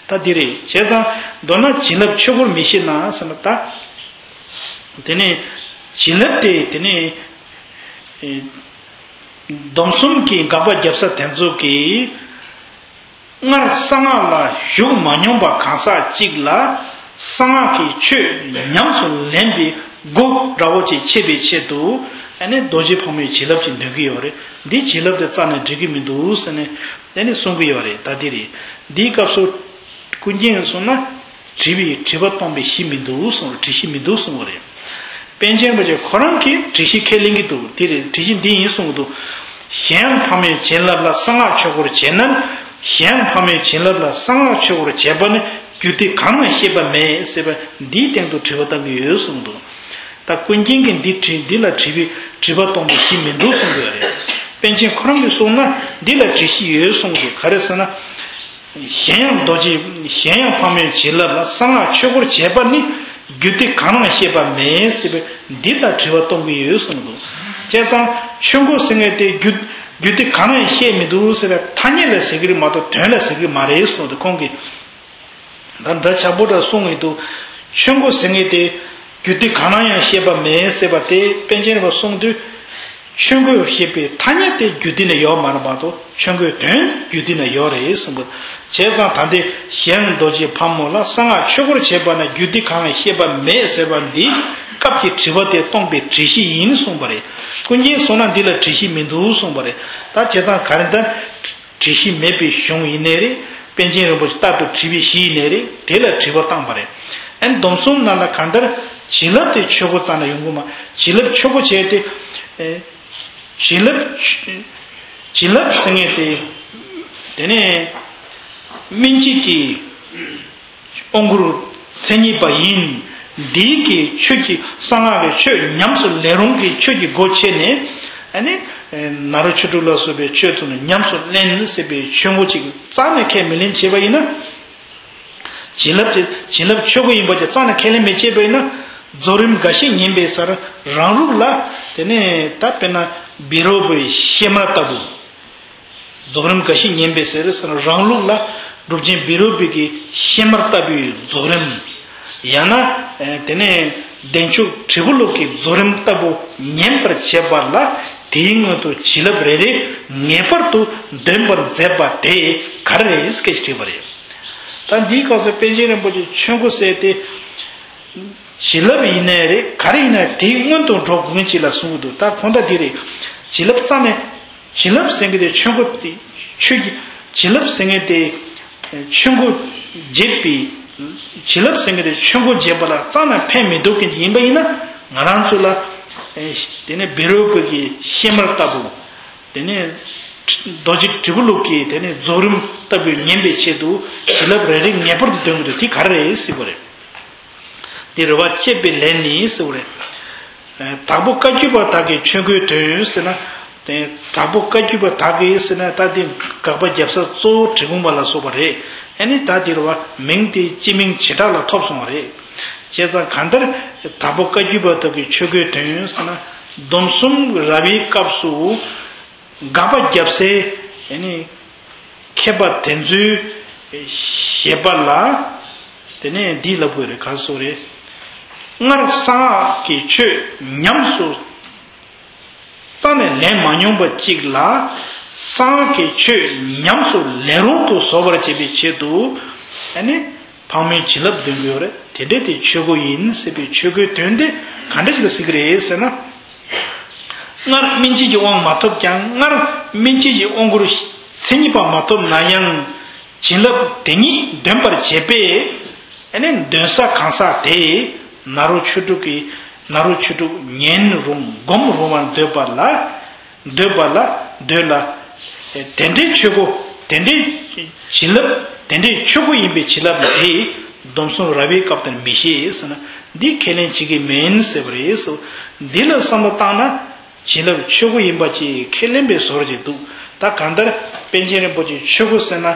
ད་འདི་རེད། བྱས་ཙང་མདོར་ན་བྱིན་རླབས་ཆོས་སྐོར་མི་ཤེས་ན་ཟེར་ན་ད། དེ་ནས་བྱིན་རླབས་དེ་དེ་ནས། ཨེ། སྡོམ་གསུམ་གྱི་དགག་པ་རྒྱབ་ས་དེ་ཚོ་གིས། སྔར་གསང་སྔགས་ལ་ཞུགས་མ་མྱོང་པ་གང་ཟག་ཅིག་ལ་གསང་སྔགས་ཀྱི་ཆོས་ཉམས་སུ་ལེན་པའི་སྒོ་འདྲ་བོ་ཅིག་ཕྱེ་བའི་ཆེད་དུ། ཨ་ནི་རྡོ་རྗེ་ཕག་མོའི་བྱིན་རླབས་ཅིག་འདོན་གྱི་ཡོད་རེད། འདིའི་བྱིན་རླབས་དེ་རྩ་ནས་འགྲིག་གི་མི་འདུག་ཟེར་ནས། ཨ་ནི་གསུང་གི་ཡོད་རེད། ད་འདི་རེད། འདིའི་སྐབས་སུ་ཀུན་མཁྱེན་གསུངས་ན། དྲིས་པའི་དྲི་བ་གཏོང་བའི་གཞི་མི་འདུག་གསུངས། དྲི་གཞི་མི་འདུག་གསུངས་པ་རེད། པཎ་ཆེན་རིན་པོ་ཆེ་ཁོ་རང་གིས་དྲི་གཞི་ཁས་ལེན་གྱི་འདུག་དེ་རེད། དྲི་གཞི་འདི་ཡིན་གསུངས་འདུག་གཞན་ཡང་ཕག་མོའི་བྱིན་རླབས་ལ་གསང་སྔགས་ཆོས་སྐོར་བྱེད་ན། གཞན་ཡང་ཕག་མོའི་བྱིན་རླབས་ལ་གསང་སྔགས་ཆོས་སྐོར་བྱེད་པ་ནི་རྒྱུད་སྡེ་གང་ན་བཤད་པ་མེད་ཟེར་བ་འདིའི་སྟེང་དུ་དྲི་བ་བཏང་གི་ཡོད་གསུངས་འདུག་ད་ཀུན་མཁྱེན་གྱིས་འདི་དྲི་འདི་ལ་དྲི་བའི་དྲི་བ་གཏོང་བའི་གཞི་མི་འདུག་གསུངས་ཡོད་རེད། པཎ་ཆེན་ཁོ་རང་གིས་གསུངས་ན་འདི་ལ་དྲི་གཞི་ཡོད་གསུངས་འདུག་ག་རེ་ཟེར་ན། གཞན་ཡང་རྡོ་རྗེ་གཞན་ཡང་ཕག་མོའི་བྱིན་རླབས་ལ་གསང་སྔགས་ཆོས་སྐོར་བྱེད་པ་ནི་རྒྱུད་སྡེ་གང་ན་བཤད་པ་མེད་ཟེར་བས་འདི་ལ་དྲི་བ་གཏོང་གི་ཡོད་གསུངས་འདུག་བྱས་ཙང་ཆོས་སྐོར་ཟེར་མཁན་དེ་རྒྱུད་རྒྱུད་སྡེ་གང་ན་བཤད་མི་འདུག་ཟེར་བའི་ཐ་སྙད་ལ་ཟེར་གི་རེད་མ་གཏོགས་དོན་ལ་ཟེར་གི་མ་རེད་གསུངས་འདུག་ཁོང་གིས། ད་འདྲ་ཆགས་པོ་འདྲ་གསུང་གི་འདུག་ཆོས་སྐོར་ཟེར་མཁན་དེ་རྒྱུད་སྡེ་གང་ན་ཡང་བཤད་པ་མེད་ཟེར་བ་དེ་པཎ་ཆེན་རིན་པོ་གསུང་དུས། ཆོས་སྐོར་ཞེས་པའི་ཐ་སྙད་དེ་རྒྱུད་སྡེ་ན་ཡོད་མ་རེད་མ་གཏོགས་ཆོས་སྐོར་དོན་རྒྱུད་སྡེ་ན་ཡོད་རེད་གསུངས་པ། བྱས་ཙང་ད་ལྟའི་གཞན་རྡོ་རྗེ་ཕག་མོ་ལ་གསང་སྔགས་ཆོས་སྐོར་བྱེད་པ་ན་རྒྱུད་སྡེ་གང་ཡང་བཤད་པ་མེད་ཟེར་བ་འདི་སྐབས་ཀྱི་དྲི་བ་དེ་སྟོང་པའི་དྲི་གཞི་ཡིན་གསུངས་པ་རེད། ཀུན་མཁྱེན་གསུངས་ན་འདི་ལ་དྲི་གཞི་མི་འདུག་གསུངས་པ་རེད། ད་བྱས་ཙང་ག་རེ་ད། དྲི་གཞི་མེད་པའི་གཞུང་ཡིན་ནའི་རེད། པཎ་ཆེན་རིན་པོ་ཆེ་ལྟར་དུ་དྲི་བའི་གཞི་ཡིན་ནའི་རེད། དེ་ལ་དྲི་བ་བཏང་བ་རེད། ཨན་སྡོམ་གསུམ་ནང་ལ་གང་ལྟར་བྱིན་རླབས་དེ་ཆོས་སྐོར་རྩ་ནས་ཡོང་གི་མ། བྱིན་རླབས་ཆོས་སྐོར་བྱས་ཏེ། ཨེ། བྱིན་རླབས། བྱིན་རླབས་ཟེར་མཁན་དེ། དེ་ནས་སྨིན་བྱེད་ཀྱི། དབང་བསྐུར་མཚན་ཉིད་པ་ཡིན། འདིའི་གི་ཆོས་ཀྱི་གསང་སྔགས་ཀྱི་ཆོས་ཉམས་སུ་ལེན་རུང་གི་ཆོས་ཀྱི་སྒོ་ཕྱེ་ནས། ཨ་ནི། ནཱ་རོ་ཆོས་དྲུག་ལ་སོགས་པའི་ཆོས་ཐོག་ནས་ཉམས་སུ་ལེན་ཟེར་བའི་ཆོས་སྐོར་ཅིག་རྩ་ནས་ཁས་མི་ལེན་བྱས་པ་ཡིན་ན། བྱིན་རླབས་ཀྱི་བྱིན་རླབས་ཆོས་སྐོར་ཡིན་པ་ཅིག་རྩ་ནས་ཁས་ལེན་མི་བྱེད་པ་ཡིན་ན། རྫོགས་རིམ་འགའ་ཤས་ཉན་པའི་སར་རང་ལུགས་ལ། དེ་ནས་ད་དཔེར་ན་བཻ་རོ་པའི་གཤེད་མ་ལྟ་བུ། རྫོགས་རིམ་འགའ་ཞིག་ཉན་པའི་ཟེར་ཟེར་ན་རང་ལུགས་ལ་གྲུབ་ཆེན་བཻ་རོ་པའི་གི་གཤེད་མ་ལྟ་བུའི་རྫོགས་རིམ། ཡང་ན། དེ་ནས་བདེ་མཆོག་དྲིལ་བུ་ལུགས་ཀྱི་རྫོགས་རིམ་ལྟ་བུ་ཉན་པར་བྱེད་པ་ལ་དེའི་སྔོན་དུ་བྱིན་རླབས་རེ་རེ་ངེས་པར་དུ་འདོན་པར་མཛད་པ་དེ་ག་རེ་རེད་སྐད་ཆ་དྲིས་པ་རེད། ད་འདིའི་སྐབས་སུ་པཎ་ཆེན་རིན་པོ་ཆེ་ཆོས་སྐོར་ཟེར་ཏེ། བྱིན་རླབས་ཡིན་ནའི་རེད། ག་རེ་ཡིན་ནའི་དེའི་སྔོན་དུ་འགྲོ་དགོས་མཁན་ཅིག་ལ་གསུང་གི་འདུག་ད་གོང་ད་འདི་རེད། བྱིན་རླབས་རྩ་ནས། བྱིན་རླབས་ཟེར་མཁན་དེ་ཆོས་སྐོར་དེ། ཆོས་ཀྱི། བྱིན་རླབས་ཟེར་མཁན་དེ། ཆོས་སྐོར་བྱེད་པའི། བྱིན་རླབས་ཟེར་མཁན་དེ་ཆོས་སྐོར་བྱེད་པ་ལ་རྩ་ནས་ཕན་མི་ཐོགས་མཁན་ཅིག་ཡིན་པ་ཡིན་ན། ང་རང་ཚོ་ལ། དེ་ནས་བཻ་རོ་པའི་གི་གཤེད་མ་ལྟ་བུ། དེ་ནས། རྡོ་རྗེ་དྲིལ་བུ་ལུགས་ཀྱི་དེ་ནས་རྫོགས་རིམ་ལྟ་བུ་ཉན་པའི་ཆེད་དུ་བྱིན་རླབས་རེ་རེ་ངེས་པར་དུ་འདོན་དགོས་འདུག་དེ་ག་རེ་རེད་ཟེར་བ་རེད། དེ་རེ་བ་བཅད་པའི་ལན་ནི་ཟེར་བ་རེད། དྭགས་པོ་བཀའ་བརྒྱུད་པ་དག་གི་ཆོས་སྐོར་དོན་ཟེར་ན། དེ་དྭགས་པོ་བཀའ་བརྒྱུད་པ་དག་གི་ཟེར་ན་ད་དེ་དགག་པ་རྒྱབ་ས་གཙོ་བོ་འབྲི་གུང་པ་ལ་སོགས་པ་རེད། ཨ་ནི་ད་དེ་རེ་བ་མིང་དེ་སྤྱི་མིང་བྱེ་བྲག་ལ་ཐོབ་སོང་བ་རེད། བྱས་ཙང་གང་ལྟར་དྭགས་པོ་བཀའ་བརྒྱུད་པ་དག་གི་ཆོས་སྐོར་དོན་ཟེར་ན། སྡོམ་གསུམ་ར་བའི་སྐབས་སུ། དགག་པ་རྒྱབ་སའི་ཨ་ནི་མཁས་པ་དེ་ཚོའི་བཞེད་པ་ལ་དེ་ནས་འདི་ལབ་དགོས་རེད། ག་སོ་རེད། སྔར་གསང་སྔགས་ཀྱི་ཆོས་ཉམས་སུ་ རྩ་ནས་ལེན་མ་མྱོང་པ་གཅིག་ལ་གསང་སྔགས་ཀྱི་ཆོས་ཉམས་སུ་ལེན་རུང་དུ་བཟོ་བར་བྱེད་པའི་ཆེད་དུ་ཨ་ནི་ཕག་མོའི་བྱིན་རླབས་འདོན་གྱི་ཡོད་རེད། དེ་འདྲས་དེ་ཆོས་སྒོ་ཡིན་ཟེར་བའི་ཆོས་སྒོའི་དོན་དེ་ག་འདྲ་ཞིག་ལ་ཟེར་གྱི་རེད་ཟེར་ན། སྔར་སྨིན་བྱེད་ཀྱི་དབང་མ་ཐོབ་ཀྱང་སྔར་སྨིན་བྱེད་ཀྱི་དབང་བསྐུར་མཚན་ཉིད་པ་མ་ཐོབ་ན་ཡང་བྱིན་རླབས་དེ་ཉིད་འདོན་པར་བྱེད་པས། ཨ་ནི་འདོན་ས་གང་ཟག་དེས་ནཱ་རོ་ཆོས་དྲུག་གི་ནཱ་རོ་ཆོས་དྲུག་ཉན་རུང་སྒོམ་རུང་བར་འདོད་པ་ལ། འདོད་པ་ལ་འདོད་ལ། དེ་འདྲའི་ཆོས་སྒོ་དེ་འདྲའི་བྱིན་རླབས་དེ་འདྲའི་ཆོས་སྒོ་ཡིན་པའི་བྱིན་རླབས་དེ་སྡོམ་གསུམ་ར་བའི་སྐབས་དེར་མི་བཞེད་ཟེར་ན་འདི་ཁས་ལེན་བྱེད་ཀྱི་མིན་ཟེར་བ་རེད། འདི་ལ་བསམ་བློ་བཏང་ན། བྱིན་རླབས་ཆོས་སྒོ་ཡིན་པ་ཅིག་ཁས་ལེན་པའི་བཟོ་འདྲ་ཅིག་འདུག་ད་གང་ལྟར་པཎ་ཆེན་རིན་པོ་ཆེས་ཆོས་སྒོ་ཟེར་ན་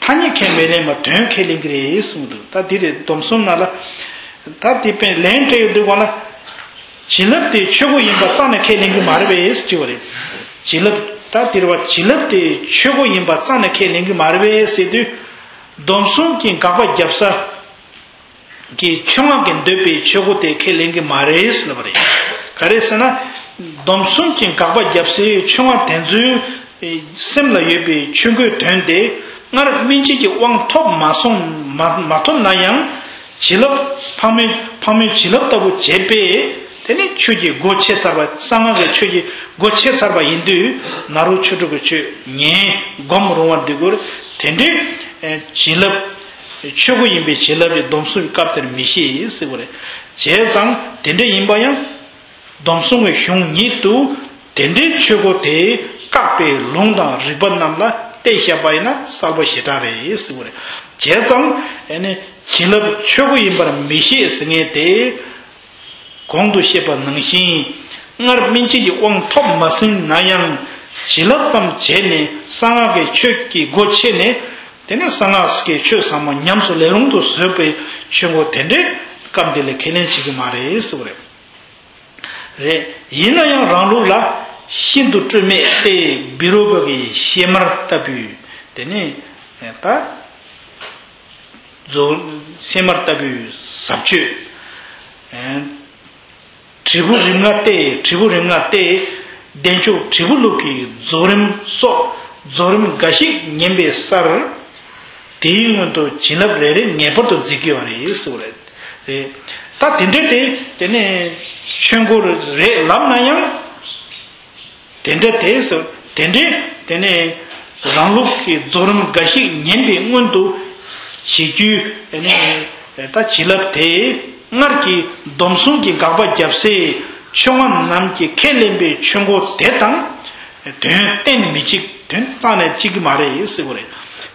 ཐ་སྙད་ཁས་མི་ལེན་པར་དོན་ཁས་ལེན་གྱི་རེད་གསུངས་འདུག་ད་འདི་རེད། སྡོམ་གསུམ་ནང་ལ་ད་འདི་པཎ་ལན་སྤྲད་ཡོད་འདུག་གོ་ན། བྱིན་རླབས་དེ་ཆོས་སྒོ་ཡིན་པ་རྩ་ནས་ཁས་ལེན་གྱི་མ་རེད་པས་དྲི་བ་རེད། བྱིན་རླབས་ད་འདིར་བ་བྱིན་རླབས་དེ་ཆོས་སྒོ་ཡིན་པ་རྩ་ནས་ཁས་ལེན་གྱི་མ་རེད་པས་ཟེར་དུས། སྡོམ་གསུམ་གྱི་དགག་པ་རྒྱབ་ས། གི་ཆོས་སྔགས་ཀྱིས་འདོད་པའི་ཆོས་སྒོ་དེ་ཁས་ལེན་གྱི་མ་རེད་ཟེར་ལབ་པ་རེད། ག་རེ་ཟེར་ན། སྡོམ་གསུམ་གྱི་དགག་པ་རྒྱབ་སའི་ཆོས་སྔགས་དེ་ཚོའི་སེམས་ལ་ཡོད་པའི་ཆོས་སྒོའི་དོན་དེ་སྔར་སྨིན་བྱེད་ཀྱི་དབང་ཐོབ་མ་སོང་མ་མ་ཐོབ་ན་ཡང་བྱིན་རླབས་ཕག་མོའི་ཕག་མོའི་བྱིན་རླབས་ལྟ་བུ་བྱས་པས་དེ་ནི་ཆོས་ཀྱི་སྒོ་ཕྱེ་ཚར་བ། གསང་སྔགས་ཀྱི་ཆོས་ཀྱི་སྒོ་ཕྱེ་ཚར་བ་ཡིན་དུས་ནཱ་རོ་ཆོས་དྲུག་གི་ཆོས་ཉན་སྒོམ་རུང་བར་འདོད་དགོས། དེ་འདྲའི་བྱིན་རླབས། ཆོས་སྒོ་ཡིན་པའི་བྱིན་རླབས་ཀྱི་སྡོམ་གསུམ་གྱི་སྐབས་དེར་མི་བཞེད་ཟེར་བ་རེད། བྱས་ཙང་དེ་འདྲ་ཡིན་པ་ཡང་། སྡོམ་གསུམ་གྱི་གཞུང་ཉིད་དུ་དེ་འདྲའི་ཆོས་སྒོ་དེ་བཀག་པའི་ལུང་དང་རིགས་པ་རྣམས་ལ་བལྟས་བཞག་པ་ཡིན་ན་གསལ་པོ་ཞེ་དྲག་རེད་ཟེར་བ་རེད། བྱས་ཙང་ཨ་ནི་བྱིན་རླབས་ཆོས་སྒོ་ཡིན་པར་མི་བཞེད་ཟེར་མཁན་དེ། གོང་དུ་བཤད་པ་ནང་བཞིན། སྔར་སྨིན་བྱེད་ཀྱི་དབང་ཐོབ་མ་ཟིན་ན་ཡང་། བྱིན་རླབས་ཙམ་བྱས་ནས་གསང་སྔགས་ཀྱི་ཆོས་ཀྱི་སྒོ་ཕྱེ་ནས། དེ་ནས་གསང་སྔགས་ཀྱི་ཆོས་ཚང་མ་ཉམས་སུ་ལེན་རུང་དུ་བཟོས་པའི་ཆོས་སྒོ་དེ་འདྲའི་སྐབས་འདི་ལ་ཁས་ལེན་བྱེད་ཀྱི་མ་རེད་ཟེར་བ་རེད། རེད། ཡིན་ན་ཡང་རང་ལུགས་ལ་ཤིན་ཏུ་སྤྲོས་མེད་དེ་བི་རོ་པ་གི་ཤེ་མར་ལྟ་བུའི་དེ་ནས་ད། རྫོགས་སེམས་མར་ལྟ་བུའི་ཟབ་ཆོས། དྲིལ་བུ་རིམ་ལྔ་སྟེ། དྲིལ་བུ་རིམ་ལྔ་སྟེ། བདེ་མཆོག་དྲིལ་བུ་ལུགས་ཀྱི་རྫོགས་རིམ་སོགས་རྫོགས་རིམ་འགའ་ཞིག་ཉན་པའི་སར། དེའི་སྔོན་དུ་བྱིན་རླབས་རེ་རེ་ངེས་པར་དུ་འཛིན་གྱི་ཡོད་རེད་ཟེར་བ་རེད། རེད། ད་དེ་འདྲ་དེ་དེ་ནས་ཆོས་སྒོ་རེད་ལབ་ན་ཡང་། དེ་འདྲ་དེ་སོ་དེ་འདྲའི་དེ་ནས་རང་ལུགས་ཀྱི་རྫོགས་རིམ་འགའ་ཞིག་ཉན་པའི་སྔོན་དུ་བྱེད་རྒྱུའི་དེ་ནས་ད་བྱིན་རླབས་དེ་སྔར་གྱི་སྡོམ་གསུམ་གྱི་དགག་པ་བརྒྱབ་སའི་ཆོས་སྔགས་རྣམས་ཀྱིས་ཁས་ལེན་པའི་ཆོས་སྒོ་དེ་དང་དོན་གཏན་མི་གཅིག་དོན་རྩ་ནས་གཅིག་གི་མ་རེད་ཟེར་བ་རེད།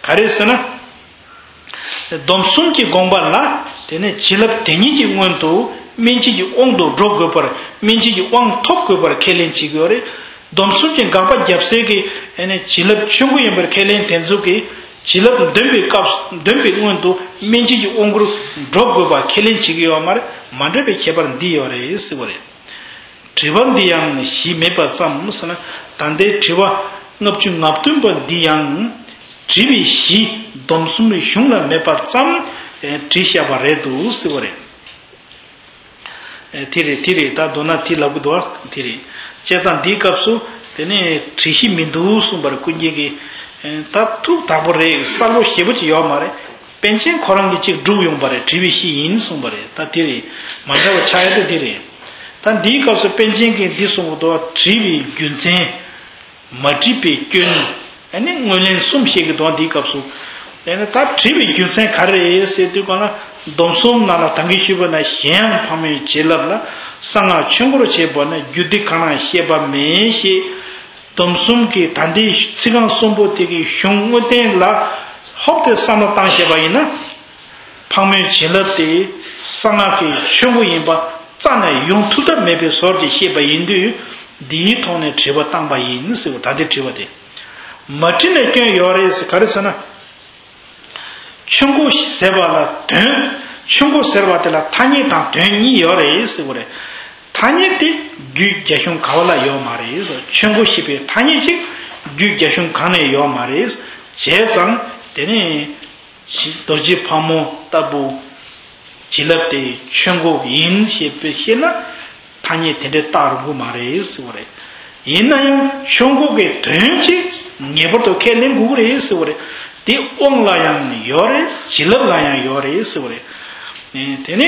ག་རེ་ཟེར་ན། སྡོམ་གསུམ་གྱི་དགོངས་པ་ལ་དེ་ནས་བྱིན་རླབས་དེ་ཉིད་ཀྱི་སྔོན་དུ་སྨིན་བྱེད་ཀྱི་དབང་དུ་འགྲོ་དགོས་པར་སྨིན་བྱེད་ཀྱི་དབང་ཐོབ་དགོས་པར་ཁས་ལེན་བྱེད་དགོས་རེད། སྡོམ་གསུམ་གྱི་དགག་པ་བརྒྱབ་སའི་གི་ཨ་ནི་བྱིན་རླབས་ཆོས་སྒོ་ཡིན་པར་ཁས་ལེན་དེ་ཚོ་གི་བྱིན་རླབས་འདོན་པའི་སྐབས་འདོན་པའི་སྔོན་དུ་སྨིན་བྱེད་ཀྱི་དབང་བསྐུར་འགྲོ་དགོས་པ་ཁས་ལེན་བྱེད་ཀྱི་ཡོད་མ་རེད། མ་འདྲེས་པའི་ཁྱད་པར་འདི་ཡོད་རེད་ཟེར་བ་རེད། དྲི་བ་འདི་ཡང་གཞི་མེད་པ་ཙམ་ཟེར་ན། ད་ལྟའི་དྲི་བ་ལྔ་བཅུ་ང་བདུན་པ་འདི་ཡང་དྲི་བའི་གཞི་སྡོམ་གསུམ་གཞུང་ལ་མེད་པ་ཙམ་དྲིས་བཞག་པ་རེད་འདུག་ཟེར་བ་རེད། དེ་རེད་དེ་རེད། ད་མདོར་ན་དེ་ལབ་གི་འདུག་ཨ། དེ་རེད། བྱས་ཙང་འདིའི་སྐབས་སུ་དེ་ནས་དྲི་གཞི་མི་འདུག་གསུངས་པར་ཀུན་མཁྱེན་གྱིས་ད་ཐུགས་དག་པོ་རེད། གསལ་པོ་ཞེ་པོ་ཅིག་ཡོད་མ་རེད། པཎ་ཆེན་ཁོ་རང་གིས་ཅིག་བསྒྲུབས་ཡོང་པ་རེད། དྲི་བའི་གཞི་ཡིན་གསུངས་པ་རེད། ད་དེ་རེད། མ་འདྲ་བ་ཆགས་ཡ་དེ་དེ་རེད། ད་འདིའི་སྐབས་སུ་པཎ་ཆེན་གྱིས་འདི་གསུངས་པ་དང་དྲི་བའི་རྒྱུ་མཚན། མ་དྲིས་པའི་སྐྱོན། ཨ་ནི་ངོས་ལེན་གསུམ་བཤད་ཀྱི་འདུག་འདིའི་སྐབས་སུ། ཨ་ནི་ད་དྲི་བའི་རྒྱུ་མཚན་ག་རེ་རེད་ཟེར་དུས་གང་ལ་སྡོམ་གསུམ་ནང་ལ་ད་གིན་ཞུས་པ་ན་གཞན་ཡང་ཕག་མོའི་བྱིན་རླབས་ལ་གསང་སྔགས་ཆོས་སྒོར་བྱེད་པ་ན་རྒྱུ་འདི་གང་ན་བཤད་པ་མེད་ཞེས། སྡོམ་གསུམ་གྱི་ད་ལྟའི་ཚིག་རྐང་གསུམ་པོ་དེ་གི་གཞུང་དངོས་བསྟན་ལ་ཧོབ་སྟེ་བསམ་བློ་བཏང་ཤེས་པ་ཡིན་ན། ཕག་མོའི་བྱིན་རླབས་དེ་གསང་སྔགས་ཀྱི་ཆོས་སྒོ་ཡིན་པ་རྩ་ནས་ཡོང་ཐུབ་ཐབས་མེད་པའི་བཟོ་འདྲ་ཞིག་བཤད་པ་ཡིན་དུས། འདིའི་ཐོག་ནས་དྲི་བ་བཏང་པ་ཡིན་ཟེར་བ། ད་ལྟའི་དྲི་བ་དེ་མ་དྲིས་ན་སྐྱོན་ཡོད་རེད་ཟེར། ག་རེ་ཟེར་ན། ཆོས་སྒོ་ཟེར་བ་ལ་དོན། ཆོས་སྒོ་ཟེར་བ་དེ་ལ་ཐ་སྙད་དང་དོན་གཉིས་ཡོད་རེད་ཟེར་བ་རེད། ཐ་སྙད་དེ་རྒྱུད་རྒྱ་གཞུང་ག་བ་ལ་ཡོད་མ་རེད་ཟེར། ཆོས་སྒོ་ཞེས་པའི་ཐ་སྙད་ཅིག་རྒྱུད་རྒྱ་གཞུང་གང་ནས་ཡོད་མ་རེད། བྱས་ཙང་དེ་ནས་རྡོ་རྗེ་ཕག་མོ་ལྟ་བུ་བྱིན་རླབས་དེ་ཆོས་སྒོ་ཡིན་ཞེས་པའི་བཤད་ན། ཐ་སྙད་དེ་འདྲའི་བཏགས་རུང་གི་མ་རེད་ཟེར་བ་རེད། ཡིན་ན་ཡང་ཆོས་འཁོར་གྱི་དོན་གཅིག་ངེས་པར་དུ་ཁས་ལེན་དགོས་ཀྱི་རེད་ཟེར་བ་རེད། དེ་དབང་ལ་ཡང་ཡོད་རེད། བྱིན་རླབས་ལ་ཡང་ཡོད་རེད་ཟེར་བ་རེད། དེ་ནས་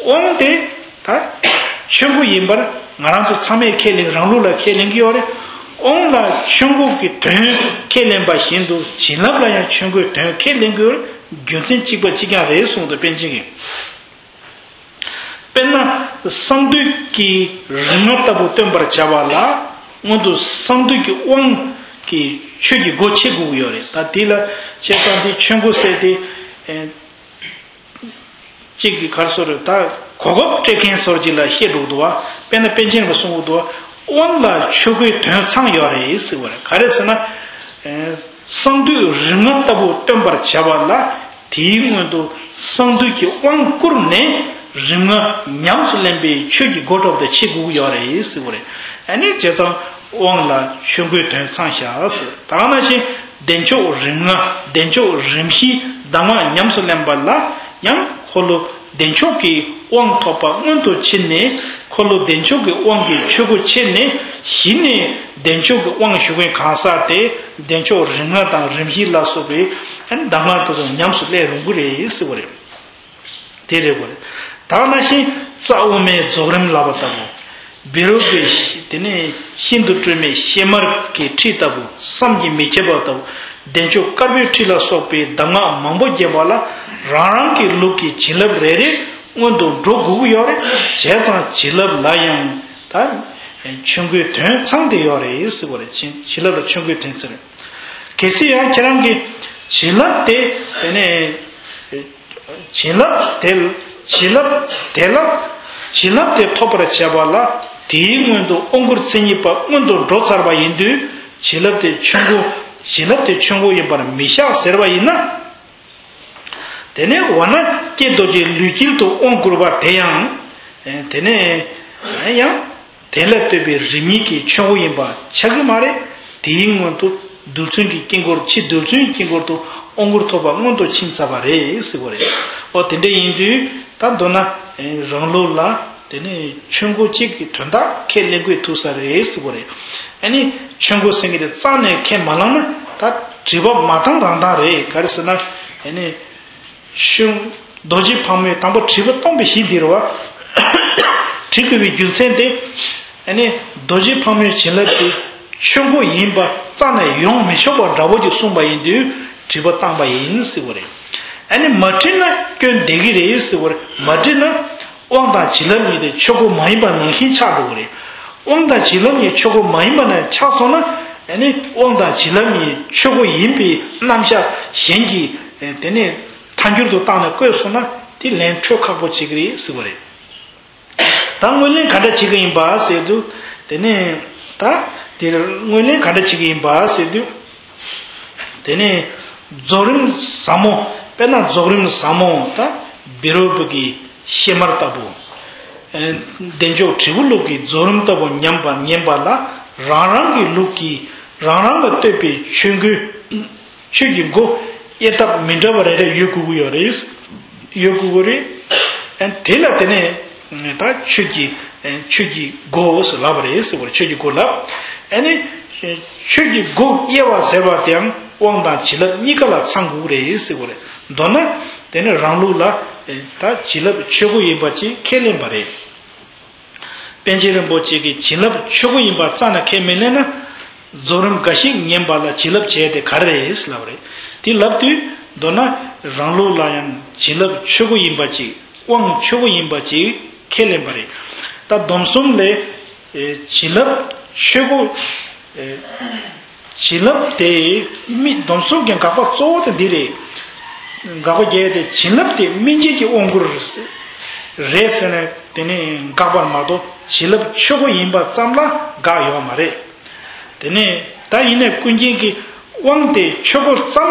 དབང་དེ་ད་ཆོས་སྐུ་ཡིན་པར་ང་རང་ཚོ་ཚང་མས་ཁས་ལེན། རང་ལུགས་ལ་ཁས་ལེན་གྱི་ཡོད་རེད། དབང་ལ་ཆོས་འཁོར་གྱི་དོན་ཁས་ལེན་པ་བཞིན་དུ་བྱིན་རླབས་ལ་ཡང་ཆོས་འཁོར་དོན་ཁས་ལེན་དགོས་རྒྱུ་མཚན་གཅིག་པ་གཅིག་རྐྱང་རེད་གསུངས་འདུག་པཎ་ཆེན་གྱིས། དཔེར་ན་གསང་འདུས་ཀྱི་རིམ་ལྔ་ལྟ་བུ་སྟོན་པར་བྱ་བ་ལ། སྔོན་དུ་གསང་འདུས་ཀྱི་དབང་གི་ཆོས་ཀྱི་སྒོ་ཕྱེ་དགོས་ཀྱི་ཡོད་རེད། ད་དེ་ལ་བྱས་ཙང་དེ་ཆོས་འཁོར་ཟེར་དེ། ཨེ། གཅིག་གི་གར་སོར་ད་གོ་སྐབས་སྤྲད་མཁན་སོར་གཅིག་ལ་བཤད་འགྲོ་གི་འདུག་བ། དཔེར་ན་པཎ་ཆེན་པ་གསུང་གི་འདུག་བ། དབང་ལ་ཆོས་སྐུའི་དོན་ཚང་ཡོད་རེད་ཟེར་བ་རེད། ག་རེ་ཟེར་ན། ཨེ། གསང་འདུས་རིམ་ལྔ་ལྟ་བུ་སྟོན་པར་བྱ་བ་ལ། དེའི་སྔོན་དུ་གསང་འདུས་ཀྱི་དབང་བསྐུར་ནས་རིམ་ལྔ་ཉམས་སུ་ལེན་པའི་ཆོས་ཀྱི་སྒོ་ཐོབ་ཏུ་ཕྱེ་དགོས་ཀྱི་ཡོད་རེད་ཟེར་བ་རེད། ཨ་ནི་བྱས་ཙང་དབང་ལ་ཆོས་སྐུའི་དོན་ཚང་བཞག་ཟེར། ད་ག་ནང་བཞིན་བདེ་མཆོག་རིམ་ལྔ། བདེ་མཆོག་རིམ་བཞིའི་གདམས་ངག་ཉམས་སུ་ལེན་པ་ལ་ཡང་འཁོར་ལོ་བདེ་མཆོག་གི་དབང་ཐོབ་པ་སྔོན་དུ་ཕྱིན་ནས། འཁོར་ལོ་བདེ་མཆོག་གི་དབང་གི་ཆོས་སྒོ་ཕྱེ་ནས། གཞི་ནས་བདེ་མཆོག་གི་དབང་ཞུ་མཁན་གང་ཟག་དེ་བདེ་མཆོག་རིམ་ལྔ་དང་རིམ་བཞི་ལ་སོགས་པའི་གདམས་ངག་དེ་ཚོ་ཉམས་སུ་ལེན་རུང་གི་རེད་ཟེར་བ་རེད། དེ་རེད་བ་རེད། ད་ག་ནང་བཞིན་རྩ་དབུ་མའི་རྫོགས་རིམ་ལབ་པ་ལྟ་བུ། བཻ་རོ་ཙའི་དེ་ནས་ཤིན་ཏུ་སྤྲོས་མེད་གཤེད་མར་གྱི་ཁྲིད་ལྟ་བུ། བསམ་གྱིས་མི་ཁྱབ་པ་ལྟ་བུ། བདེ་མཆོག་དཀར་པོའི་ཁྲིད་ལ་སོགས་པའི་གདམས་ངག་མང་པོ་རྒྱས་པ་ལ། རང་རང་གི་ལུགས་ཀྱི་བྱིན་རླབས་རེ་རེ་སྔོན་དུ་འགྲོ་དགོས་ཀྱི་ཡོད་རེད། བྱས་ཙང་བྱིན་རླབས་ལ་ཡང་ད་ཆོས་སྐུའི་དོན་ཚང་བསྡད་ཡོད་རེད་ཟེར་བ་རེད། བྱིན་བྱིན་རླབས་ལ་ཆོས་སྐུའི་དོན་ཚང་རེད། གལ་སྲིད་ཡང་ཁྱེད་རང་གིས་བྱིན་རླབས་དེ་དེ་ནས་བྱིན་རླབས་དེ་བྱིན་རླབས་དེ་ལ་བྱིན་རླབས་དེ་ཐོབ་པར་བྱ་བ་ལ། དེའི་སྔོན་དུ་དབང་བསྐུར་མཚན་ཉིད་པ་སྔོན་དུ་འགྲོ་ཚར་བ་ཡིན་དུས། བྱིན་རླབས་དེ་ཆོས་སྐུ་བྱིན་རླབས་དེ་ཆོས་སྐུ་ཡིན་པར་མི་བཞག་ཟེར་བ་ཡིན་ན། དེ་ནས་འོ་ན་ཀྱེ་རྡོ་རྗེ་ལུས་དཀྱིལ་དུ་དབང་བསྐུར་བ་དེ་ཡང་། དེ་ནས་ཡང་དེ་ལ་ལྟོས་པའི་རིམ་གཉིས་ཀྱི་ཆོས་སྐུ་ཡིན་པ་ཆགས་ཀྱི་མ་རེད། དེའི་སྔོན་དུ་རྡུལ་ཚོན་གྱི་དཀྱིལ་འཁོར། ཕྱི་རྡུལ་ཚོན་གྱི་དཀྱིལ་འཁོར་དུ་དབང་བསྐུར་ཐོབ་པ་སྔོན་དུ་ཕྱིན་ཚར་བ་རེད་ཟེར་བ་རེད། འོ་དེ་འདྲ་ཡིན་དུས་ད་མདོར་ན་རང་ལུགས་ལ་དེ་ནས་ཆོས་སྐུ་གཅིག་གི་དོན་དག་ཁས་ལེན་དགོས་ཐུག་ས་རེད་ཟེར་བ་རེད། ཨ་ནི་ཆོས་སྐུ་ཟེར་མཁན་དེ་རྩ་ནས་ཁས་མ་བླངས་ན་ད་དྲི་བ་མ་བཏང་རང་བཏང་རེད། ག་རེ་ཟེར་ན། ཨ་ནི། ཆོས། རྡོ་རྗེ་ཕག་མོས་དང་པོ་དྲི་བ་སྟོང་པའི་གཞི་འདི་རུ་བ། དྲི་དགོས་པའི་རྒྱུ་མཚན་དེ། ཨ་ནི་རྡོ་རྗེ་ཕག་མོའི་བྱིན་རླབས་དེ་ཆོས་སྐུ་ཡིན་པ་རྩ་ནས་ཡོང་མི་ཆོག་པ་འདྲ་བོ་ཅིག་གསུངས་པ་ཡིན་དུས་དྲི་བ་བཏང་པ་ཡིན་ཟེར་བ་རེད། ཨ་ནི་མ་དྲིས་ན་སྐྱོན་འདེགས་ཀྱི་རེད་ཟེར་བ་རེད། མ་དྲིས་ན་དབང་དང་བྱིན་རླབས་གཉིས་དེ་ཆོས་སྐུ་མ་ཡིན་པ་ནང་བཞིན་ཆགས་འགྲོ་གི་རེད། དབང་དང་བྱིན་རླབས་གཉིས་ཆོས་སྐུ་མ་ཡིན་པ་ནང་ཆགས་སོང་ན། ཨ་ནི་དབང་དང་བྱིན་རླབས་གཉིས་ཆོས་སྐུ་ཡིན་པའི་རྣམ་གཞག་གཞན་གྱིས་དེ་ནས། ཐལ་འགྱུར་དུ་བཏང་ནས་བཀོད་སོང་ན་དེ་ལན་འཕྲོད་ཁག་པོ་བྱེད་ཀྱི་རེད་ཟེར་བ་རེད། ད་ངོས་ལེན་ག་འདྲ་བྱེད་ཀྱི་ཡིན་པ་ཟེར་དུས། དེ་ནས་ད་དེར་ངོས་ལེན་ག་འདྲ་བྱེད་ཀྱི་ཡིན་པ་ཟེར་དུས། དེ་ནས་རྫོགས་རིམ་ཟབ་མོ། དཔེར་ན་རྫོགས་རིམ་ཟབ་མོ་ད་བཻ་རོ་ཙ་གི་གཤེད་མར་ལྟ་བུ། ཨེ། བདེ་མཆོག་དྲིལ་བུ་ལུགས་ཀྱི་རྫོགས་རིམ་ལྟ་བུ་ཉམས་པ་ཉན་པ་ལ་རང་རང་གི་ལུགས་ཀྱི་རང་རང་ལ་ལྟོས་པའི་ཆོས་སྐུ། ཆོས་ཀྱི་སྒོ་དབྱེ་ཐབས་མི་འདྲ་བ་རེ་རེ་ཡོད་དགོས་ཀྱི་ཡོད་རེད། ཡོད་དགོས་ཀྱི་རེད། ཨ་དེ་ལ་དེ་ནས་ད་ཆོས་ཀྱི་ཆོས་ཀྱི་སྒོ་ཟེར་ལབ་པ་རེད་ཟེར་བར་ཆོས་ཀྱི་སྒོ་ལབ། ཨ་ནི་ཆོས་ཀྱི་སྒོ་དབྱེ་བ་ཟེར་བ་དེའང་དབང་དང་བྱིན་རླབས་གཉིས་ཀ་ལ་ཚང་དགོས་ཀྱི་རེད་ཟེར་བ་རེད། མདོར་ན་དེ་ནི་རང་ལུགས་ལ་ད་བྱིན་རླབས་ཆོས་སྐུ་ཡིན་པ་ཅིག་ཁས་ལེན་པ་རེད། པཎ་ཆེན་རིན་པོ་ཆེ་གིས་བྱིན་རླབས་ཆོས་སྐུ་ཡིན་པ་རྩ་ནས་ཁས་མི་ལེན་ན། རྫོགས་རིམ་འགའ་ཞིག་ཉན་པ་ལ་བྱིན་རླབས་བྱས་ཏེ་ག་རེ་རེད་ལབ་རེད། དེ་ལབ་དུས་མདོར་ན་རང་ལུགས་ལ་ཡང་བྱིན་རླབས་ཆོས་སྐུ་ཡིན་པ་ཅིག་དབང་ཆོས་སྐུ་ཡིན་པ་ཅིག་ཁས་ལེན་པ་རེད། ད་སྡོམ་གསུམ་ལས་བྱིན་རླབས་ཆོས་སྐུ། བྱིན་རླབས་དེ་སྨིན། སྡོམ་གསུམ་གྱི་དགག་པ་གཙོ་བོ་དེ་འདི་རེད། དགག་པ་བརྒྱད་དེ་བྱིན་རླབས་དེ་སྨིན་བྱེད་ཀྱི་དབང་བསྐུར་རེད་ཟེར་ནས་དེ་ནས་དགག་པར་མ་གཏོགས་བྱིན་རླབས་ཆོས་སྐུ་ཡིན་པ་ཙམ་ལ་དགག་ཡོད་མ་རེད། དེ་ནས་ད་ཡིན་ནའི་ཀུན་མཁྱེན་གྱིས་དབང་དེ་ཆོས་སྐུ་ཙམ་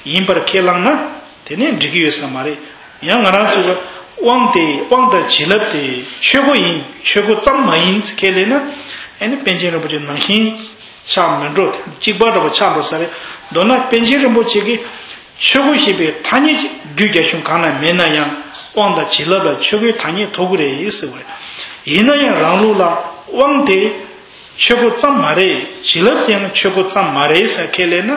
ཡིན་པར་ཁས་བླངས་ན་དེ་ནས་འགྲིག་གི་ཡོད་ས་མ་རེད། ཡང་ང་རང་ཚོས་དབང་དེ་དབང་དང་བྱིན་རླབས་དེ་ཆོས་སྐུ་ཡིན། ཆོས་སྐུ་ཙམ་མ་ཡིན་ཁས་ལེན་ན་ཨ་ནི་པཎ་ཆེན་རིན་པོ་ཆེ་ནང་བཞིན། ཆགས་མི་འགྲོ། གཅིག་པ་འདྲ་པོ་ཆགས་འགྲོ་ས་རེད། མདོར་ན་པཎ་ཆེན་རིན་པོ་ཆེ་གིས་ཆོས་སྐུ་ཞེས་པའི་ཐ་སྙད་ཅིག་རྒྱུད་རྒྱ་གཞུང་གང་ན་མེད་ན་ཡང་དབང་དང་བྱིན་རླབས་ལ་ཆོས་སྐུའི་ཐ་སྙད་ཐོགས་ཀྱི་རེད་ཟེར་བ་རེད། ཡིན་ན་ཡང་རང་ལུགས་ལ་དབང་དེ་ ཆོས་སྐུ་ཙམ་མ་རེད། བྱིན་རླབས་ཀྱི་ཡང་ཆོས་སྐུ་ཙམ་མ་རེད་ཟེར་ཁས་ལེན་ན་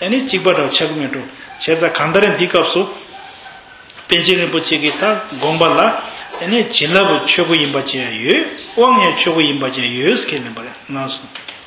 ཨ་ནི་གཅིག་པ་འདྲ་བོ་ཆགས་ཀྱི་མེད་འགྲོ། བྱས་ཙང་གང་ལྟར་འདི་སྐབས་སུ་པཎ་ཆེན་རིན་པོ་ཆེ་གི་ད་དགོངས་པ་ལ་ཨ་ནི་བྱིན་རླབས་ཆོས་སྐུ་ཡིན་པ་ཅིག་ཡང་ཡོད། དབང་ཡང་ཆོས་སྐུ་ཡིན་པ་ཅིག་ཡང་ཡོད་ཟེར་ཁས་ལེན་པ་རེད་གནང་སོང་།